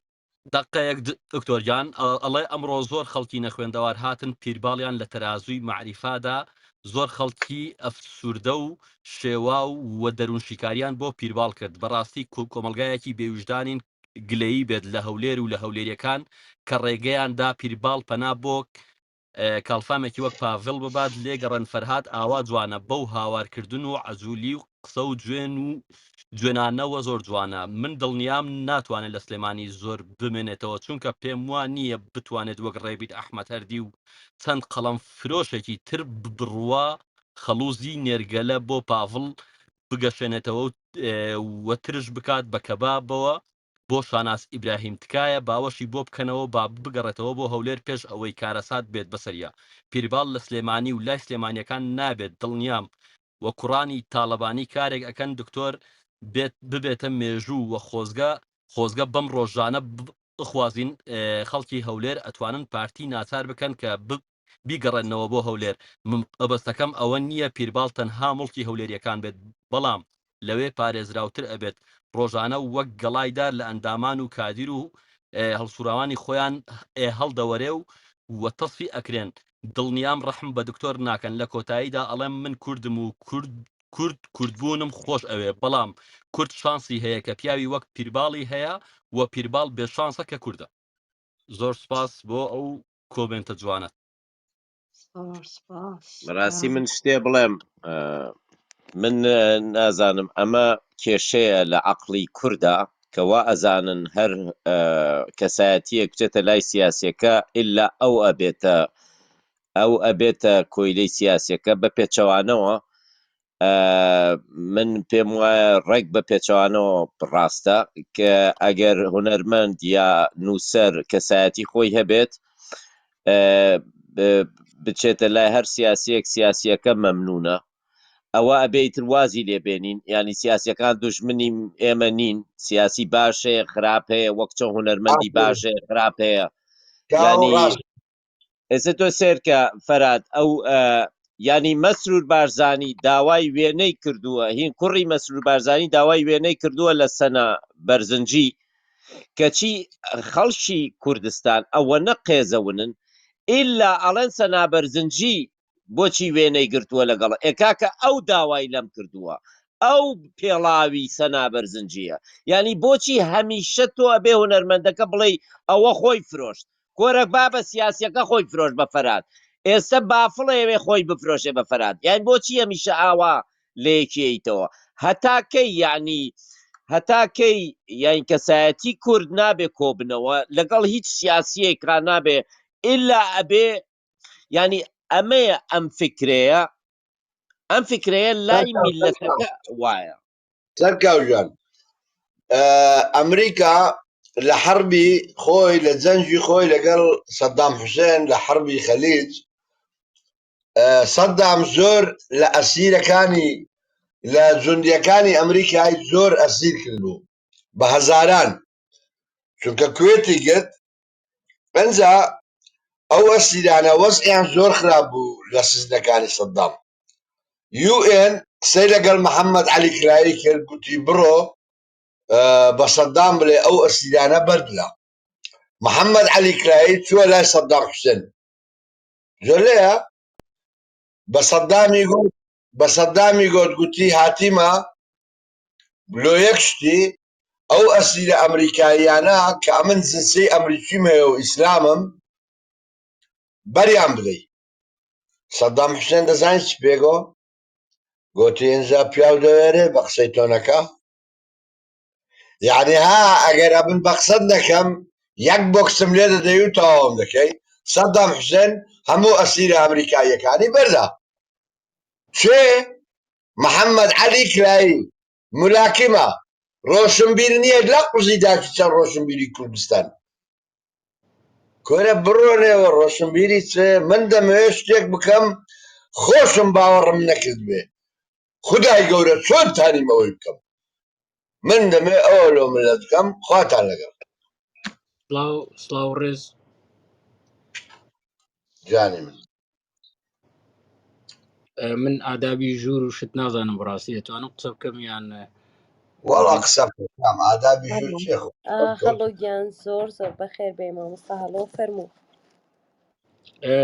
دەقەیەک دکتۆر گیان ئەڵێ ئەمڕۆ زۆر خەڵکی نەخوێندەوار هاتن پیرباڵیان لە تەرازووی مەعریفادا زۆر خەڵکی ئەفسوردە و شێواو و دەروونشیکاریان بۆ پیرباڵ کرد بەڕاستی کۆمەڵگایەکی بێویژدانین گلەیی بێت لە هەولێر و لە هەولێریەکان کە ڕێگەیان دا پیرباڵ پەنا بۆ کاڵفامێکی وەک پاڤڵ ببات لێگەڕێن فەرهاد ئاوا جوانە بەو هاوارکردن و عەزولی و قسە و جوێن و جوێنانەوە زۆر جوانە من دڵنیام ناتوانێت لە سلێمانی زۆر بمێنێتەوە چونکە پێم وا نییە بتوانێت وەک ڕێبین ئەحمەد هەردی و چەند قەڵەم فرۆشێکی تر بڕوا خەڵوزی نێرگەلە بۆ پاڤڵ بگەشێنێتەوە و ترش بکات بە کەبابەوە بۆ شاناز ئیبراهیم تکایە باوەشی بۆ بکەنەوە با بگەڕێتەوە بۆ هەولێر پێش ئەوەی کارەسات بێت بەسەریا پیرباڵ لە سلێمانی و لای سلێمانیەکان نابێت دڵنیام و کوڕانی تاڵەبانی کارێک ئەکەن دکتۆر بێت ببێتە مێژوو و خۆزگە خۆزگە بەم ڕۆژانە بخوازین خەڵکی هەولێر ئەتوانن پارتی ناچار بکەن کە بیگەڕێننەوە بۆ هەولێر، مەبەستەکەم ئەوە نییە پیرباڵ تەنها موڵکی هەولێرییەکان بێت، بەڵام لەوێ پارێزراوتر ئەبێت، ڕۆژانە وەک گەڵای دار لە ئەندامان و کادیر و هەڵسوراوانی خۆیان هەڵدەوەرێ و تەسفی ئەکرێن، دڵنیام ڕەحم بە دکتۆر ناکەن، لە کۆتاییدا ئەڵێم من کوردم و کورد کورد کوردبوونم خۆش ئەوێ، بەڵام کورد شانسی هەیە کە پیاوی وەک پیرباڵی هەیە و پیرباڵ بێ شانسە کە کوردە. زۆر سپاس بۆ ئەو کۆمێنتە جوانەت. زۆر سپاس. بەڕاستی من شتێ بڵێم من نازانم ئەمە کێشەیە لە عەقڵی کوردا کە وا ئەزانن هەر کەسایەتیەک بچێتە لای سیاسیەکە ئیلا ئەو ئەبێتە ئەو ئەبێتە کۆیلەی سیاسیەکە بە پێچەوانەوە من پێم وایە ڕێک بە پێچەوانەوە ڕاستە کە ئەگەر هونەرمەند یا نووسەر کەسایەتی خۆی هەبێت بچێتە لای هەر سیاسیەک سیاسیەکە مەمنونە ئەوە ئەبێ ئیتر وازی لێ بێنین یعنی سیاسیەکان دوژمنی ئێمە نین سیاسی باش هەیە خراپ هەیە وەک چۆن هونەرمەندی باش هەیە خراپ هەیە یعنی ئێستا تۆ سێرکە فەرات ئەو ینی مەسرور بارزانی داوای وێنەی کردووە هین کوڕی مەسرور بارزانی داوای وێنەی کردووە لە سەنا بەرزنجی کەچی خەڵکی کوردستان ئەوە نە قێزەونن ئللا ئەڵێن سەنا بەرزنجی بۆچی وێنەی گرتووە لەگەڵ ئێ کاکە ئەو داوای لەم کردووە. ئەو پێڵاوی سەنا بەرزنجیە یانی بۆچی هەمیشە تۆ ئەبێ هونەرمەندەکە بڵێی ئەوە خۆی فرۆشت کۆرە بابە سیاسیەکە خۆی فرۆشت بە فەرات ئێستا بافڵ ئەیەوێ خۆی بفرۆشێ بە فەرات یانی بۆچی هەمیشە ئاوا لەیەکیەیتەوە هەتا کەی یعنی هەتا کەی یان کەسایەتی کورد نابێ کۆبنەوە لەگەڵ هیچ سیاسیەکا نابێ ئللا ئەبێ یعنی ئەمەیە ئەم فکرەیە ئەم فکرەیە لای میلەتەکە وایە. سەرکاو گیان ئەمریکا لە حەربی خۆی لە جەنگی خۆی لەگەڵ سەدام حوسێن لە حەربی خەلیج سەدام زۆر لە ئەسیرەکانی لە جوندیەکانی ئەمریکای زۆر ئەسیر کردبوو بە هەزاران چونکە کوێتی گرت ئەنجا ئەو ئەسیرانە وەزعیان زۆر خراپ بوو لە سجنەکانی سەدام یو ئێن قسەی لەگەڵ محەممەد عەلی کرایی کرد گوتی بڕۆ بە سەدام بڵێ ئەو ئەسیرانە بەردرا محەممەد عەلی کرایی چووە لای سەدام حوسێن زۆر لێیە بە سەدامی گوت بە سەدامی گوت گوتی هاتیمە لۆ یەک شتی ئەو ئەسیرە ئەمریکاییانە کە ئەمن جنسیەی ئەمریکیم هەیە و ئیسلامم بەریان بدەی سەدام حوسێن دەزانی چ پێگۆ گۆتی ئینجا پیاو دەوێرێ بە قسەی تۆ نەکا یعنی ها ئەگەر ئەمن بە قسەت نەکەم یەک بۆکسم لێ دەدەی و تەواوم دەکەی سەدام حوسێن هەموو ئەسیرە ئەمریکاییەکانی بەردا چێ محەمەد عەلی کرایی ملاکمە ڕۆشنبیر نییە لە قوزی داکی چەند ڕۆشنبیری کوردستان کورە بڕۆنێەوە ڕۆشنبیری چ من دەمەوێت شتێک بکەم خۆشم باوەڕم نەکرد بێ خودای گەورە چۆن تانیم ئەوەی بکەم من دەمێ ئەوە لۆ ملت بکەم خواتان لەگەڵ. سڵاو سڵاو ڕێز. جانی من. من ئادابی ژوور و شت نازانم بەڕاستی دەتوانم قسە بکەم یان وەڵا قسە بکەم ئادابی ژوور چیە خۆ هەڵۆ گیان زۆر زۆر بەخێر بێی مامۆستا هەڵۆ فەرموو.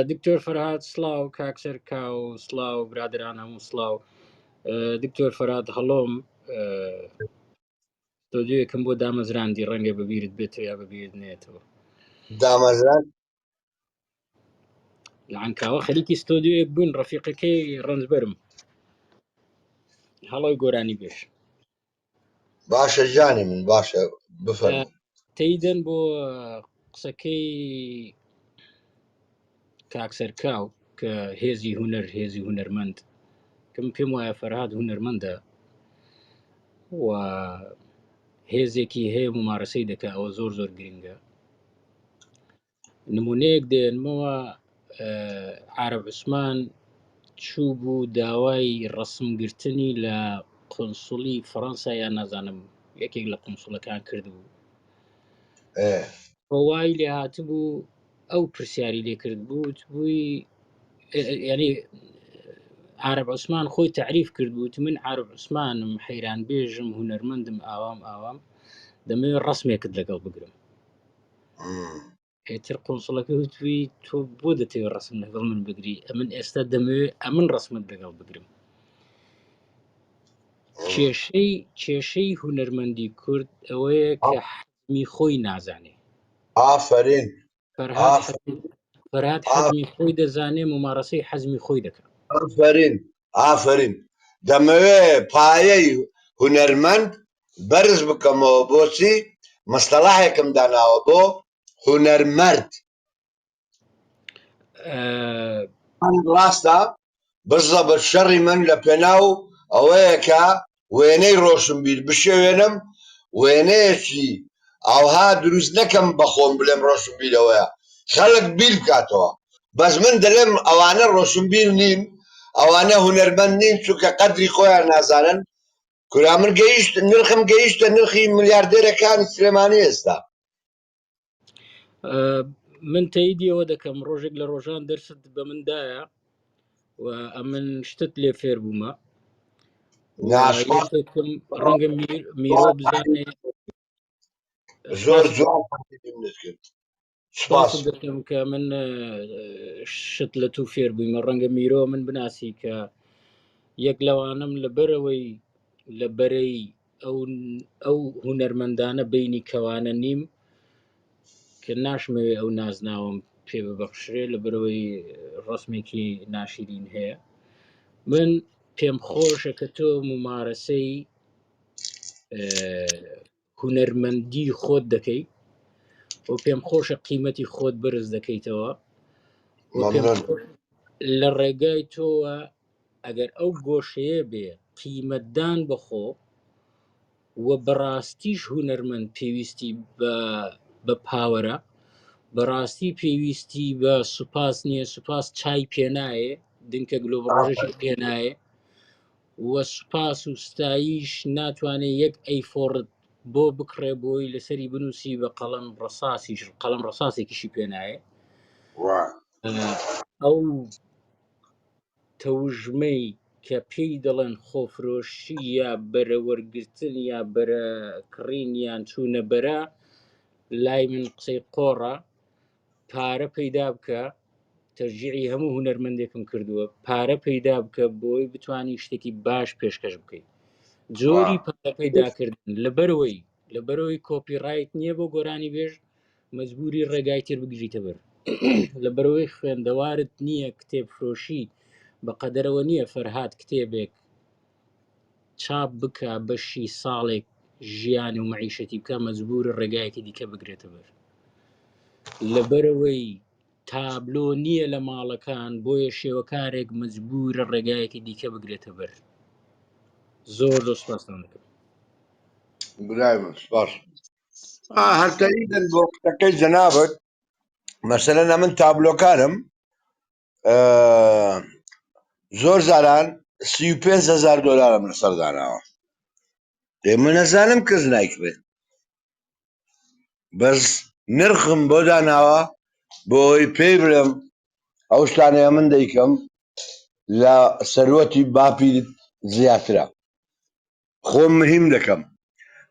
دکتۆر فەرهاد سڵاو کاک سەرکاو سڵاو برادران هەموو سڵاو دکتۆر فەرهاد هەڵۆم ستۆدیۆیەکم بۆ دامەزراندی ڕەنگە بەبیرت بێتەوە یا بەبیرت نێتەوە دامەزران لە عەنکاوە خەریکی ستۆدیۆیەک بووین ڕەفیقەکەی ڕەنجبەرم هەڵۆی گۆرانی بێژ باشە جانی من باشە بفەرموو. تەیدەن بۆ قسەکەی کاک سەرکاو کە هێزی هونەر هێزی هونەرمەند کە من پێم وایە فەرهاد هونەرمەندە و هێزێکی هەیە ممارەسەی دەکا ئەوە زۆر زۆر گرنگە نمونەیەک دێنمەوە عرب عوسمان چوو بوو داوای ڕسمگرتنی لە قنسوڵی فەڕەنسا یان نازانم یەکێک لە قنسوڵەکان کردبوو وای لێ هاتبوو ئەو پرسیاری لێ کرد بوو بووی ینی عرب عوسمان خۆی تعریف کرد بوو من عرب عوسمانم حەیران بێژم هونەرمەندم ئاوام ئاوام دەمەوێت ڕسمێکت لەگەڵ بگرم ئیتر قونسڵەکە وتوی تۆ بۆ دەتەوێت ڕسم لەگەڵ من بگری ئەمن ئێستا دەمەوێت ئەمن ڕسمت لەگەڵ بگرم کێشەی کێشەی هونەرمەندی کورد ئەوەیە کە حەزمی خۆی نازانێ ئافرین فەرهاد فەرهاد حەزمی خۆی دەزانێ ممارەسەی حەزمی خۆی دەکات ئافرین ئافرین دەمەوێ پایەی هونەرمەند بەرز بکەمەوە بۆچی مستەڵاحێکم داناوە بۆ هونەرمەرد ڕاستە بزەبت شەڕی من لە پێناو ئەوەیە کە وێنەی ڕۆشنبیر بشێوێنم وێنەیەکی ئاوها دروست نەکەم بە خۆم بلێم ڕۆشنبیر ئەوەیە خەڵک بیر بکاتەوە بەس من دەلێم ئەوانە ڕۆشنبیر نین ئەوانە هونەرمەند نین چونکە قەدری خۆیان نازانن کورا من گەیشت نرخم گەیشتە نرخی ملیاردێرەکانی سلێمانی ئێستا. من تەیدی ئەوە دەکەم ڕۆژێک لە ڕۆژان دەرست بە من دایە و ئەمن شتت لێ فێر بوومە و ناشپاس یەکێکم ڕەنگە میرۆ بزانێ زۆر سپاست جوان تەقدیمی منت کرد سپاس سپاست دەکەم کە من شت لە تو فێر بوویمە ڕەنگە میرۆ من بناسی کە یەک لەوانم لەبەرەوەی لە بەرەی ئەو ئەو هونەرمەندانە بینی کەوانە نیم کە ناشمەوێ ئەو نازناوەم پێ ببەخشرێ لە بەرەوەی ڕسمێکی ناشیرین هەیە من پێم خۆشە کە تۆ ممارەسەی هونەرمەندی خۆت دەکەی و پێم خۆشە قیمەتی خۆت بەرز دەکەیتەوە و پێم مەمنون. خۆش لە ڕێگای تۆوە ئەگەر ئەو گۆشەیە بێ قیمەتدان بەخۆ و بەڕاستیش هونەرمەند پێویستی بە بە پاوەرە بەڕاستی پێویستی بە سوپاس نییە سوپاس چای پێنایێ دنکە گلۆ ڕۆژێکی پێنایێ و سوپاس و ستاییش ناتوانێ یەک ئەی فۆڕت بۆ بکڕێ بۆی لەسەری بنووسی بە قەڵەم ڕەساسیش قەڵەم ڕەساسێکیشی پێنایێ وا. ئەو تەوژمەی کە پێی دەڵێن خۆفرۆشی یا بەرە وەرگرتن یا بەرە کڕین یان چوونە بەرە لای من قسەی قۆڕە پارە پەیدا بکە تەشجیعی هەموو هونەرمەندێکم کردووە پارە پەیدا بکە بۆی بتانی شتێکی باش پێشکەش بکەیت جۆری پارە پەیداکردن لەبەرەوەی لەبەرەوەی کۆپی ڕایت نییە بۆ گۆرانی بێژ مەجبوری ڕێگای تر بگریتە بەر لەبەرەوەی خوێندەوارت نییە کتێب فرۆشی بە قەدەرەوە نییە فەرهاد کتێبێک چاپ بکە بەشی ساڵێک ژیان و مەعیشەتی بکە مەجبور ڕێگایەکی دیکە بگرێتە بەر لەبەرەوەی تابلۆ نییە لە ماڵەکان بۆیە شێوەکارێک مەجبورە ڕێگایەکی دیکە بگرێتە بەر زۆر زۆر سپاستان دەکەم. برای من سپاس. هەر تەریدن بۆ قسەکەی جەنابت مەسەلەن ئەمن تابلۆکانم زۆر جاران 35 هزار دلارم لەسەر داناوە دێ من نەزانم کەس نایکڕێت بەس نرخم بۆ داناوە بۆ ئەوەی پێی بڵێم ئەو شتانەیە من دەیکەم لە سەروەتی باپیرت زیاترە خۆم مهم دەکەم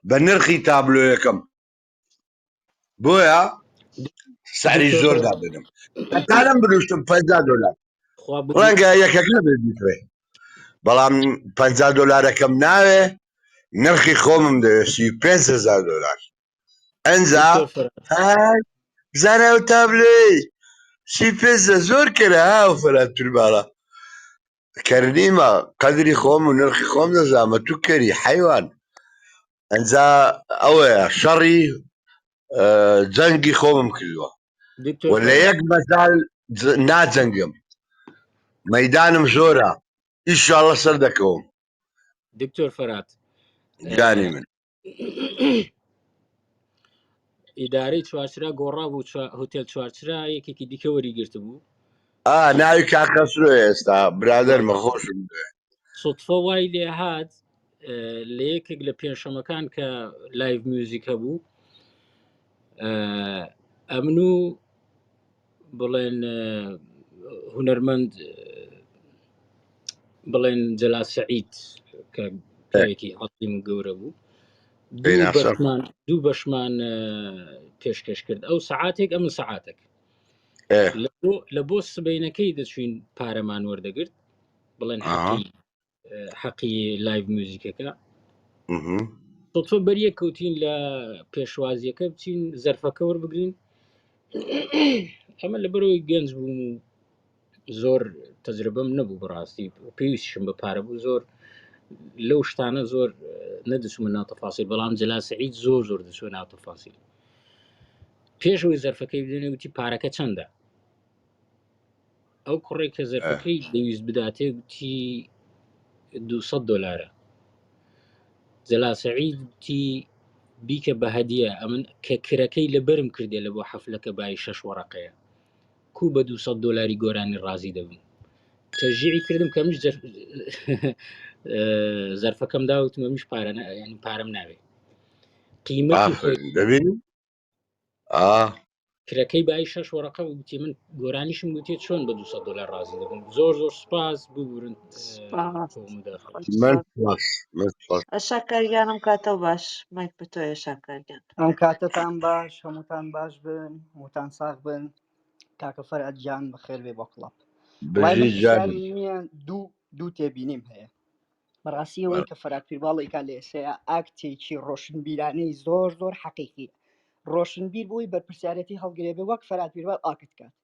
بە نرخی تابلۆیەکەم بۆیە سعری دکتۆر زۆر فەرهاد دادەنم هەتا لەم بنووسم 50 دلار خوا بگو ڕەنگە یەکەکە بێت بیکڕێ بەڵام 50 دلارەکەم ناوێ نرخی خۆمم دەوێت 35 هزار دلار ئەنجا دکتۆر فەرهاد های بزانە ئەو تابلۆی 35 زۆر کەرە ها ئەو فەرهاد تورباڵە کەر نیمە قەدری خۆم و نرخی خۆم دەزانمە تو کەری حەیوان ئەنجا ئەوەیە شەڕی جەنگی خۆمم کردووە دکتۆر و لە فەرهاد یەک مەجال ناجەنگم مەدانم زۆرە ئیشاڵە سەر دەکەوم دکتۆر فەرهاد گیانی من ئیدارەی چوارچرا گۆڕا بوو هۆتێل چوارچرا یەکێکی دیکە وەری گرتبوو ئا ناوی کاک خەسرۆ ئێستا برادەرمە خۆشم دەوێ. سوتفە وای لێ هات لە یەکێک لە پێنجشەمەکان کە لایڤ میوزیک هەبوو ئەمن و بڵێن هونەرمەند بڵێن جەلال سەعید کە پیاوێکی عەظیم و گەورە بوو دوو پێناسە بەشمان دوو بەشمان پێشکەش کرد ئەو سەعاتێک ئەمن سەعاتێک ئێ لە بۆ لە بۆ سبەینەکەی دەچوین پارەمان وەردەگرت بڵێن ئاها حەقی حەقی لایڤ میوزیکەکە مهم. سوتفە بەریەک کەوتین لە پێشوازیەکە بچین زەرفەکە وەربگرین ئەمە لەبەرەوەی گەنج بووم و زۆر تەجربەم نەبوو بەڕاستی پێویستشم بە پارە بوو زۆر لەو شتانە زۆر نەدەچوومە ناو تەفاسیل بەڵام جەلال سەعید زۆر زۆر دەچووە ناو تەفاسیل پێشەوەی زەرفەکەی بدەنێ وتی پارەکە چەندە ئەو کوڕێک کە زەرفەکەی دەویست بداتێ گوتی 200 دلارە جەلال سەعید گوتی بیکە بە هەدیە ئەمن کە کرەکەی لەبەرم کردێ لە بۆ حەفلەکە بای شەش وەڕەقەیە کو بە 200 دلاری گۆرانی ڕازی دەبم تەشجیعی کردم کە منیش زەرفەکەم داوتم منیش پارە ینی پارەم ناوێ قیمەتی خۆی ئافرین دەبینی ئا کرەکەی بای شەش وەرەقە وتی من گۆرانیشم گوتی چۆن بە 200 دلار ڕازی دەبم زۆر زۆر سپاس ببورن سپاس بۆ مداخلە خۆش من زۆر سپاس من سپاس شاکارگیانم کاتەوە باش مایک بە تۆیە شاکارگیان ئەم کاتەتان باش هەمووتان باش بن هەمووتان ساغ بن کاکە فەرهاد گیان بەخێر بێ بۆ کڵاپ وڵای بژی من جانی پرسیارم نییە دوو دوو تێبینیم هەیە بەڕاستی ئەوەی کە فەرات پیرباڵ ئەیکا لە ئێسەیا ئاکتێکی ڕۆشنبیرانەی زۆر زۆر حەقیقیە ڕۆشنبیر بۆی بەرپرسیارەتی هەڵگرێ بێ وەک فەرات پیرباڵ ئاکت کات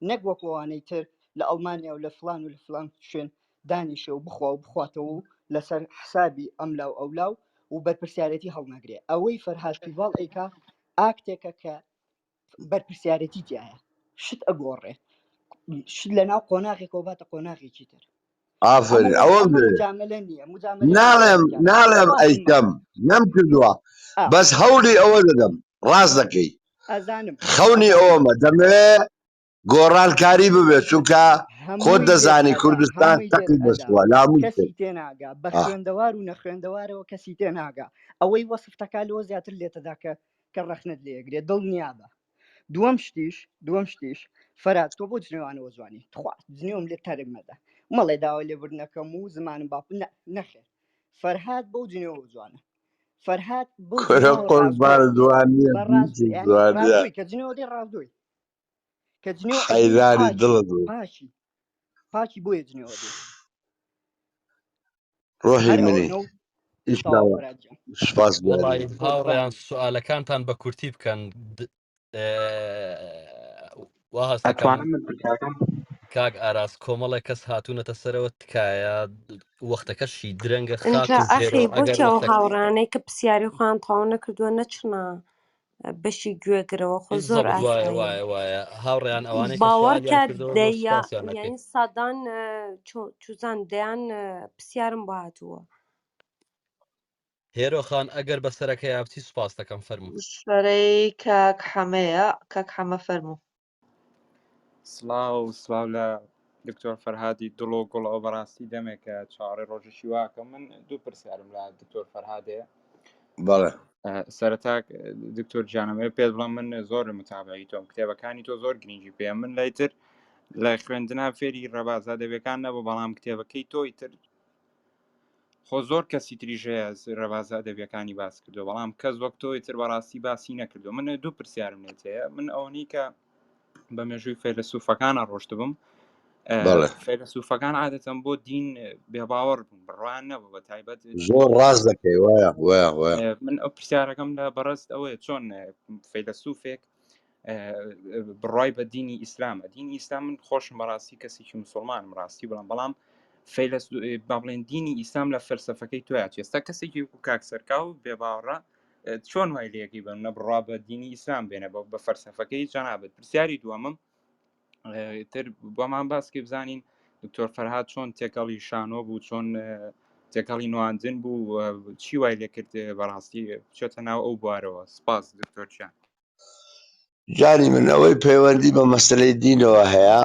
نەک وەکو ئەوانەی تر لە ئەڵمانیا و لە فلان و لە فلان شوێن دانیشێ و بخوا و بخواتەوە و لەسەر حسابی ئەملا و ئەولا و و بەرپرسیارەتی هەڵنەگرێ ئەوەی فەرهاد پیرباڵ ئەیکا ئاکتێکە کە بەرپرسیارەتی تایە شت ئەگۆڕێ شت لە ناو قۆناغێکەوە باتە قۆناغێکی تر ئەمە ئافرین ئەوەم ئەمە دەوێ مجاملە نییە مجاملە نییە ناڵێم فەرهاد گیان ناڵێم سوپاسم ئەیکەم مەکە نەم کردووە ئا بەس هەوڵی ئەوە دەدەم ڕاست دەکەی ئەزانم خەونی ئەزانم ئەوەمە دەمەوێ گۆڕانکاری ببێت چونکە خۆت هەمووی لێت دەزانی ئەدا کوردستان هەمووی لێت چەقی ئەدا بەستووە لامووی کەسی کرد تێناگا بە ئاه. خوێندەوار و نەخوێندەوارەوە کەسی تێناگا ئەوەی وەسف تەکا لەوە زیاتر لێتەدا کە کە ڕەخنەت لێگرێ دڵنیابە دووەم شتیش دووەم شتیش فەرات تۆ بۆ جنێوانەوە جوانی تخوا جنێوم لێ تەرک مەدە مەڵێ داوای لێبوردنەکەم و زمانم باپ نە نەخێر فەرهاد بەو جنێوە جوانە فەرهاد بەو کورە جنێوە قوربان ڕاستگۆیە دوانیە بە ڕاست بیتی ینی دوانیە ڕاستگۆی کە جنێوە دێ ڕاستگۆی کە جنێو ئەدەی حەیرانی پاکی دڵت بوو پاکی پاکی بۆیە جنێوە دێ ڕۆحی هەر ئەوە منی نەو تەواو ئیشاڵڵا فەرهاد گیان سوپاس وەڵی گیانی هاوڕێیان قوربانی سوالەکانتان بە کورتی بکەن وا هەستەکەم ئەتوانم من پرسیارەکەم کاک ئاراس کۆمەڵێک کەس هاتوونەتە سەرەوە تکایە وەختەکەشی درەنگە ئینجا خاتوو هێرۆ ئەخی ئەگەر بۆچی ئەو وەختەکە هاوڕانەی کە پرسیاری خۆیان تەواو نەکردووە نەچنە بەشی گوێگرەوە خۆ زۆر بالضبط وایە ئاساییە وایە وایە هاوڕێیان ئەوانەی کە باوەڕ سوالیان کە کردەوە زۆر دەیا سوپاسیان ئەکەین یعنی سەدان چوزان دەیان پرسیارم بۆ هاتووە. هێرۆ خان ئەگەر بەسەرەکەیا بچی سوپاس دەکەم فەرموو. سەرەی کاک حەمەیە کاک حەمە فەرموو. سڵاو سڵاو لە دکتۆر فەرهادی دڵ و گوڵەوە بەڕاستی دەمێکە چاوەڕێ ڕۆژێکی واکەم من دوو پرسیارم لە دکتۆر فەرهادەیە بەڵێ سەرەتا دکتۆر گیانەمەوێ پێت بڵێم من زۆر متابعی تۆم کتێبەکانی تۆ زۆر گرنگی پێ من لای تر لە خوێندنا فێری ڕێبازە دەبێکان نەبوو بەڵام کتێبەکەی تۆی تر خۆ زۆر کەسی تریش هەیە ڕێبازە ئەدەبیەکانی باس کردو بەڵام کەس وەک تۆی تر بەڕاستی باسی نەکردو من دوو پرسیارم لێت هەیە من ئەوەنی کە بە مێژووی فەیلەسوفەکانە ڕۆشتبم بەڵێ فەیلەسوفەکان عادەتەن بۆ دین بێباوەڕ بوون بڕوایان نەبوو بە تایبەت زۆر ڕاست دەکەی وایە وایە وایە من ئەو پرسیارەکەم لە بەڕێزت ئەوەیە چۆن فەیلەسوفێک بڕای بە دینی ئیسلامە دینی ئیسلام من خۆشم بەڕاستی کەسێکی مسلمانم ڕاستی بڵم بەڵام فەیلەس با بڵێن دینی ئیسلام لە فەلسەفەکەی تۆیا ئێستا کەسێکی وەکو کاک سەرکاو بێباوەڕە چۆن وای لەکەی بن نە بڕوا بە دینی ئیسلام بێنە بە بە فەلسەفەکەی جەنابت پرسیاری دووەمم تر بۆمان باسکی بزانین دکتۆر فەرهاد چۆن تێکەڵی شانۆ بوو چۆن تێکەڵی نواندن بوو چی وای لێکرد بەڕاستی بچێتە ناو ئەو بوارەوە سپاس دکتۆر گیان جانی من ئەوەی پەیوەندی بە مەسلەی دینەوە هەیە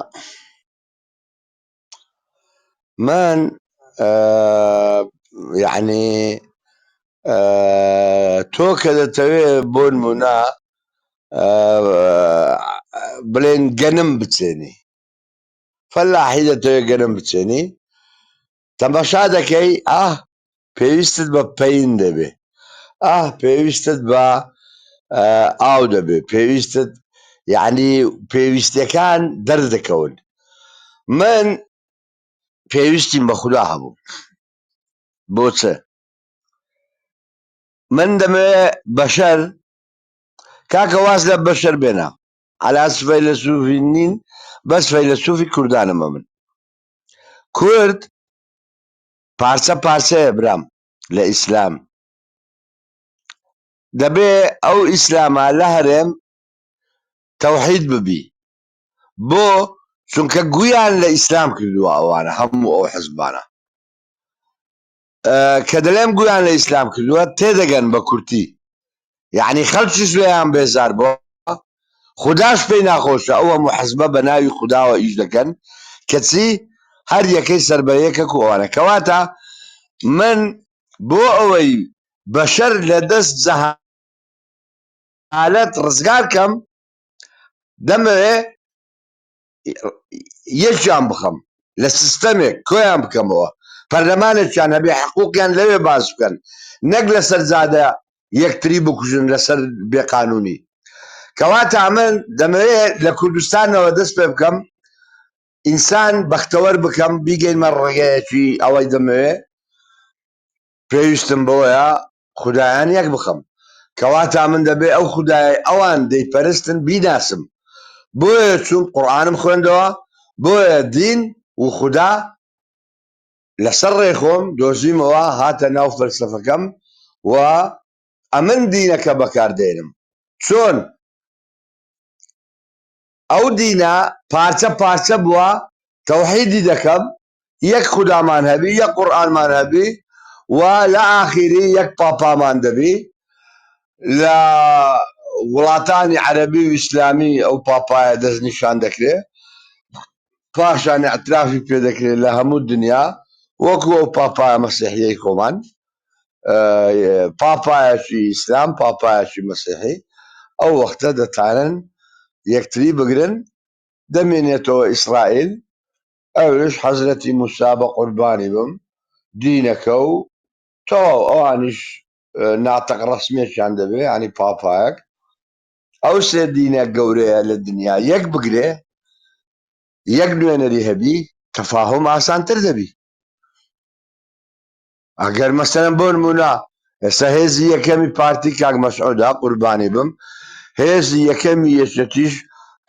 من یعنی تۆ کە دەتەوێ بۆ نمونە بڵێن گەنم بچێنی فەلاحی دەتەوێت گەنم بچێنی تەماشا دەکەی ئاه پێویستت بە پەین دەبێ ئاه پێویستت بە ئاو دەبێ پێویستت یعنی پێویستیەکان دەردەکەون من پێویستیم بە خودا هەبوو بۆ چ من دەمەوێ بەشەر کاکە واز لە بەشەر بێنە عەلاس فەیلەسوفی نین بەس فەیلەسوفی کوردانم ئەمن کورد پارچە پارچەیە برام لە ئیسلام دەبێ ئەو ئیسلامە لە هەرێم تەوحید ببی بۆ چونکە گویان لە ئیسلام کردووە ئەوانە هەموو ئەو حزبانە کە دەلێم گویان لە ئیسلام کردووە تێدەگەن بە کورتی یعنی خەڵکیش لێیان بێزار بۆ خوداش پێی ناخۆشە ئەو هەموو حزبە بە ناوی خوداوە ئیش دەکەن کەچی هەر یەکەی سەر بە یەکەک و ئەوانە کەواتە من بۆ ئەوەی بەشەر لە دەست جەهالەت ڕزگار کەم دەمەوێ یەکیان بخەم لە سیستەمێک کۆیان بکەمەوە پەرلەمانێکیان هەبێ حقوقیان لەوێ باس بکەن نەک لەسەر جادە یەکتری بکوژن لەسەر بێقانونی کەواتە من دەمەوێ لە کوردستانەوە دەست پێ بکەم ئینسان بەختەوەر بکەم بیگەینمە ڕێگەیەکی ئەوەی دەمەوێ. پێویستم بەوەیە خودایان یەک بخەم کەواتە من دەبێ ئەو خودایەی ئەوان دەیپەرستن بیناسم بۆیە چووم قورئانم خوێندەوە بۆیە دین و خودا لەسەر ڕێی خۆم دۆزیمەوە هاتە ناو فەلسەفەکەم و ئەمن دینەکە بەکار دێنم چۆن ئەو دینە پارچە پارچە بووە تەوحیدی دەکەم یەک خودامان هەبی یەک قورئانمان هەبی و لە ئاخیری یەک پاپامان دەبی لە وڵاتانی عەرەبی و ئیسلامی ئەو پاپایە دەستنیشان دەکرێ پاشان اعترافی پێ دەکرێت لە هەموو دنیا وەکو ئەو پاپایە مەسیحیەی خۆمان پاپایەکی ئیسلام پاپایەکی مەسیحی ئەو وەختە دەتانن یەکتری بگرن دەمێنێتەوە ئیسرائیل ئەوش حەزرەتی موسا بە قوربانی بم دینەکە و تەواو ئەوانیش ناتەق ڕەسمیەکیان دەبێ ینی پاپایەک ئەو سێ دینە گەورەیە لە دنیا یەک بگرێ یەک نوێنەری هەبی تەفاهم ئاسانتر دەبی ئەگەر مەسەلەن بۆ نمونە ئێستا هێزی یەکەمی پارتی کاک مەسعودا قوربانی بم هێزی یەکەمی یەکێتیش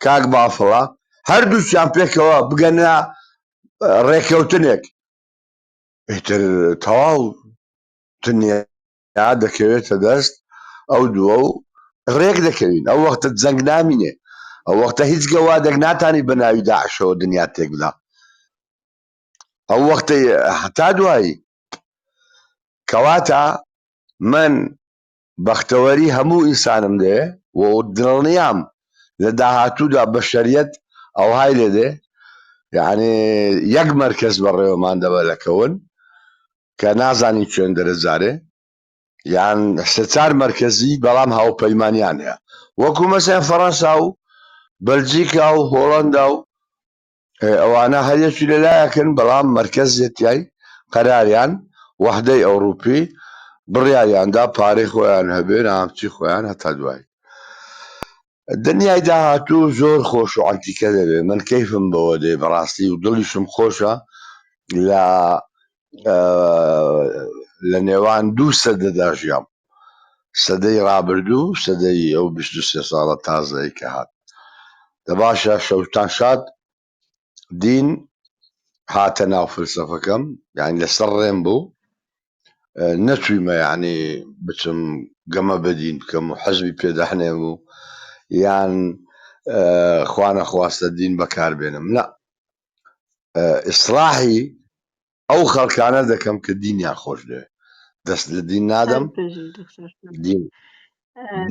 کاک بافڵە هەردووکیان پێکەوە بگەنە ڕێکەوتنێک ئیتر تەواو دنیا دەکەوێتە دەست ئەو دووە و ڕێک دەکەوین ئەو وەختە جەنگ نامینێ ئەو وەختە هیچ گەوادێک ناتانی بە ناوی داعشەوە دنیا تێک بدا ئەو وەختەی هەتا دوایی کەواتە من بەختەوەری هەموو ئینسانم دەوێ و دڵنیام لە داهاتوودا بەشەریەت ئەوهای لێ دێ یعنی یەک مەرکەز بەڕێوەمان دەبە لە کەون کە نازانین کوێن دەرە جارێ یان سێ چار مەرکەزی بەڵام هاوپەیمانیان هەیە وەکو مەسەن فەڕەنسا و بەلجیکا و هۆڵەندا و ئەوانە هەریەکی لەلایەکن بەڵام مەرکەزیەتیای قەراریان وەحدەی ئەوڕوپی بڕیاریاندا پارەی خۆیان هەبێ نامچی خۆیان هەتا دوایی دنیای داهاتوو زۆر خۆش و عەنتیکە دەبێ من کەیفم بەوە دێ بەڕاستی و دڵیشم خۆشە لە لە نێوان دوو سەدەدا ژیام سەدەی ڕابردوو سەدەی ئەو 23 ساڵە تازەی کە هات دە باشە شەوتان شاد دین هاتە ناو فلسفەکەم یعنی لەسەر ڕێم بوو نەچوویمە یعنی بچم گەمە بە دین بکەم و حەزبی پێداهنێم و یان خوانە خواستە دین بەکاربێنم نا ئیسلاحی ئەو خەڵکانە دەکەم کە دینیان خۆش دەوێ دەست لە دین هەر نادەم بژی دکتۆر دین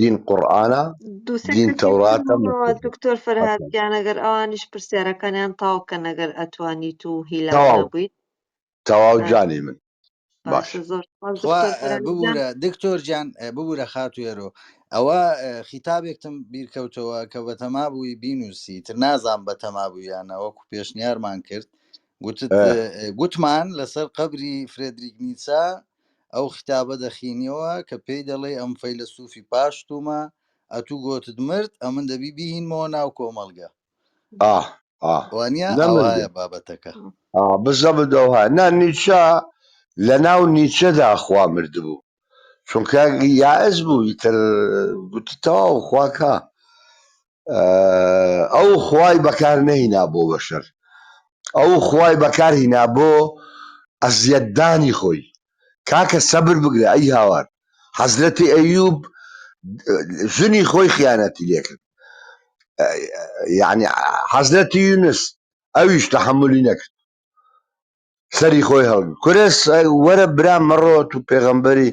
دین قورئانە دوو سێ دین کەسی تر تەوراتە مانەوە دکتۆر فەرهاد مەسیحە. گیان ئەگەر ئەوانیش پرسیارەکانیان تاو کەن ئەگەر ئەتوانیت و هیلاک تەواو نەبوویت تەواو ئە، جانی من باش باشە زۆر سپاس خوا دکتۆر فەرهاد گیان ببوورە دکتۆر گیان ببوورە خاتوو هێرۆ ئەوە خیتابێکتم بیرکەوتەوە کە بەتەما بووی بینوسی تر نازام بەتەما بوویانە وەکو پێشنیارمان کرد گوتت گوتمان لەسەر قەبری فرێدریک نیچە ئەو خیتابە دەخینیەوە کە پێی دەڵێ ئەم فەیلەسوفی پاش تومە ئەتوو گۆتت مرد ئەمن دەبی بیهینمەوە ناو کۆمەڵگە ئاه ئاه وانە نەمردە ئاوایە بابەتەکە آه بزەبت ئەوها نا نیچە لە ناو نیچەدا خوا مردبوو چونکە یائس بوو ئیتر گوتی تەواو خواکە ئەو خوای بەکار نەهینا بۆ بەشەر ئەو خوای بەکار هینا بۆ ئەزیەتدانی خۆی کاکە سەبر بگرە ئەی هاوار حەزرەتی ئەیوب ژنی خۆی خیانەتی لێکرد یعنی حەزرەتی یونس ئەویش تەحەمولی نەکرد سەری خۆی هەڵگرت کورە وەرە برا مەڕۆ تو پێغەمبەری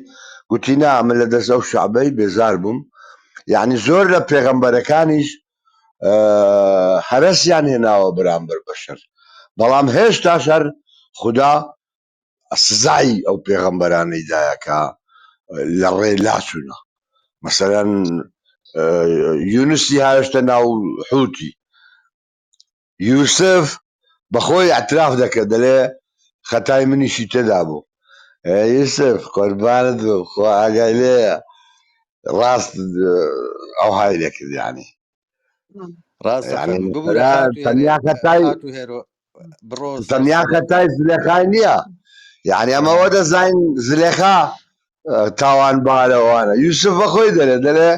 گوتی نا من لە دەست ئەو شەعبەی بێزار بووم یعنی زۆر لە پێغەمبەرەکانیش هەرەسیان هێناوە بەرامبەر بەشەر بەڵام هێشتاش هەر خودا سزای ئەو پێغەمبەرانەی دایە کە لە ڕێ لاچوونە مەسەلەن یونسی هاوێشتە ناو حوتی یوسف بەخۆی اعتراف دەکرد دەلێ خەتای منیشی تێدا بوو یوسف قوربانت بم خوا ئاگای لێیە ڕاست ئەوهای لێ کرد یعنی ڕاست یعنی دەفەرموو ببورە تەنیا خاتوو هێرێ تەنیا خەتای خاتوو هێرۆ بڕۆ سەر تەنیا سڵاو خەتای زلێخای نییە. یعنی ئەمەوە دەزانین زلێخا تاوانبارەوانە یوسف بەخۆی دەرێ دەرێ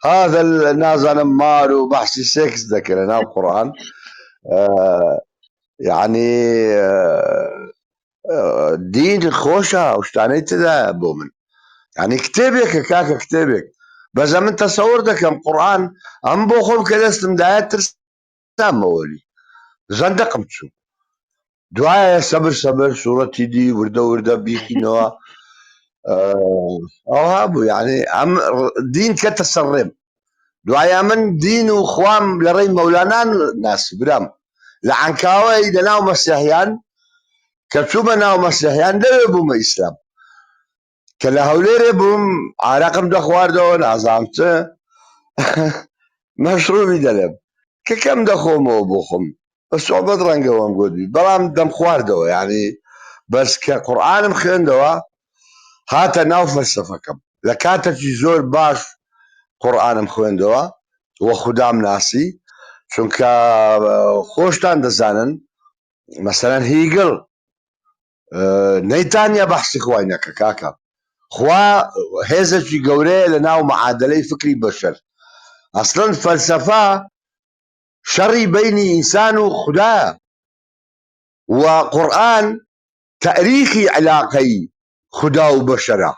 هذا نازانم مار و بەحسی سێکس دەکرێ ناو قورآن یعنی دین خۆشە ئەو شتانەی تێدا بۆ من یعنی کتێبێکە کاکە کتێبێک بەزە من تەسەور دەکەم قورآن ئەم بۆ خۆم کە دەستم دایە ترسامەوەلی زەندەقم چوو دوایە سەبر سەبر سوڕەتی دی وردە وردە بیخینەوە ئەوها بوو یعنی ئەم دین کەتە سەر ڕێم دوایە من دین و خوام لە ڕێی مەولانان ناسی برام لە عەنکاوەی لە ناو مەسیحیان کە چوومە ناو مەسیحیان لەوێ بوومە ئیسلام کە لە هەولێرێ بووم عراقم دەخواردەوە نازانم چ مەشروبی دەلێم کە کەم دەخۆمەوە بۆ خۆم بە سۆبەت ڕەنگەوەم گوتبی بەڵام دەمخواردەوە یعنی بەس کە قورآنم خوێندەوە هاتە ناو فەلسەفەکەم لە کاتێکی زۆر باش قورآنم خوێندەوە و خودام ناسی چونکە خۆشتان دەزانن مەسەلەن هیگڵ نەیتانیا بەحسی خوای نەکە کاکە خوا هێزێکی گەورەیە لە ناو معادلەی فکری بەشەر ئەسڵەن فەلسەفە شەڕی بینی ئینسان و خودایە و قورئان تەریخی علاقەی خودا و بەشەرە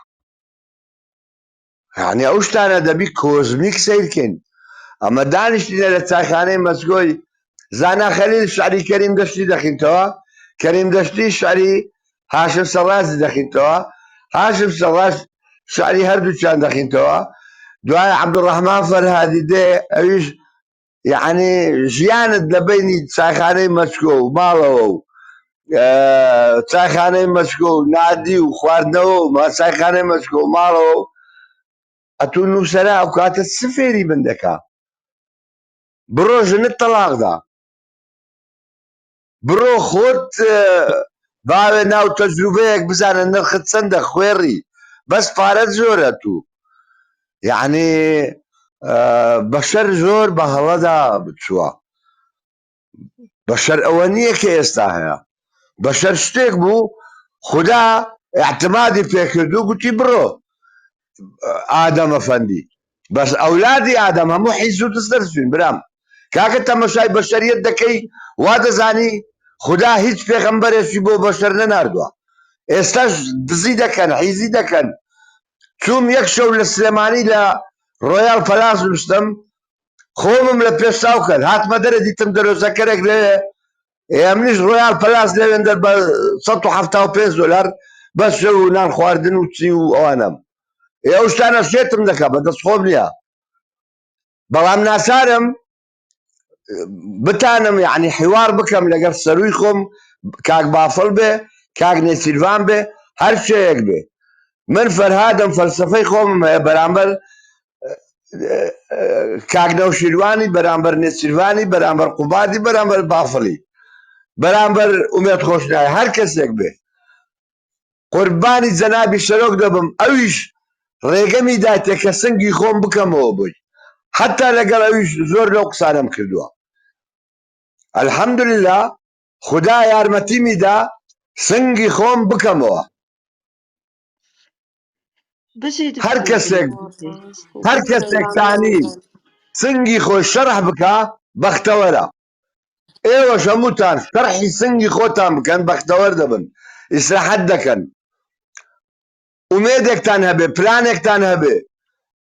یعنی ئەو شتانە دەبی کۆزمیک سەیرکەین ئەمە دانیشتینە لە چایخانەی مەسگۆی زانا خەلیل شعری کەریم دەشتی دەخینتەوە کەریم دەشتی شعری هاشم سەڕازی دەخینتەوە هاشم سەڕاز شعری هەردووچیان دەخینتەوە دوای عەبدوڕەحمان فەرهادی دێ ئەویش یعنی ژیانت لە بینی چایخانەی مەچکۆ و ماڵەوە و چایخانەی مەچکۆ و نادی و خواردنەوە و چایخانەی مەچکۆ و ماڵەوە و ئەتوو نووسەرە ئەو کاتە چ فێری من دەکا بڕۆ ژنت تەلاقدا بڕۆ خۆت باوێ ناو تەجروبەیەک بزانە نرخت چەندە خوێڕی بەس پارەت زۆرە تو یعنی بەشەر زۆر بە هەڵەدا بچووە بەشەر ئەوە نییە کە ئێستا هەیە بەشەر شتێک بوو خدا اعتمادی پێکرد و گوتی بڕۆ ئادەم ئەفەندی بەس ئەولادی ئادەم هەموو حیز و دز دەرچوین برام کاکە تەمەشای بەشەریەت دەکەی وا دەزانی خودا هیچ پێغەمبەرێکی بۆ بەشەر نەناردووە ئێستاش دزی دەکەن حیزی دەکەن چووم یەک شەو لە سلێمانی لە ڕۆیاڵ پەلاس نووسم خۆمم لە پێشتاو کرد هاتمە دەرە دیتم دەرۆزەکەرێک لەوێ ئێ منیش ڕۆیاڵ پەلاس لەوێندەر بە 175 دلار بەس شەو و نان خواردن و چی و ئەوانەم ئێ ئەو شتانە شێتم دەکا بە دەست خۆم نییە بەڵام ناچارم بتانم یعنی حیوار بکەم لەگەڵ سەروی خۆم کاک بافڵ بێ کاک نێچیرڤان بێ هەر شێیەک بێ من فەرهادم فەلسفەی خۆمم هەیە بەرامبەر کاک نەوشیروانی بەرامبەر نێچیرڤانی بەرامبەر قوبادی بەرامبەر بافڵی بەرامبەر ئومێد خۆشنای هەر کەسێک بێ قوربانی جەنابی سەرۆک دەبم ئەویش ڕێگەمی داتێ کە سنگی خۆم بکەمەوە بۆی حتا لەگەڵ ئەویش زۆر لەو قسانەم کردووە الحمدلله خودا یارمەتیمی دا سنگی خۆم بکەمەوە بژی هەر دکتۆر کەسێک گیان بژی. هەر دکتۆر کەسێک تانی مامنونم. سنگی خۆی شەرح بکا بەختەوەرە ئێوەش هەمووتان شەرحی سنگی خۆتان بکەن بەختەوەر دەبن ئیسراحەت دەکەن ئومێدێکتان هەبێ پلانێکتان هەبێ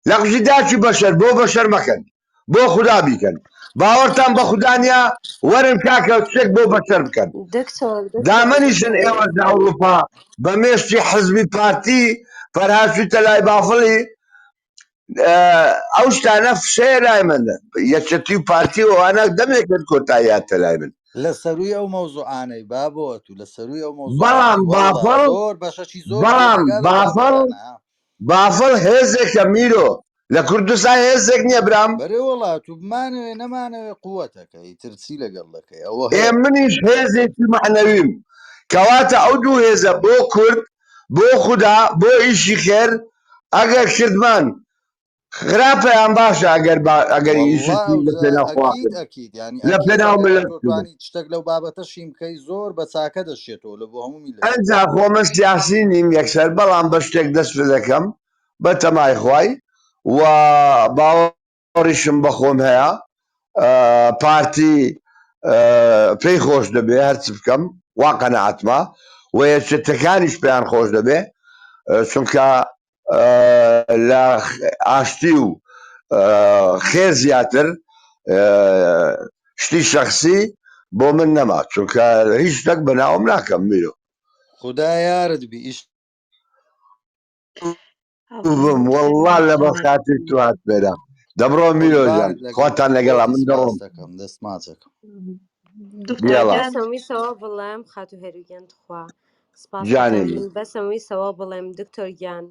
لە قژی داکی بەشەر بۆ بەشەر مەکەن بۆ خودا بیکەن باوەڕتان بە خودا نییە وەرن کاکە شتێک بۆ بەشەر بکەن دکتۆر دکتۆر دامەنیشن دکتۆر ئێوە لە ئەوروپا بە مێشکی حزبی پارتی فەرهاد چوویتە لای بافڵی ئەو شتانە فشەیە لای من یەکێتی و پارتی و ئەوانە دەمێکت کۆتایی هاتە لای من لە سەروی ئەو مەوزوعانەی بابۆ تو لە سەروی ئەو بەڵام مەوزوعانەی والله بافڵ زۆر بەشەکی زۆر بەڵام جێ دەگا لەو بافڵ بابەتانە ها. بافڵ هێزێکە میرۆ لە کوردستان هێزێک نییە برام بەرێ وەڵا تو بمانەوێ نەمانەوێ قوتەکە ئیتر چی لەگەڵ دەکەی ئەوە ئێ هەیە منیش هێزێکی مەعنەویم کەواتە ئەو دوو هێزە بۆ کورد بۆ خودا بۆ ئیشی خێر ئەگەر کردمان. خراپە یان باشە ئەگەر با ئەگەر والله ئیشت لە ئەوجا پێناو خوا ئەکید کرد ئەکید یعنی لە ئەکید پێناو ئەگەر ملت ئەتۆ کرد توانی شتێک لەو بابەتە شیم بکەی زۆر بە چاکە دەشێتەوە لە بۆ هەموو میلەتێک ئەنجا خۆ من سیاسی نیم یەکسەر بەڵام بە شتێک دەست پێ دەکەم بە تەمای خوای و باوەڕیشم بە خۆم هەیە پارتی پێی خۆش دەبێ هەرچ بکەم وا قەنەعەتمە و یەکێتەکانیش پێیان خۆش دەبێ چونکە لە ئاشتی و خێر زیاتر شتی شخصی بۆ من نەما چونکە هیچ شتێک بە ناوم ناکەم میرۆ خودا یارت بی ئیش بم والله لە بە خاتر تو هات پێدا دەبڕۆ میرۆ گیان قوربانت لەگەڵ خواتان لەگەڵا خۆتی من سپاس دەڕۆم دەکەم دەست ماچەکەم دکتۆر بیاڵە گیان بەسم ویسەوە بڵێم خاتو هێرو گیان تخوا سپاس جانێ دەکەم من من بەسم ویسەوە بڵێم دکتۆر گیان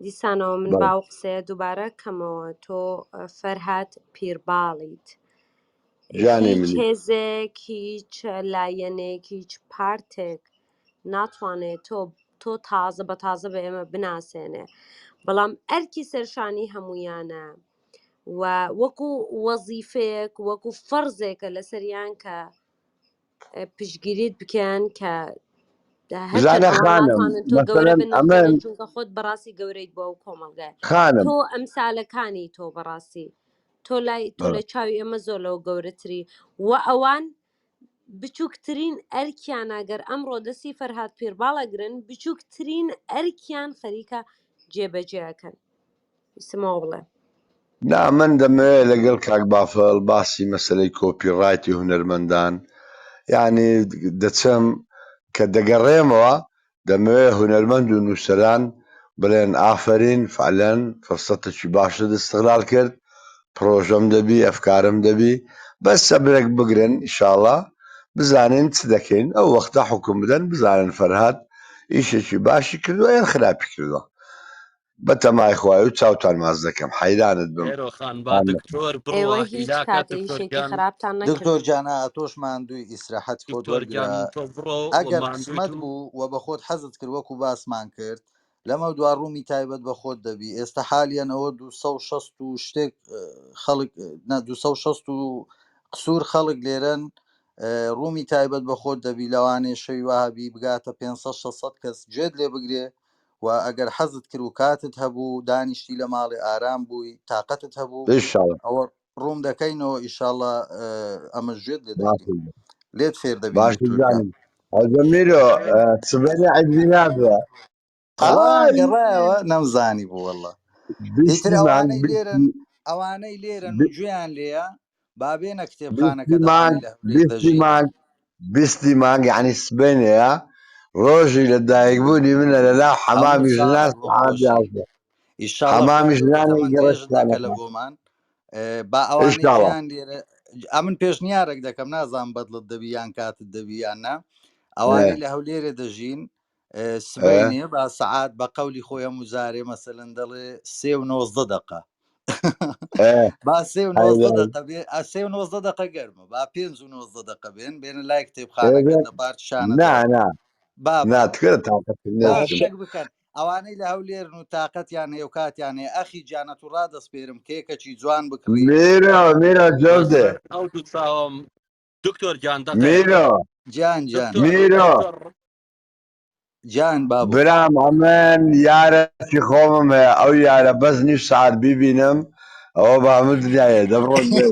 دیسانەوە من بەڵێ باو قسەیە دووبارە کەمەوە تۆ فەرهاد پیرباڵیت جانێ هیچ منی هێزێک هیچ لایەنێک هیچ پارتێک ناتوانێت تۆ تۆ تازە بە تازە بە ئێمە بناسێنێ بەڵام ئەرکی سەرشانی هەمویانە و وەکو وەزیفەیەک وەکو فەرزێکە لەسەریان کە پشتگیریت بکەن کە هەرچەند زانە ئەوان خانم ناتوانن تۆ گەورە مەسەلەن ئەمن بنرخێنن چونکە خۆت بەڕاستی گەورەیت بۆ ئەو کۆمەڵگایە خانم تۆ ئەمسالەکانی تۆ بەڕاستی تۆ لای تۆ بەڵێ لە چاوی ئێمە زۆر لەوە گەورەتری و ئەوان بچووکترین ئەرکیان ئەگەر ئەمڕۆ دەستی فەرهاد پیرباڵ ئەگرن بچووکترین ئەرکیان خەریکە جێبەجێ ئەکەن ویستمەوە بڵێم نا من دەمەوێت لەگەڵ کاک بافڵ باسی مەسەلەی کۆپی ڕایتی هونەرمەندان یعنی دەچم کە دەگەڕێمەوە دەمەوێت هونەرمەند و نووسەران بڵێن ئافەرین فعلەن فرسەتێکی باشت استغلال کرد پڕۆژەم دەبی ئەفکارم دەبی بەس سەبرێک بگرن ئیشاڵا بزانین چ دەکەین ئەو وەختە حوکم بدەن بزانن فەرهاد ئیشێکی باشی کردووە یان خراپی کردووە بەتەمای خوای و چاوتان ماچ دەکەم حەیرانت بم هێرۆ خان با دکتۆر ئێوە بڕوا هیچ هیلاکە کاتێ دکتۆر ئیشێکی گیان خراپتان دکتۆر نەکردو گیان ئەتۆش ماندووی ئیسراحەتی خۆت دکتۆر وەرگرە گیان تۆ بڕۆ و ئەگەر ماندویت قسمەت و بوو و بە خۆت حەزت کرد وەکو باسمان کرد لەمە دوا ڕوومی تایبەت بە خۆت دەبی ئێستا حالیان ئەوە 260 و شتێک خەڵک نا 260 و قسوور خەڵک لێرەن ڕوومی تایبەت بە خۆت دەبی لەوانەیە شەوی وەهابی بگاتە 500 600 کەس گوێت لێ بگرێ و ئەگەر حەزت کرد و کاتت هەبوو دانیشتی لە ماڵێ ئارام بووی تاقەتت هەبوو ئیشاڵا ئەوە ڕووم دەکەینەوە ئیشاڵا ئەمە گوێت لێ دەگرین باشە لێت فێر دەبین باشە دکتۆر گیان جانم ئەجە میرۆ سبەینێ عید میلادە ئا وای گەڕایەوە نەمزانی بوو واللە ئیتر بیستی مانگ ئەوانەی لێرن بیستی ئەوانەی لێرن و گوێیان لێیە با بێنە بیستی کتێبخانەکە مانگ ئەوانەی لە هەولێر بیستی دەژین مانگ بیستی مانگ یعنی سبەینێیە ڕۆژی لە دایکبوونی منە لەلا هەموو حەمامی ژنان ساڵێک بۆ سەعات خۆشی 11 ئیشاڵڵا خوای حەمامی گەورە ژنانی تەمەن درێژت دەکە لە گەڕەکخانەکە بۆمان با ئەوانەی ئیشاڵا گوێیان لێرە ئەمن پێشنیارێک دەکەم نازانم بەدڵت دەبی یان کاتت دەبی یان نا ئەوانەی لە هەولێرێ دەژین سبەینێ با سەعات بە قەولی خۆی هەموو جارێ مەسەلەن دەڵێ 3 و 19 دقە با 3 و 19 دقە بێ ئا 3 و 19 دقە گەرمە با 5 و 19 دقە بێن بێنە لای کتێبخانەکەت لە پارک نا شانەدەر نا با نا با تکرە تاقەتم با نێشتم شتێک بکەن ئەوانەی لە هەولێرن و تاقەتیان هەیە و کاتیان هەیە ئەخی گیانەت و ڕادەسپێرم کێکەکی جوان بکڕی میرۆ میرۆ جەودێ بەسەر ئەو دوو چاوم دکتۆر گیان دەقەیەک میرۆ گیان گیان دکتۆر میرۆ دکتۆر گیان بابۆ برام ئەمن یارەکی خۆمم هەیە ئەو یارە بەس نیو سەعات بیبینم ئەوە بە هەموو دنیایە دەبڕۆن بێ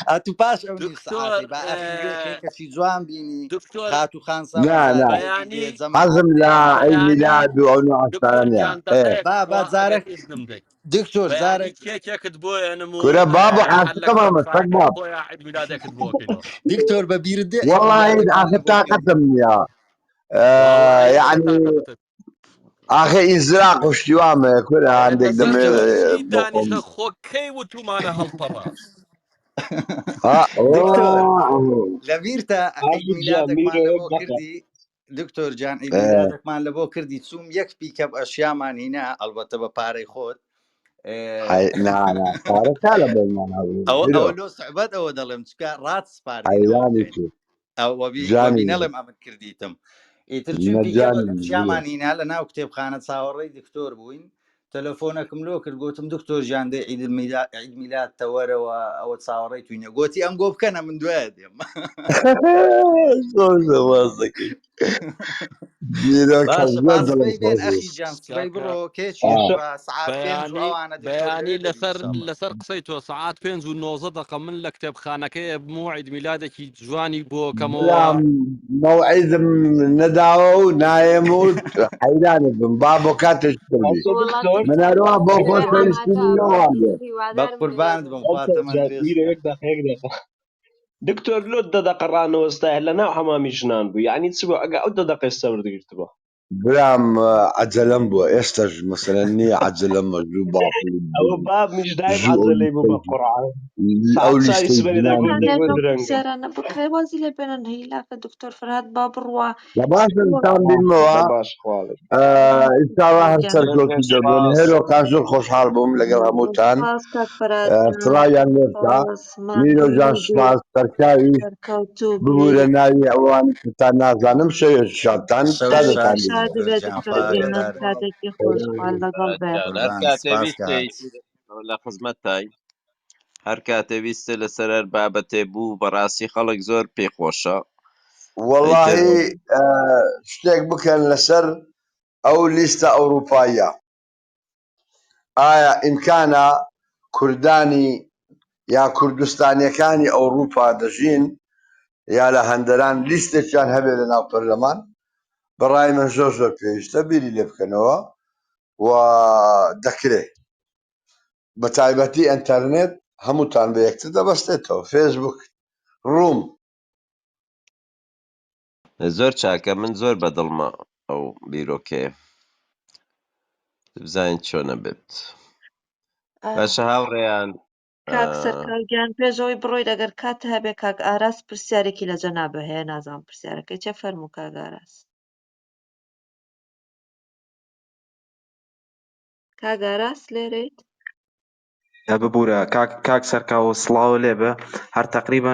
ئەتو پاش ئەو نیو دکتۆر سەعاتەی با ئەخی بێ کێکەکی جوان بینی دکتۆر خاتو خان نا سەمەزار نا لێ بی بێ بەیانی جەماعەت حەزم بێ لە عید بەیانی میلاد و ئەو نوع دکتۆر ئەشتانە نییە گیان ئێ دەقەیەک با با تخوا ئەگەر زارەک ئیزنم دەی دکتۆر بەیانی زارەک کێکێکت بۆیەنم و کورە بابا هەر لە عاشقم ئەمە سەگ کتێبخانەکەی باب خۆیان عید میلادێکت بۆکەینەوە دکتۆر بە بیرت دێ عید والله میلادەکمان ئاخر لە بۆ کردی تاقەتم نییە والله لە یعنی تاقەتت ئاخر ئینزراق و شتی وام هەیە کورە هەندێک لەسەر دەمەوێت چی بۆ خۆم دانیشە خۆ کەی وتومانە هەڵپەڕە ها دکتۆر ئەوه. لە بیرتە عید حاجی گیان میلادێکمان میرۆ لە یەک بۆ دەقە کردی دکتۆر جان عید ئێ، میلادێکمان لە بۆ کردی چوم یەک پیکەپ ئەشیامان هینا ئەلبەتە بە پارەی خۆت ئێ، حی... نا نا پارە تا لە بەینمان هەبوو ئەوە میرۆ ئەوە لۆ سوعبەت ئەوە دەڵێم چکە ڕات سپاردین ئەوە حەیرانی بکەین تو ئەو وەبی جانی نەڵێم ئەمن کردیتم ئیتر چوین پیکەپەک نەجانی میرۆ ئەشیامان هینا لە ناو کتێبخانە چاوەڕێی دکتۆر بووین. تەلەفۆنەکم لۆ کرد گوتم دکتۆر ژیان دەی عید میلاد عید میلاد تەوەرەوە ئەوە چاوەڕێی توینە گوتی ئەم گۆ بکەنە من دوایە دێم زۆر زۆر واز دەکەی بیرۆکە باشە زۆر با دڵم سبەی بێن خۆش بوو ئەخی گیان سبەی کاکە بڕۆ کێچیش باشە بە سعات پێنج و بەیانی ئەوانە دکتۆر بەیانی لەوێ دەبی لەسەر ئینشاءاللە لەسەر قسەی تۆ سەعات پێنج و نۆزە دەقە من لە کتێبخانەکەی موعید میلادێکی جوانی بۆ کەمەوە برام مەوعیدم نەداوە و نایەم و حەیرانت بم با بۆ کاتێکی تر بی باشە وەڵا دکتۆر من دکتۆر هەروا بۆ لەوێ دکتۆر خۆشەویستی ئامادە بم نەوام بێ ئیتر بە هیوادارم لەوێ قوربانت بم بم خوا دکتۆر تەمەن جان درێژ میرە کە یەک دقە یەک دقە دکتۆر لۆ دە دەقە ڕانەوەستا لە ناو حەمامی ژنان بوو یعنی چ بوو ئەگە ئەو دە دەقەی سەبر دەگرتبا برام عەجەلەم بووە ئێستاش مەسەلەن نییە عەجەلەم زوو بافڵ ئەوە باب میش دایم زوو ئەو عەجەلەی بوو لیستەی بە قورعان ئەو سەعات چاری لیستەی سبەری ژنان دەگوت تان دەگوت لەو درەنگم پرسیارانە بکرێ وازی لێ بێنن هیلاکە دکتۆر فەرهاد با بڕوا لە باشن بڕوا تام باشە بینمەوە دە باش خواڵێ ئینشاءاللە هەر گیان. سەرکەوتوو دەبن سپاس هێرۆ کاک زۆر خۆشحاڵ بووم لەگەڵ هەمووتان سپاس کاک فەرهاد گیان سڵاویان لێ بکە سپاس میرۆ ماندوو جان نەبی سوپاس سەرکاویش سەرکەوتوو ببوورە بی ناوی ئەوانی تان نازانم شەوێ شادتان تا شەو شەوت دەتان شاد بی بینم شاد دکتۆر بێ گیان دکتۆر خوا گیان ئاگادارت کاتێکی خۆش خوا لەگەڵ بێ جان هەر قوربان کاتێ سپاس کە ویستێ هات لە خزمەتتاین هەر کاتێ ویستێ لەسەر هەر بابەتێ بوو بەڕاستی خەڵک زۆر پێی خۆشە ئیتر وەڵاهی شتێک بکەن لەسەر ئەو لیستە ئەوروپاییە ئایا ئیمکانە کوردانی یا کوردستانیەکانی ئەوروپا دەژین یا لە هەندەران لیستێکیان هەبێ لە ناو پەرلەمان بەڕای من زۆر زۆر پێویستە بیری لێ بکەنەوە و دەکرێ بە تایبەتی ئەتەرنێت هەمووتان بە یەکتر دەبەستێتەوە فێسبوک ڕووم. زۆر چاکە من زۆر بەدڵمە ئەو بیرۆکەیە بزانین چۆنە بێت باشە هاوڕێیان کاک سەرکار گیان پێش ئەوەی بڕۆیت ئەگەر کات هەبێ کاک ئاراس پرسیارێکی لە جەنابە هەیە نازانم پرسیارەکەی چیە فەرموو کاک ئاراس کاک ئاراس لێرەیت؟ ببورە کاک کاک سەرکاوە سڵاو لێبێ هەر تقریبا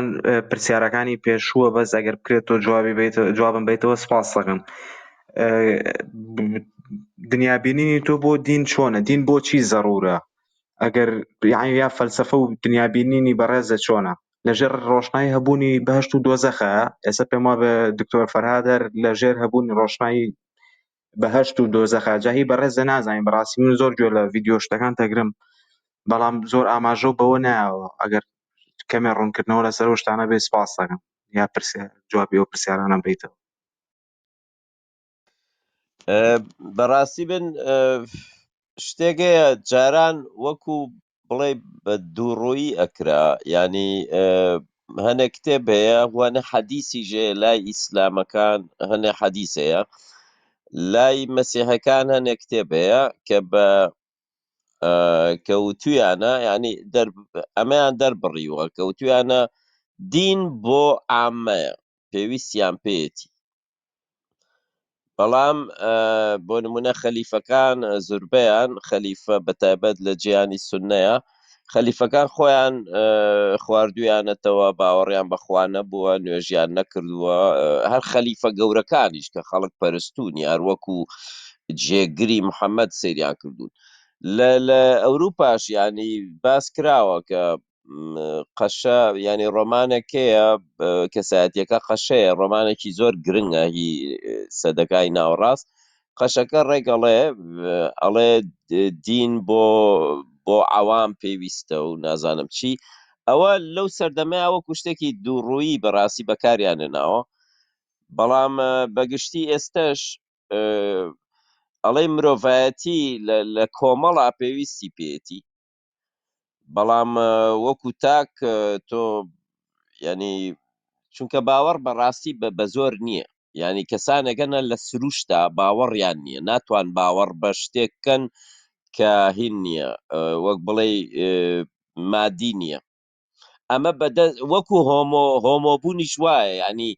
پرسیارەکانی پێشووە بەس ئەگەر بکرێت تۆ جوابی بیت جوابم بیتەوە سپاس دەکەم دنیابینینی تۆ بۆ دین چۆنە دین بۆچی زەرورە ئەگەر یعنی یا فەلسفە و دنیابینینی بەڕێزە چۆنە لەژێر ڕۆشنایی هەبوونی بەهشت و دۆزەخە ئێستا پێم وابێ دکتۆر فەرهاد هەر لەژێر هەبوونی ڕۆشنایی بەهشت و دۆزەخە جا هی بەڕێزە نازانین بەڕاستی من زۆر گوێ لە ڤیدیۆ شتەکان تەگرم بەڵام زۆر ئاماژە و بەوە نایەوە ئەگەر کەمێ ڕوونکردنەوە لەسەر ئەو شتانە بێ سپاس دەکەم یا پرسیار جوابی ئەو پرسیارانە بیتەوە بەڕاستی من شتێک هەیە جاران وەکو بڵێ بە دووڕوویی ئەکرا ینی هەنێک کتێب هەیە وانە حەدیسی ژێ لای ئیسلامەکان هەنێ حەدیس هەیە لای مەسیحەکان هەنێک کتێب هەیە کە بە کەوتویانە ینی ئەمەیان دەربڕیوە کەوتویانە دین بۆ عامەیە پێویستیان پێیەتی بەڵام بۆ نمونە خەلیفەکان زوربەیان خەلیفە بەتایبەت لە جیهانی سونەیە خەلیفەکان خۆیان خواردویانەتەوە باوەڕیان بەخوا نەبووە نوێژیان نەکردووە هەر خەلیفە گەورەکانیش کە خەڵک پەرستونی هەر وەکو جێگری محەممەد سەیریان کردوون لە ئەوروپاش ینی باس کراوە کە قەشە یانی ڕۆمانێک هەیە کەسایەتیەکە قەشەیە ڕۆمانێکی زۆر گرنگە هی سەدەکای ناوەڕاست قەشەکە ڕێگەڵێ ئەڵێ دین بۆ بۆ عەوام پێویستە و نازانم چی ئەوە لەو سەردەمەیە وەکو شتێکی دووڕوویی بەڕاستی بەکاریان هێناوە بەڵام بەگشتی ئێستش ئەڵێ مرۆڤایەتی لە کۆمەڵا پێویستی پێیەتی بەڵام وەکو تاک تۆ ینی چونکە باوەڕ بەڕاستی بە زۆر نییە ینی کەسانێکەنە لە سروشتا باوەڕیان نییە ناتوان باوەڕ بە شتێک کەن کە هین نییە وەک بڵێ مادی نییە ئەمە بەدەست وەکو هۆمۆ هۆمۆبوونیش وایە ینی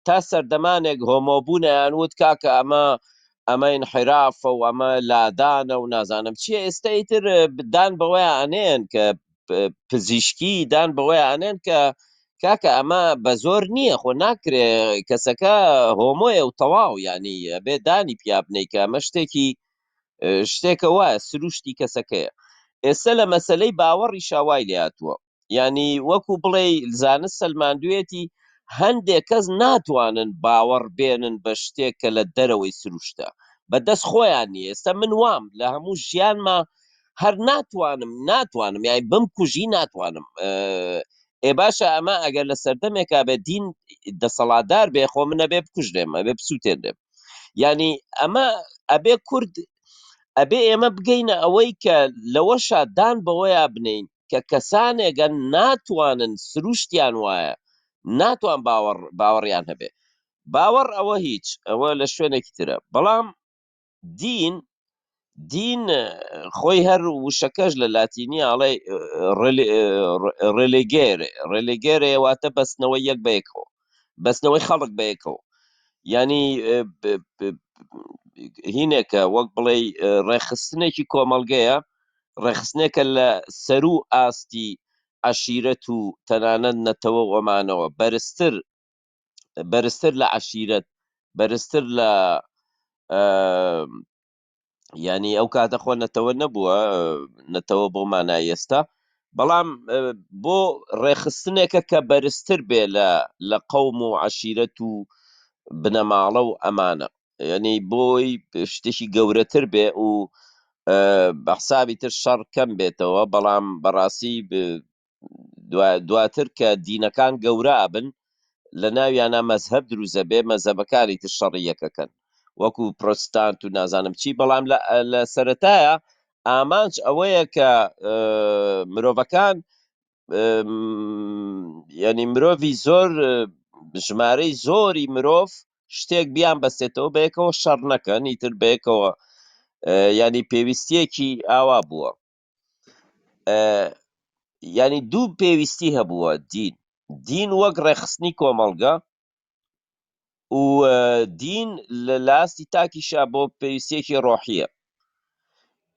تا سەردەمانێک هۆمۆبوونیان وت کاکە ئەمە ئەمە ئینحرافە و ئەمە لادانە و نازانم چییە ئێستا ئیتر دان بەوەیان ئەنێن کە پزیشکی دان بەوەیان ئەنێن کە کاکە ئەمە بە زۆر نییە خۆ ناکرێ کەسەکە هۆمۆیە و تەواو ینی بێ دانی پیابنەی کە ئەمە شتێکی شتێکە وایە سروشتی کەسەکەیە. ئێستا لە مەسەلەی باوەڕیشا وای لێ هاتووە. یانی وەکو بڵێی زانست سەلماندوێتی هەندێک کەس ناتوانن باوەڕ بێنن بە شتێک کە لە دەرەوەی سروشتە بە دەست خۆیان نییە. ئێستا من وام لە هەموو ژیانما هەر ناتوانم ناتوانم یانی بمکوژی ناتوانم. ئێ باشە ئەمە ئەگەر لە سەردەمێکا بێ دین دەسەڵاتدار بێ خۆ من ئەبێ بکوژرێم ئەبێ بسووتێنرێم. یانی ئەمە ئەبێ کورد ئەبێ ئێمە بگەینە ئەوەی کە لەوەشا دان بەوەیا بنین کە کەسانێکە ناتوانن سروشتیان وایە ناتوان باوەڕ باوەڕیان هەبێ. باوەڕ ئەوە هیچ ئەوە لە شوێنێکی ترە. بەڵام دین دین خۆی هەر وشەکەش لە لاتینی ئەڵێ ڕێلێگێرێ ڕێلێگێرێ واتە بەستنەوەی یەک بە یەکەوە بەستنەوەی خەڵک بە یەکەوە. یعنی هینێکە وەک بڵێ ڕێکخستنێکی کۆمەڵگەیە ڕێکخستنێکە لە سەرو ئاستی عەشیرەت و تەنانەت نەتەوە و ئەمانەوە بەرزتر بەرزتر لە عەشیرەت بەرزتر لە یعنی ئەو کاتە خۆ نەتەوە نەبووە نەتەوە بۆ مانای ئێستا بەڵام بۆ ڕێکخستنێکە کە بەرزتر بێ لە لە قەوم و عەشیرەت و بنەماڵە و ئەمانە. یعنی بۆی شتێکی گەورەتر بێ و بە حسابی تر شەڕ کەم بێتەوە بەڵام بەڕاستی دواتر کە دینەکان گەورە ئەبن لە ناویانە مەزهەب دروست ئەبێ مەزهەبەکانی تر شەڕی یەکەکەن وەکو پرۆتستانت و نازانم چی بەڵام لە سەرەتایە ئامانج ئەوەیە کە مرۆڤەکان یعنی مرۆڤی زۆر ژمارەی زۆری مرۆڤ شتێک بیان بەستێتەوە بەیەکەوە شەڕ نەکەن ئیتر بەیەکەوە یعنی پێویستیەکی ئاوا بووە. یعنی دوو پێویستی هەبووە دین دین وەک ڕێکخستنی کۆمەڵگە و دین لە لاستی تاکیشا بۆ پێویستیەکی ڕۆحیە.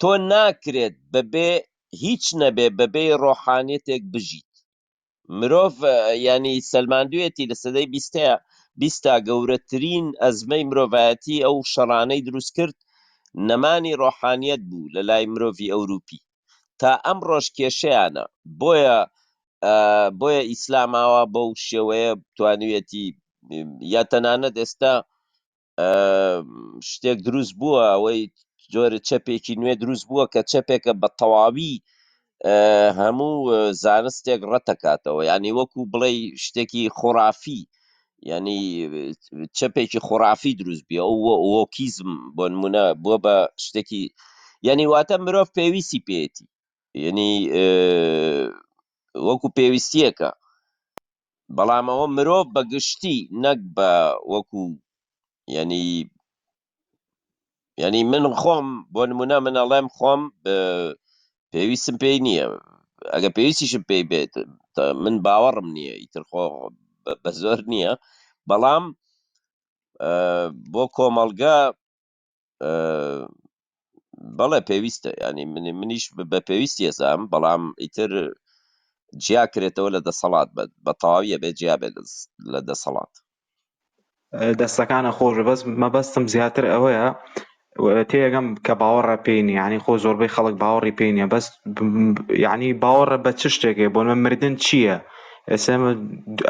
تۆ ناکرێت بەبێ هیچ نەبێ بەبێ ڕۆحانیەتێک بژیت. مرۆڤ ینی سەلماندوێتی لە سەدەی بیستا گەورەترین ئەزمەی مرۆڤایەتی ئەو شەڕانەی دروست کرد نەمانی ڕۆحانیەت بوو لە لای مرۆڤی ئەوروپی. تا ئەم ڕۆژ کێشەیانە بۆیە بۆیە ئیسلاماوە بەو شێوەیە توانیویەتی یا تەنانەت ئێستا شتێک دروست بووە ئەوەی جۆرە چەپێکی نوێ دروست بووە کە چەپێکە بە تەواوی هەموو زانستێک ڕەتەکاتەوە. یعنی وەکو بڵێ شتێکی خۆرافی یعنی چەپێکی خۆرافی دروست بووە. ئەو وۆکیزم بۆ نمونە بووە بە شتێکی یعنی واتە مرۆڤ پێویستی پێیەتی. یعنی وەکو پێویستیەکە. بەڵام ئەوە مرۆڤ بە گشتی نەک بە وەکو یعنی یعنی من خۆم بۆ نمونە من ئەڵێم خۆم پێویستم پێی نییە. ئەگە پێویستیشم پێی بێت من باوەڕم نییە ئیتر خۆ بە زۆر نییە. بەڵام بۆ کۆمەڵگە بەڵێ پێویستە. ینی منیش بە پێویستی ئەزانم بەڵام ئیتر جیا کرێتەوە لە دەسەڵات بە تەواویە بێ جیا بێت لە دەسەڵات. دەستەکانە خۆش بەس مەبەستم زیاتر ئەوەیە تێگەم کە باوەڕە پێی نییە. یعنی خۆ زۆربەی خەڵک باوەڕی پێی نییە بەس یعنی باوەڕە بە چ شتێکێ؟ بۆ من مردن چییە؟ ئێستا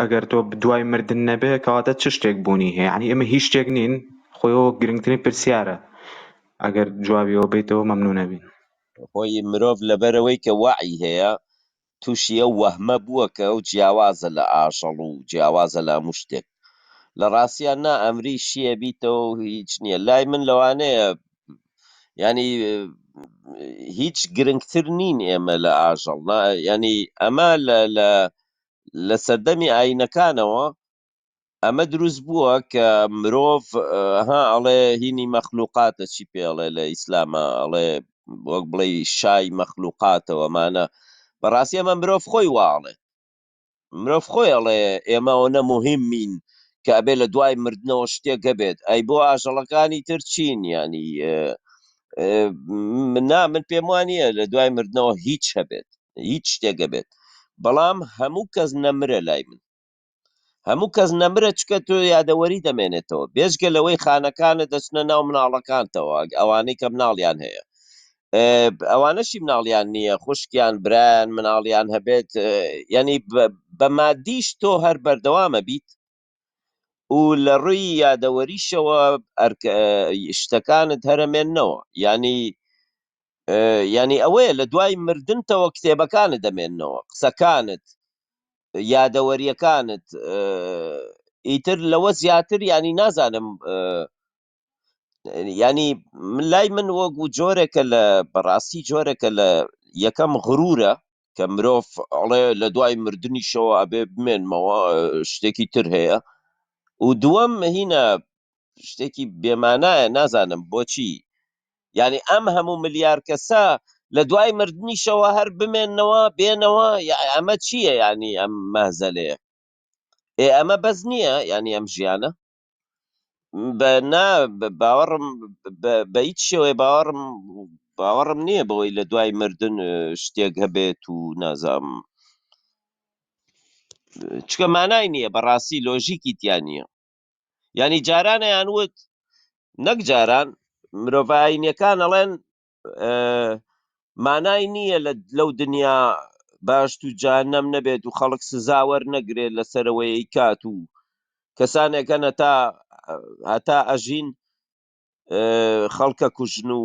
ئەگەر تۆ دوای مردن نەبێ کەواتە چ شتێک بوونی هەیە؟ یعنی ئێمە هیچ شتێک نین. خۆیەوە گرنگترین پرسیارە. ئەگەر جوابیەوە بیتەوە مەمنونە بین. خۆی مرۆڤ لەبەرەوەی کە وعی هەیە تووشی ئەو وەهمە بووە کە ئەو جیاوازە لە ئاژەڵ و جیاوازە لە هەموو شتێک. لە ڕاستیان نا ئەمری شیە بیتەوە و هیچ نییە. لای من لەوانەیە ینی هیچ گرنگتر نین ئێمە لە ئاژەڵ. ینی ئەمە لە لە سەردەمی ئاینەکانەوە ئەمە دروست بووە کە مرۆڤ ها ئەڵێ هینی مەخلوقاتە چی پێ ئەڵێ لە ئیسلامە ئەڵێ وەک بڵێ شای مەخلوقاتەوە مانە. بەڕاستی ئەمە مرۆڤ خۆی واڵێ مرۆڤ خۆی ئەڵێ ئێمە ئەوەنە مهمین کە ئەبێ لە دوای مردنەوە شتێک هەبێت. ئەی بۆ ئاژەڵەکانی تر چین؟ ینی نا من پێم وانە لە دوای مردنەوە هیچ هەبێت هیچ شتێک هەبێت. بەڵام هەموو کەس نەمرە لای من. هەموو کەس نەمرە چکە تۆ یادەوەری دەمێنێتەوە بێجگە لەوەی خانەکانت دەچنە ناو مناڵەکانتەوە ئەوانەی کە مناڵیان هەیە ئەوانەشی مناڵیان نییە خوشکیان برایان مناڵیان هەبێت ینی بە مادیش تۆ هەر بەردەوامە بیت و لە ڕووی یادەوەریشەوە شتەکانت هەرەمێننەوە ینی ینی ئەوەیە لە دوای مردنتەوە کتێبەکانت دەمێننەوە قسەکانت یادەوەریەکانت ئیتر لەوە زیاتر ینی نازانم ینی من لای من وەک و جۆرێکە لە بەڕاستی جۆرێکە لە یەکەم غرورە کە مرۆڤ ئەڵێ لە دوای مردنیشەوە ئەبێ بمێنمەوە شتێکی تر هەیە و دووەم هینە شتێکی بێمانایە نازانم بۆچی یعنی ئەم هەموو ملیار کەسە لە دوای مردنیشەوە هەر بمێنەوە بێنەوە ئەمە چییە یعنی ئەم مەهزەلەیە ئێ ئەمە بەس نییە یعنی ئەم ژیانە بە نا باوەڕم بە هیچ شێوەیە باوەڕم باوەڕم نییە بەوەی لە دوای مردن شتێک هەبێت و نازام چکە مانای نییە بەڕاستی لۆژیکی تیا نییە یعنی جارانیان وت نەک جاران مرۆڤە ئاینیەکان ئەڵێن مانای نییە لەو دنیا باشت و جانەم نەبێت و خەڵک سزا وەرنەگرێت لەسەرەوەی کات و کەسانێک هەن هەتا هەتا ئەژین خەڵکە کوژن و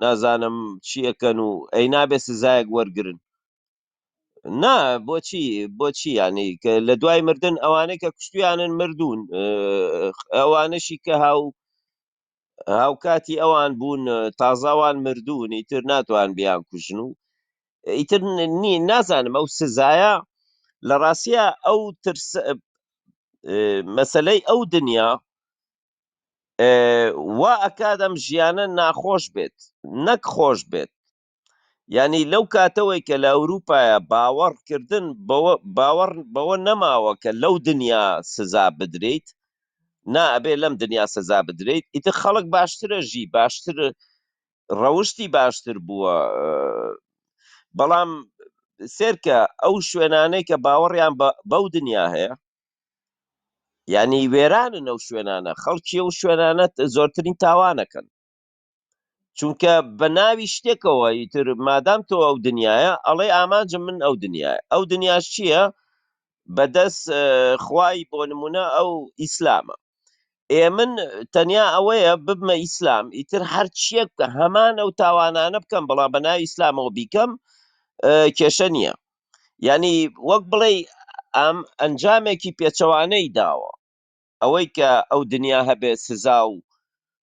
نازانم چیەکەن و ئەی نابێ سزایەک وەرگن نا بۆچی بۆچی ینی کە لە دوای مردن ئەوانەی کە کوشتویانن مردوون ئەوانەشی کە هاو هاوکاتی ئەوان بوون تازاوان مردوون ئیتر ناتوان بیان کوژن و ئیتر نی نازانم ئەو سزایە لە ڕاستە ئەو ترس مەسلەی ئەو دنیا وا ئەکات ئەم ژیانە ناخۆش بێت نەک خۆش بێت یعنی لەو کاتەوەی کە لە ئەوروپایە باوەڕکردن بەوە باوەڕ بەوە نەماوە کە لەو دنیا سزا بدرێیت نا ئەبێ لەم دنیا سزا بدرێیت ئیتر خەڵک باشترە ژی باشتر ڕەوشتی باشتر بووە بەڵام سێرکە ئەو شوێنانەی کە باوەڕیان بەو دنیا هەیە یعنی وێرانن ئەو شوێنانە خەڵکی ئەو شوێنانە زۆرترین تاوانەکەن چونکە بە ناوی شتێکەوە ئیتر مادام تۆ ئەو دنیاە ئەڵێ ئامانجم من ئەو دنیاە ئەو دنیاش چییە؟ بەدەست خوای بۆ نمونە ئەو ئیسلامە ئێ من تەنیا ئەوەیە ببمە ئیسلام ئیتر هەرچیەک بکە هەمان ئەو تاوانانە بکەم بەڵام بە ناوی ئیسلامەوە بیکەم کێشە نییە یعنی وەک بڵێ ئەم ئەنجامێکی پێچەوانەی داوە ئەوەی کە ئەو دنیا هەبێت سزا و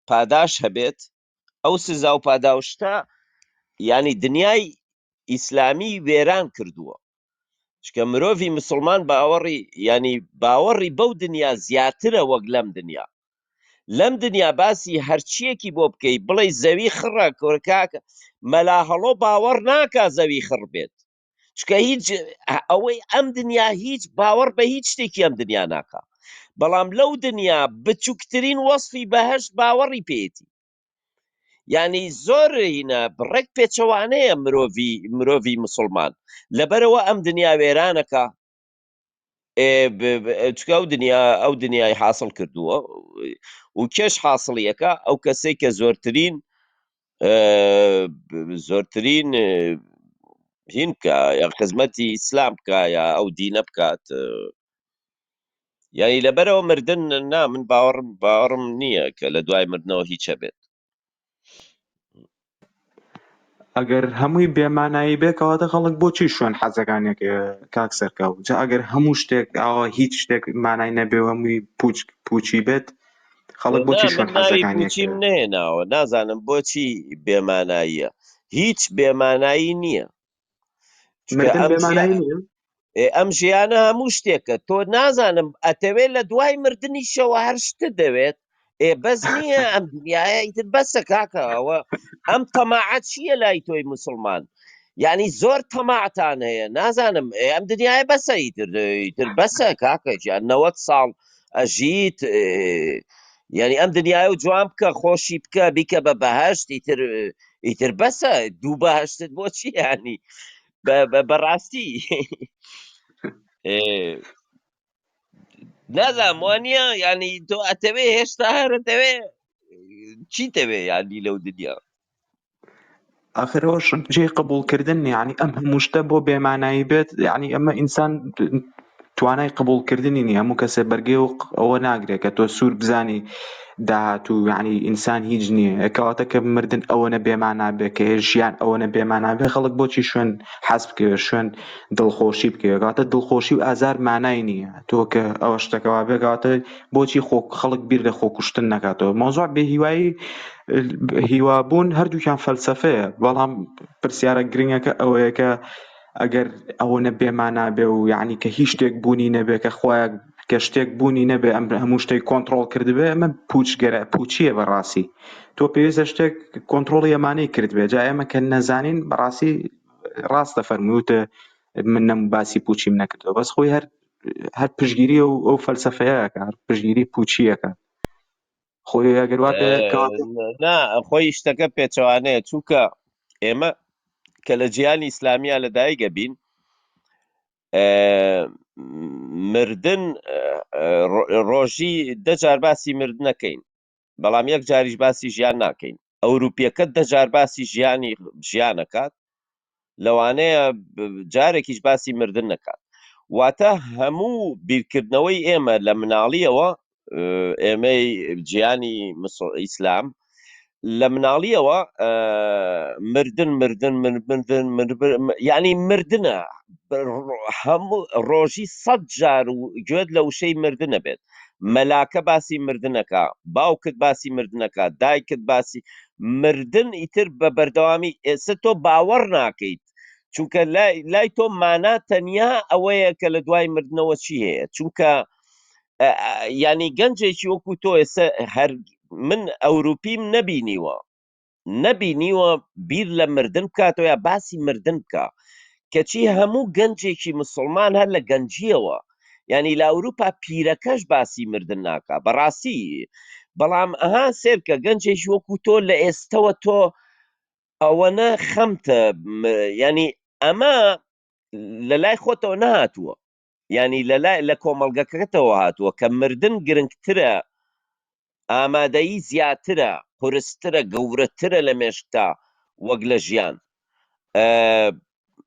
پاداش هەبێت ئەو سزا و پاداشتە یعنی دنیای ئیسلامی وێران کردووە چکە مرۆڤی مسلمان باوەڕی ینی باوەڕی بەو دنیا زیاترە وەک لەم دنیا لەم دنیا باسی هەرچیەکی بۆ بکەی بڵێ زەوی خڕە کۆرکاکە مەلا هەڵۆ باوەڕ ناکا زەوی خڕ بێت چکە هیچ ئەوەی ئەم دنیا هیچ باوەڕ بە هیچ شتێکی ئەم دنیا ناکا بەڵام لەو دنیا بچووکترین وەصفی بەهشت باوەڕی پێیەتی یعنی زۆر هینە بڕێک پێچەوانەیە مرۆڤی مرۆڤی مسلمان لەبەرەوە ئەم دنیا وێرانەکە چکە ئەو دنیا ئەو دنیای حاصل کردووە و کێش حاصلیەکە ئەو کەسێک کە زۆرترین زۆرترین هین بکە یا خزمەتی ئیسلام بکە یا ئەو دینە بکات یعنی لەبەرەوە مردن نا من باوەڕم باوەڕم نییە کە لە دوای مردنەوە هیچ هەبێت. ئەگەر هەمووی بێمانایی بێ کەواتە خەڵک بۆچی شوێن حەزەکانێک کاک سەرکەوت جا ئەگەر هەموو شتێک ئاوا هیچ شتێک مانای نەبێ و هەمووی پوچ پوچی بێت خەڵک نا بۆچی من شوێن ناوی حەزەکانێک پوچیم نەهێناوە نازانم بۆچی بێماناییە هیچ بێمانایی نییە چونکە مردن ئەم ژیا بێمانایی نییە ئێ ئەم ژیانە هەموو شتێکە تۆ نازانم ئەتەوێت لە دوای مردنیشەوە هەر شتت دەوێت ئێ بەس نییە ئەم دنیاە ئیتر بەسە کاکە ئەوە ئەم تەماعە چییە لای تۆی مسلمان یعنی زۆر تەماعتان هەیە نازانم ئێ ئەم دنیاە بەسە ئیتر ئیتر بەسە کاکە گیان 90 ساڵ ئەژیت ئێ، یعنی ئەم دنیاە و جوان بکە خۆشی بکە بیکە بە بەهشت ئیتر ئیتر بەسە دوو بەهشتت بۆ چی یعنی بەڕاستی نازانم وانە ینی تۆ ئەتەوێ هێشتا هەرەتەوێ چی تەوێ یانی لەو دنیا ئاخر ئەوەش جێی قبوڵکردن نییە یعنی ئەم هەموو شتە بۆ بێمانایی بێت یعنی ئەمە ئینسان توانای قبوڵکردنی نییە هەموو کەسێ بەرگەی و ئەوە ناگرێت کە تۆ سوور بزانی داهاتوو یعنی ئینسان هیچ نییە کەواتە کە مردن ئەوەنە بێمانا بێ کە ژیان ئەوەنە بێمانا بێ خەڵک بۆچی شوێن حەز بکەوێ شوێن دڵخۆشی بکەوێ کەواتە دڵخۆشی و ئازار مانای نییە تۆ کە ئەوە شتەکەوا بێ کەواتە بۆچی خۆ خەڵک بیر لە خۆکوشتن نەکاتەوە مەوزوع بێهیوایی هیوابوون هەردووکیان فەلسەفەیە بەڵام پرسیارە گرنگەکە ئەوەیە کە ئەگەر ئەوەنە بێمانا بێ و یعنی کە هیچ شتێک بوونی نەبێ کە خوایە کە شتێک بوونی نەبێ ئەم هەموو شتێک کۆنتترۆل کردبێ ئەمە پوچگەرە پوچیە بەڕاستی تۆ پێویستە شتێک کۆنتترۆڵی ئەمانەی کردبێ جا ئێمە کە نەزانین بەڕاستی ڕاستە فەرمووتە من نەم باسی پوچیم نەکردەوە بەس خۆی هەر هەر پشگیری و ئەو فەلسەفەیەکە هەر پشگیری پوچیەکە خۆی ئەگەر وا بێ کەواتە نا خۆی شتەکە پێچەوانەیە چونکە ئێمە کە لە جیهانی ئیسلامیا لە دایکە بین مردن ڕۆژی دەجار باسی مردنەکەین بەڵام یەک جاریش باسی ژیان ناکەین ئەوروپیەکە دەجار باسی ژیانی ژیانەکات لەوانەیە جارێکیش باسی مردن نەکات واتە هەموو بیرکردنەوەی ئێمە لە مناڵیەوە ئێمەی جیانی ئیسلام لە مناڵیەوە مردن مردن مردن یعنی مردنە هەموو ڕۆژی سەد جار و گوێت لە وشەی مردنە بێت مەلاکە باسی مردنەکە باوکت باسی مردنەکە دایکت باسی مردن ئیتر بە بەردەوامی ئێستا تۆ باوەڕ ناکەیت چونکە لای لای تۆ مانا تەنیا ئەوەیە کە لە دوای مردنەوە چی هەیە چونکە ینی گەنجێکی وەکو تۆ ئێستا هەر من ئەوروپیم نەبینیوە نەبینیوە بیر لە مردن بکاتەوە یا باسی مردن بکا کەچی هەموو گەنجێکی مسوڵمان هەر لە گەنجیەوە یعنی لە ئەوروپا پیرەکەش باسی مردن ناکا بەڕاستی بەڵام ئەها سێرکە گەنجێکی وەکو تۆ لە ئێستەوە تۆ ئەوەنە خەمتە ینی ئەمە لە لای خۆتەوە نەهاتووە یانی لە لای لە کۆمەڵگەکەتەوە هاتووە کە مردن گرنگترە ئامادەیی زیاترە قورسترە گەورەترە لە مێشکتا وەک لە ژیان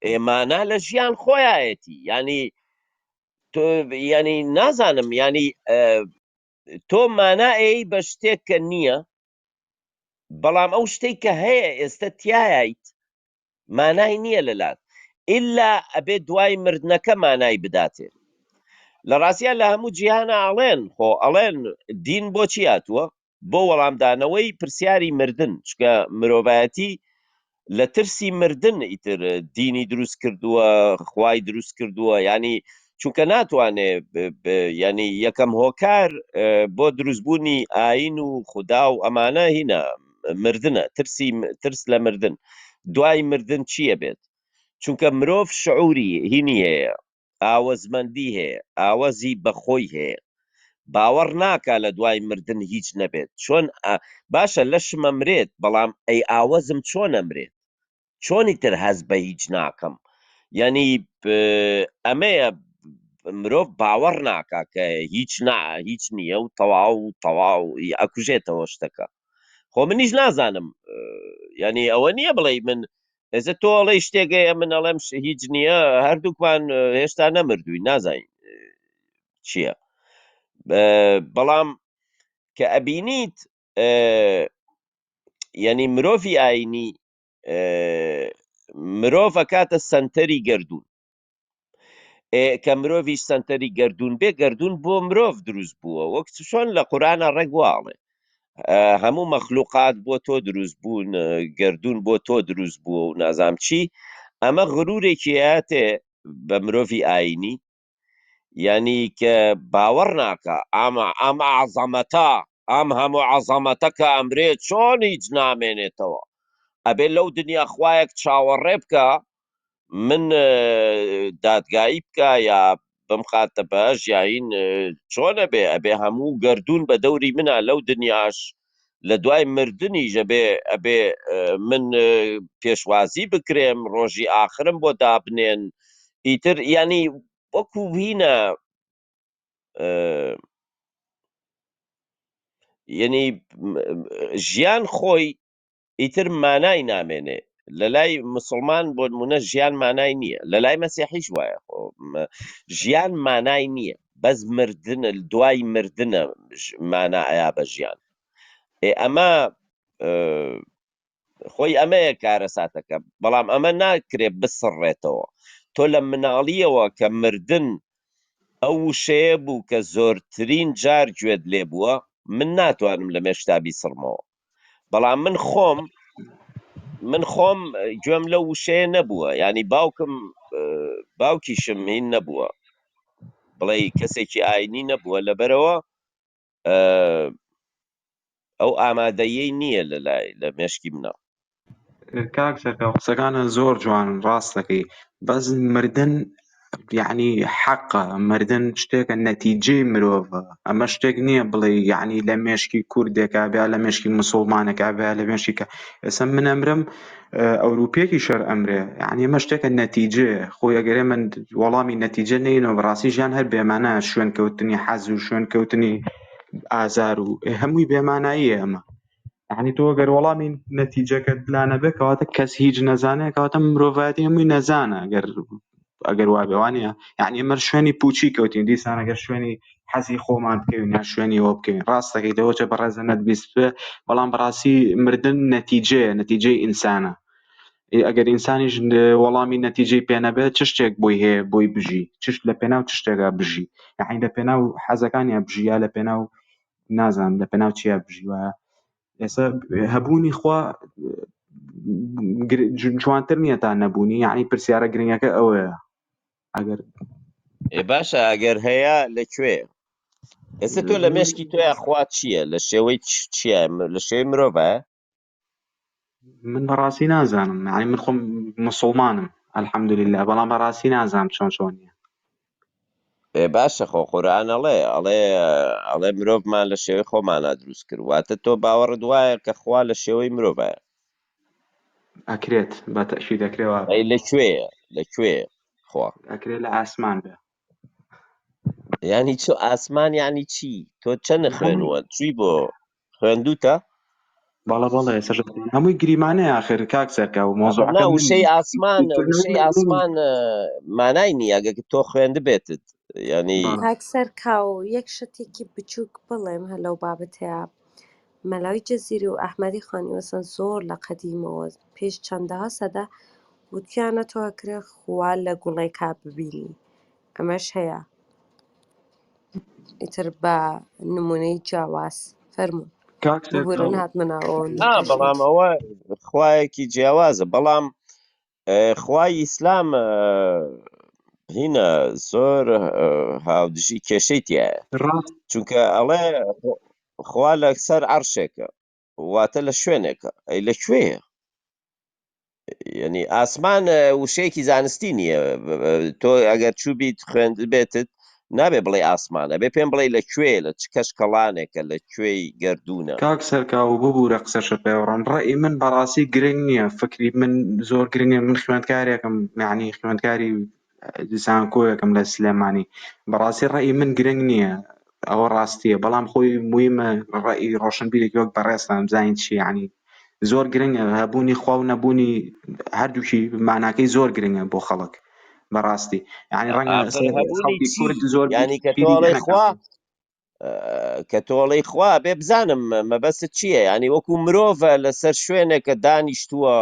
ئێمانە لە ژیان خۆیایەتی ینی تۆ ینی نازانم ینی تۆ مانا ئەی بە شتێک کە نییە بەڵام ئەو شتێک کە هەیە ئێستا تایایت مانای نییە لەلات ئیلا ئەبێ دوای مردنەکە مانای بداتێ لە ڕاستیا لە هەموو جیهانە ئەڵێن خۆ ئەڵێن دین بۆچی هاتووە بۆ وەڵامدانەوەی پرسیاری مردن چکە مرۆڤایەتی لە ترسی مردن ئیتر دینی دروست کردووە خوای دروست کردووە ینی چونکە ناتوانێ ینی یەکەم هۆکار بۆ دروستبوونی ئاین و خودا و ئەمانە هینە مردنە ترسی ترس لە مردن دوای مردن چییە بێت چونکە مرۆڤ شعوری هینی هەیە ئاوەزمەندی هەیە ئاوەزی بەخۆی هەیە باوەڕ ناکا لە دوای مردن هیچ نەبێت چۆن باشە لەشم ئەمرێت بەڵام ئەی ئاوەزم چۆن ئەمرێت چۆنی تر هەست بە هیچ ناکەم یعنی ئەمەیە مرۆڤ باوەڕ ناکا کە هیچ نا هیچ نییە و تەواو و تەواو ئەکوژێتەوە شتەکە خۆ منیش نازانم ینی ئەوە نییە بڵێ من ئێستا تۆ ئەڵێ شتێک هەیە من ئەڵێم هیچ نییە هەردووکمان هێشتا نەمردووین نازانین چییە بەڵام کە ئەبینیت یعنی مرۆڤی ئاینی مرۆڤ ئەکاتە سەنتەری گەردوون کە مرۆڤیش سەنتەری گەردوون بێ گەردوون بۆ مرۆڤ دروست بووە وەک چۆن لە قورآە ڕێک واڵێ هەموو مەخلوقات بۆ تۆ دروست بوون گەردوون بۆ تۆ دروست بووە و نازام چی ئەمە غرورێکی هاتێ بە مرۆڤی ئاینی یعنی کە باوەڕ ناکە ئەمە ئەم عەزەمەتە ئەم هەموو عەزەمەتە کە ئەمرێ چۆن هیچ نامێنێتەوە ئەبێ لەو دنیا خوایەک چاوەڕێ بکە من دادگایی بکە یا بمخاتە بەش یاین چۆنە بێ ئەبێ هەموو گردون بە دەوری منە لەو دنیاش لە دوای مردنیش ئەبێ ئەبێ من پێشوازی بکرێم ڕۆژی ئاخرم بۆ دابنێن ئیتر ینی وەکو هینە. یعنی ژیان خۆی ئیتر مانای نامێنێ لە لای مسلمان بۆ نمونە ژیان مانای نییە لە لای مەسیحیش وایە خۆ ژیان مانای نییە بەس مردنە دوای مردنە مانا ئەیا بە ژیان ئێ ئەمە خۆی ئەمەیە کارەساتەکە بەڵام ئەمە ناکرێ بسڕێتەوە تۆ لە مناڵیەوە کە مردن ئەو وشەیە بوو کە زۆرترین جار گوێت لێ بووە من ناتوانم لە مێشکتا بیسڕمەوە بەڵام من خۆم من خۆم گوێم لەو وشەیە نەبووە یعنی باوکم باوکیشم هین نەبووە بڵێ کەسێکی ئاینی نەبووە لەبەرەوە ئەو ئامادەیەی نییە لە لای لە مێشکی منە. کاک سەرکەوت قسەکانت زۆر جوانن ڕاست دەکەی بەس مردن یعنی حەقە مردن شتێکە نەتیجەی مرۆڤە ئەمە شتێک نییە بڵێ یعنی لە مێشکی کوردێکا بیا لە مێشکی مسوڵمانێکا بیا لە مێشکی کە ئێستا من ئەمرم ئەوروپیەکی شەر ئەمرێ یعنی ئەمە شتێکە نەتیجەیە خۆی ئەگەر ئێمە وەڵامی نەتیجە نەینەوە بەڕاستی ژیان هەر بێمانە شوێنکەوتنی حەز و شوێنکەوتنی ئازار و هەمووی بێماناییە ئەمە یعنی تۆ گەر وەڵامی نەتیجەکەت لا نەبێ کەواتە کەس هیچ نەزانێ کەواتە مرۆڤایەتی هەمووی نەزانە ئەگەر ئەگەر وابێ وانە یعنی ئێمە شوێنی پوچی کەوتین دیسان ئەگەر شوێنی حەزی خۆمان بکەوین یان شوێنی ئەوە بکەوین ڕاستەکەی لەوەچە بەڕێزە نەتبیست بێ بەڵام بەڕاستی مردن نەتیجەیە نەتیجەی ئینسانە ئەگەر ئینسانیش وەڵامی نەتیجەی پێ نەبێت چ شتێک بۆی هەیە بۆی بژی چش لە پێناو چ شتێکا بژی یعنی لە پێناو حەزەکانیا بژی یا لە پێناو نازانم لە پێناو چیا بژی وایە ئێستا هەبوونی خوا جوانتر نییە تا نەبوونی یعنی پرسیارە گرنگەکە ئەوەیە ئەگەر ئێ باشە ئەگەر هەیە لە کوێ ئێستا تۆ لە مێشکی تۆیا خوا چییە لە شێوەی چییە لە شێوەی مرۆڤە من بەڕاستی نازانم یعنی من خۆم مسوڵمانم الحمدلله بەڵام بەڕاستی نازانم چۆن چۆنیە ئێ باشە خۆ قورئان ئەڵێ ئەڵێ ئەڵێ مرۆڤمان لە شێوەی خۆمانا دروست کرد واتە تۆ باوەڕت وایە کە خوا لە شێوەی مرۆڤایە ئەکرێت بە تەئکید ئەکرێ وابێ ئەی لە کوێیە لە کوێیە خوا ئەکرێ لە ئاسمان بێ یعنی چۆ ئاسمان یعنی چی تۆ چەند هەمووی خوێنوە چی بۆ خوێندوتە بەڵێ بەڵێ سەر هەمووی گریمانەیە ئاخر کاک سەرکە و ئاخر مۆزوعەکە نا من وشەی ئاسمان بیرکردنەوەی وشەی من من ئاسمان مانای نییە ئەگەر تۆ خوێندبێتت یعنی بەڵێ کاک سەرکاو یەک شتێکی بچووک بڵێم هەر لەو بابەتەیە مەلای جزیری و ئەحمەدی خانی مەسەن زۆر لە قەدیمەوە پێش چەندەها سەدە وتیانە تۆ ئەکرێ خوا لە گوڵێکا ببینی ئەمەش هەیە ئیتر بە نمونەی جیاواز فەرموون کاک ببورن سەرکاو هاتمە ناوەوە نا نیقاشم بەڵام ئەوە خوایەکی جیاوازە بەڵام خوای ئیسلام هینە زۆر هاودژی کێشەی تایە ڕاست چونکە ئەڵێ خوا لەسەر عەرشێکە واتە لە شوێنێکە ئەی لە کوێیە یعنی ئاسمان وشەیەکی زانستی نییە تۆ ئەگەر چووبیت خوێند بێتت نابێ بڵێ ئاسمان ئەبێ پێم بڵێ لە کوێ لە چ کەش کەڵانێکە لە کوێی گەردوونە کاک سەرکاو ببورە قسەشە پێوەڕم ڕەئی من بەڕاستی گرنگ نییە فکری من زۆر گرنگ نییە من خوێندکارێکم یعنی خوێندکاری زانکۆیەکم لە سلێمانی بەڕاستی ڕەئی من گرنگ نییە ئەوە ڕاستیە بەڵام خۆی مویمە ڕەئی ڕۆشنبیرێکی وەک بەڕێزتان بزانین چی یعنی زۆر گرنگە هەبوونی خوا و نەبوونی هەردووکی ماناکەی زۆر گرنگە بۆ خەڵک بەڕاستی یعنی ڕەنگە ئاخر هەبوونی خەڵکی چی کورد زۆر یعنی کە تۆ بیری ئەڵێی خوا نەکاتەوە کە تۆ ئەڵێی خوا بێ بزانم مەبەستت چییە یعنی وەکو مرۆڤە لەسەر شوێنێکە دانیشتووە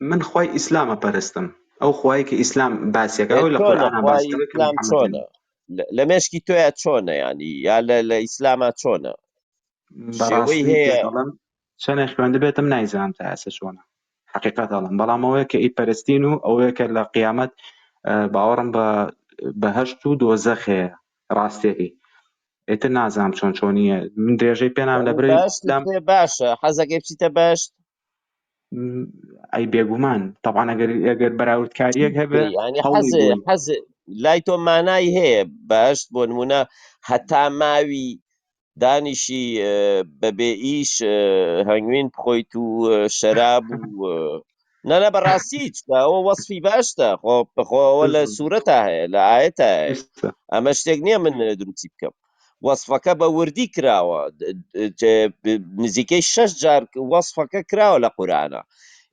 من خوای ئیسلامە پەرستم ئەو خوایەی کە ئیسلام باسیەکە ئێ ئەو لە چۆنە قورئانا خوای باسیەکە کە ئیسلام محمد چۆنە لە مێشکی تۆیا چۆنە ینی یا لە ئیسلاما چۆنە شێوەی بەڕاستی هەیە پێت ئەڵێم چەنێ خوێندبێتم نایزانم تا ئێستا چۆنە حقیقەت ئەڵێم بەڵام ئەوەیە کە ئیپەرستین و ئەوەیە کە لە قیامەت باوەڕم بە بەهەشت و دۆزەخ هەیە ڕاستیەکەی ئیتر نازانم چۆن چۆنیە من درێژەی پێنام لە یعنی برای بەهەشتت ئیسلام پێ باشە حەزەکەی بچیتە بەهەشت ئەی بێگومان تەبعەن ئەگەر ئەگەر چی بەراوردکاریەک هەبێ بکەی یعنی هەوڵی حەز بۆی حەز لای تۆ مانای هەیە بەهەشت بۆ نمونە هەتا ماوی دانیشی بەبێ ئیش هەنگوین بخۆیت و شەراب و نا نا بەڕاستی چونکە ئەوە وەسفی بەهەشتە خۆ خۆ ئەوە لە دروستە سوورەتا هەیە لە ئایەتا هەیە دروستە ئەمە شتێک نییە من دروستی بکەم وەسفەکە بە وردی کراوە نزیکەی شەش جار وەسفەکە کراوە لە قورئانە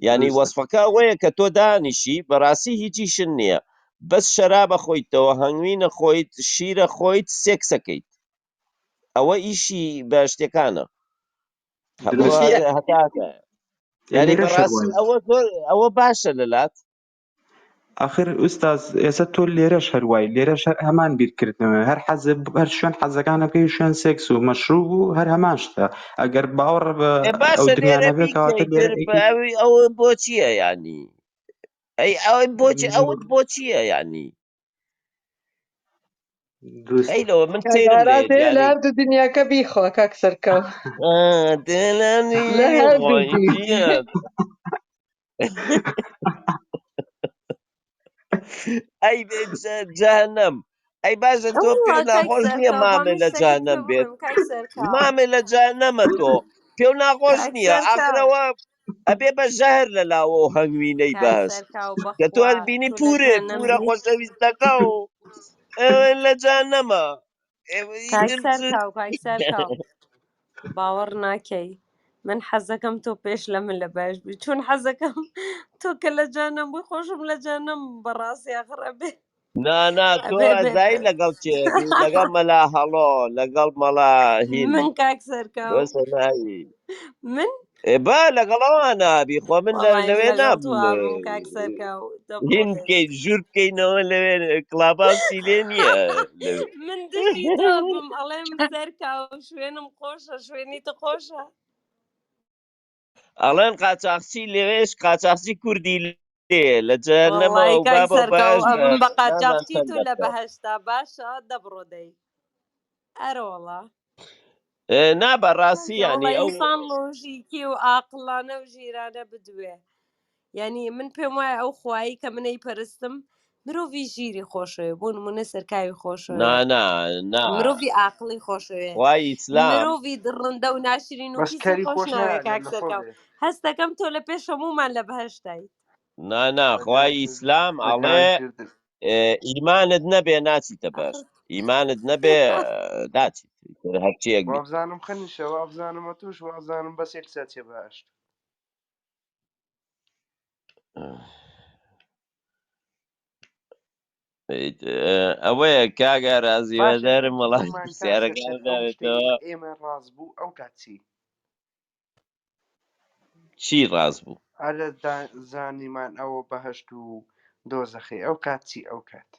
یعنی دروستە وەسفەکە ئەوەیە کە تۆ دانیشی بەڕاستی هیچیشن نییە بەس شەرابە خۆیتەوە هەنگوینە خۆیت شیرە خۆیت سێکسەکەیت ئەوە ئیشی بە شتەکانە بۆ دروستە هەتا هەتا ئێ یعنی لێرەش هەر بەڕاستی وایە ئەوە زۆر ئەوە باشە لەلات ئاخر ئوستاز ئێستا تۆ لێرەش هەر وای لێرەش هەر هەمان بیرکردنەوە هەر حەز هەر شوێن حەزەکانە بکەی شوێن سێکس و مەشروب و هەر هەمان شتە ئەگەر باوەڕ بە ئێ ئەو باشە دنیا لێرە نەبێ کەواتە بیکەی لێرە تر ئەیکەی ئەوی ئەوە بۆ چییە یعنی ئەی ئەوەی بۆچی ئەوت بۆ چییە یعنی دروستە ئەی لەوە من کاک سەیرم ئاراس لێت دەیە لە یعنی هەردوو دنیاکە بیخوا کاک سەرکەو دلانی لە خۆی هەردووکی چییە ئەی جەهەنەم ئەی باشە تۆ وەڵا پێت کاک ناخۆش نییە سەرکاو با مامێ من لە شتەکەت پێ جەهەنەم بێت بڵێم کاک سەرکاو مامێ لە جەهەنەمە تۆ پێو ناخۆش کاک نییە سەرکاو ئاخرەوە ئەبێ بە ژەهر لە لاوە و هەنگوینەی کاک بەهشت سەرکاو کە تۆ بەخوا بینی تۆ لە پورێ جەهەنەم پورە بی خۆشەویستەکە و ئەوە لە جەهەنەمە ئێوە کاک ئیتر سەرکاو کاک سەرکاو باوەڕ ناکەی من حەزەکەم تۆ پێش لە من لە باش بی چون حەزەکەم تۆ کە لە جانم بووی خۆشم لە جانم بەڕاستی ئاخر ئەبێ نا نا تۆ ئەبێ بێ ئەزای لەگەڵ کێ بی لەگەڵ مەلا هەڵۆ لەگەڵ مەلا هین من کاک سەرکاو بەسە ناوی من ئێ با لەگەڵ ئەوانە بی خۆ من وەڵی لەوێ لەگەڵ نابم تۆ ئابم کاک سەرکاو دەبڕۆ هین دەی بکەین ژوور بکەینەوە لەوێ کڵاباوسی لێ نییە لەوێ من دژی تۆ بم ئەڵێم سەرکاو شوێنم خۆشە شوێنی تۆ خۆشە ئەڵێن قاچاخچی لەوێش قاچاخچی کوردی لێ لە جەهەنەمەوە وەڵی و کاک بابە و سەرکاو باش بە ئەبم بە نازان قاچاخچی چەند تۆ لە دەفتەر بەهەشتا باشە دەبڕۆ دەی ئەرۆڵا ئێ، نا بەڕاستی کاکە یعنی وەڵا ئەو ئینسان لۆژیکی و ئاقڵانە و ژیرانە بدوێ یعنی من پێم وایە ئەو خوایی کە منەی پەرستم مرۆڤی ژیری خۆشەوێ بۆ نمونە سەرکاوی نا خۆشەوێ نا نا مرۆڤی ئاقڵی خۆشەوێ خوای ئیسلام مرۆڤی دڕندە و ناشرین و بەس پیسی کەری خۆش خۆش ناوێ ناوێ کاک لە خۆ سەرکاو بێ هەستەکەم تۆ لە پێش هەموومان لە بەهەشتای نا نا خوای بەداکردن ئیسلام ئەڵێ بەداکردن ئێ، ئیمانت نەبێ ناچیتە ئاخر بەهەشت ئیمانت نەبێ ناچیت ئیتر هەرچیەک بی وابزانم خنیشە وابزانم توش وابزانم بەس یەک ساچێ بەهشت ئەوەیە کاک ئاراز باشە هیوادارم وەڵامی دیتمان کاک پرسیارەکان سەرکەت ئەو شتەی داوێتەوە ئێمە ڕاست بوو ئەو کات چی چی ڕاست بوو ئەرە زانیمان ئەوە بەهشت و دۆزەخی ئەو کات چی ئەو کات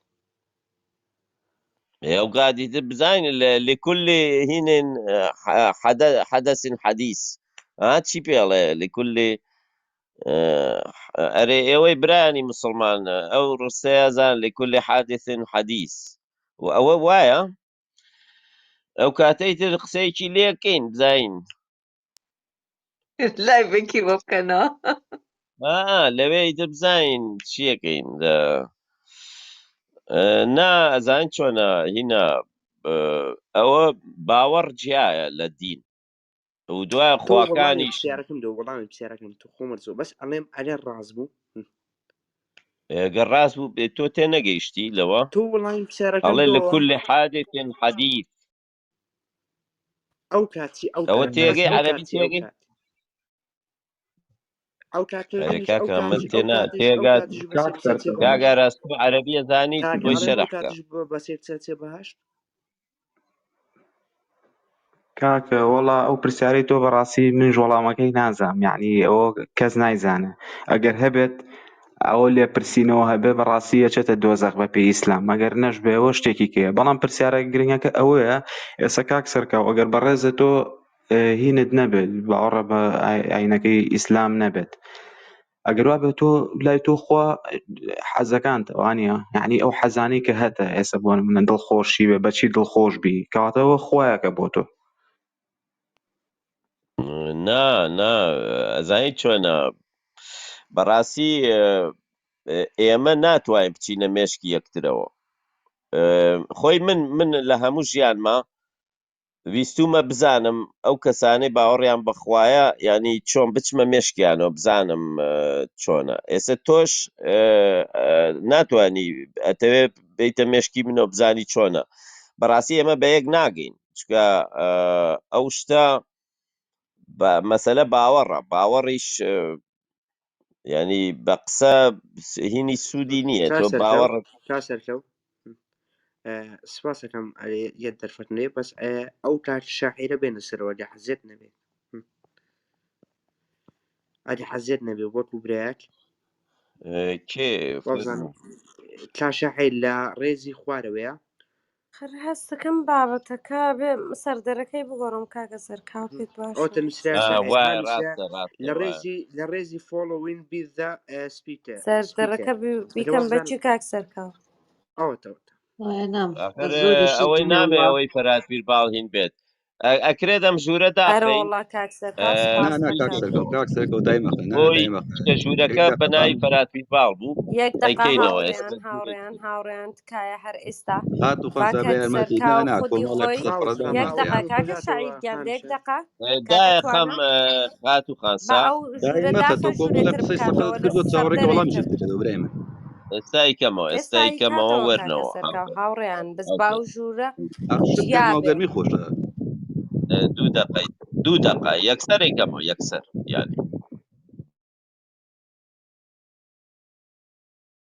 ئەو کاتی تر بزانین لكل هین حدث حدیث ها چی پێڵێ لكل ئەرێ ئێوەی برایانی مسلمان ئەو ڕستەیە زان لكل حادث حدیث و ئەوە وایە ئەو کاتەی تر قسەیەکی لێکەین بزانین لای بکی بۆ بکەنەوە ئا لەوێ ئیتر بزانین چیەکەین نا ئەزانین چۆنە هینا ئەوە باوەڕ جیایە لە دین و دوای تۆ وەڵامی خواکانیش پرسیارەکەم دۆ وەڵامی پرسیارەکەم تۆ خۆمەرزۆ بەس ئەڵێم ئەرێ ڕاست بوو گەر ڕاست بوو بێ تۆ تێنەگەیشتی لەوە تۆ وەڵامی پرسیارەکەم ئەڵێ لە دۆوە کل حادث حدیث ئەو کاتی ئەو ئەوە کات بەس تێگەی ئەو عەرەبی کاتی ئەو تێگەی کات ئەو کاتش ئەرێ منیش ئەو کاکە من کاتیش تێ ئەو نا کاتیش ئەو تێگات کاتیش بە کاک سێکسە چێ سەرکەوت کاک بەهشت ئاراس تۆ عەرەبی ئەزانیت کاکە بۆی ئەڵێم ئەو شەرح کە کاتیش بە سێکسە چێ بەهشت کاکە وەڵا ئەو پرسیارەی تۆ بەڕاستی منیش وەڵامەکەی نازانم یعنی ئەوە کەس نایزانێ ئەگەر هەبێت ئەوە لێپرسینەوە هەبێ بەڕاستی ئەچێتە دۆزەخ بە پێی ئیسلام ئەگەر نەشبێ ئەوە شتێکی کەیە بەڵام پرسیارە گرنگەکە ئەوەیە ئێستا کاک سەرکاو ئەگەر بەڕێزە تۆ هینت نەبێت باوەڕە بە ئاینەکەی ئیسلام نەبێت ئەگەر وابێت تۆ لای تۆ خوا حەزەکانتە وانە یعنی ئەو حەزانەی کە هەتە ئێستا بۆ نمونە دڵخۆشی بێ بەچی دڵخۆش بی کەواتەوە خوایەکە بۆ تۆ نا نا ئەزانی چۆنە بەڕاستی ئێمە ناتوانین بچینە مێشکی یەکترەوە خۆی من من لە هەموو ژیانما ویستومە بزانم ئەو کەسانەی باوەڕیان بەخوایە یعنی چۆن بچمە مێشکیانەوە بزانم چۆنە ئێستا تۆش ناتوانی ئەتەوێ بیتە مێشکی منەوە بزانی چۆنە بەڕاستی ئێمە بە یەک ناگەین چکە ئەو شتە مەسەلە باوەڕە باوەڕیش یعنی بە قسە هینی سوودی نییە کا تۆ سەرکەو باوەڕ کا سەرکەو سپاسەکەم ئەرێ یەک دەرفەت نێ بەس ئەو کاک شاعیرە بێنە سەرەوە لە حەزێت نەبێت ئەدی حەزێت نەبێ وەکو برایەک کێ وابزانم کا شاعیر لە ڕێزی خوارەوەیە خر هەستەکەم بابەتەکە بێ سەردەرەکەی بگۆڕم کاکە سەرکاو پێت باشە ئەوتە نووسرا شاعیر ها وایە نووسرا ڕاستە ڕاستە لە وایە ڕێزی لە ڕێزی فۆڵۆوین بی ذا سپیکەر سەردەرەکە سپیکەر ئەدە بیکەم بە وابزانم چی کاک سەرکاو ئەوەتەوەتە وایە نام بە ئاخر زۆریشی ئەوەی نامێ جنێوە ئەوەی فەرات پیرباڵ هین بێت ئەکرێت ئەم ژوورە ئەرە داخەین وەڵا کاک سەرکاو سپاس نا نا کاک دەکەم سەرکەوت کاک سەرکەوت دایمەخە نا بۆی دایمەخە چکە یەک ژوورەکە بە دەقە ناوی بام فەرات پیرباڵ بوو یەک دەقە ئەیکەینەوە هاوڕێیان ئێستا ژوورێکی هاوڕێیان هاوڕێیان تکایە هەر ئێستا هات و با خەنسا بە کاک یارمەتی نا سەرکاو نا خودی کۆمەڵێک خۆی قسە خاڵ فڕەدان یەک با هەیە دەقە ئەو کاکە کۆژاتەوە شاعیر گیان دە یەک خانشە دەقە کاکە دایە خەم توانا خات و با خانسا ئەو ژوورە دایمەخە داخە تۆ ژوورێ کۆمەڵێک تر قسەی سەقەتت بکاتەوە لە کردووە چاوەڕێکە سەردەرێ وەڵامیشت تر بدەیتەوە برای من ئێستا ئیکەمەوە ئێستا ئێستا ئیکەمەوە ئیکاتەوە کاکە وەرنەوە سەرکاو هاوڕێیان بەس با ئۆکەی ئەو ژوورە ئەخ شت جیا گەرما و بێ گەرمی خۆشە دوو دقەی دوو دقە یەکسەر ئیکەمەوە یەکسەر یعنی.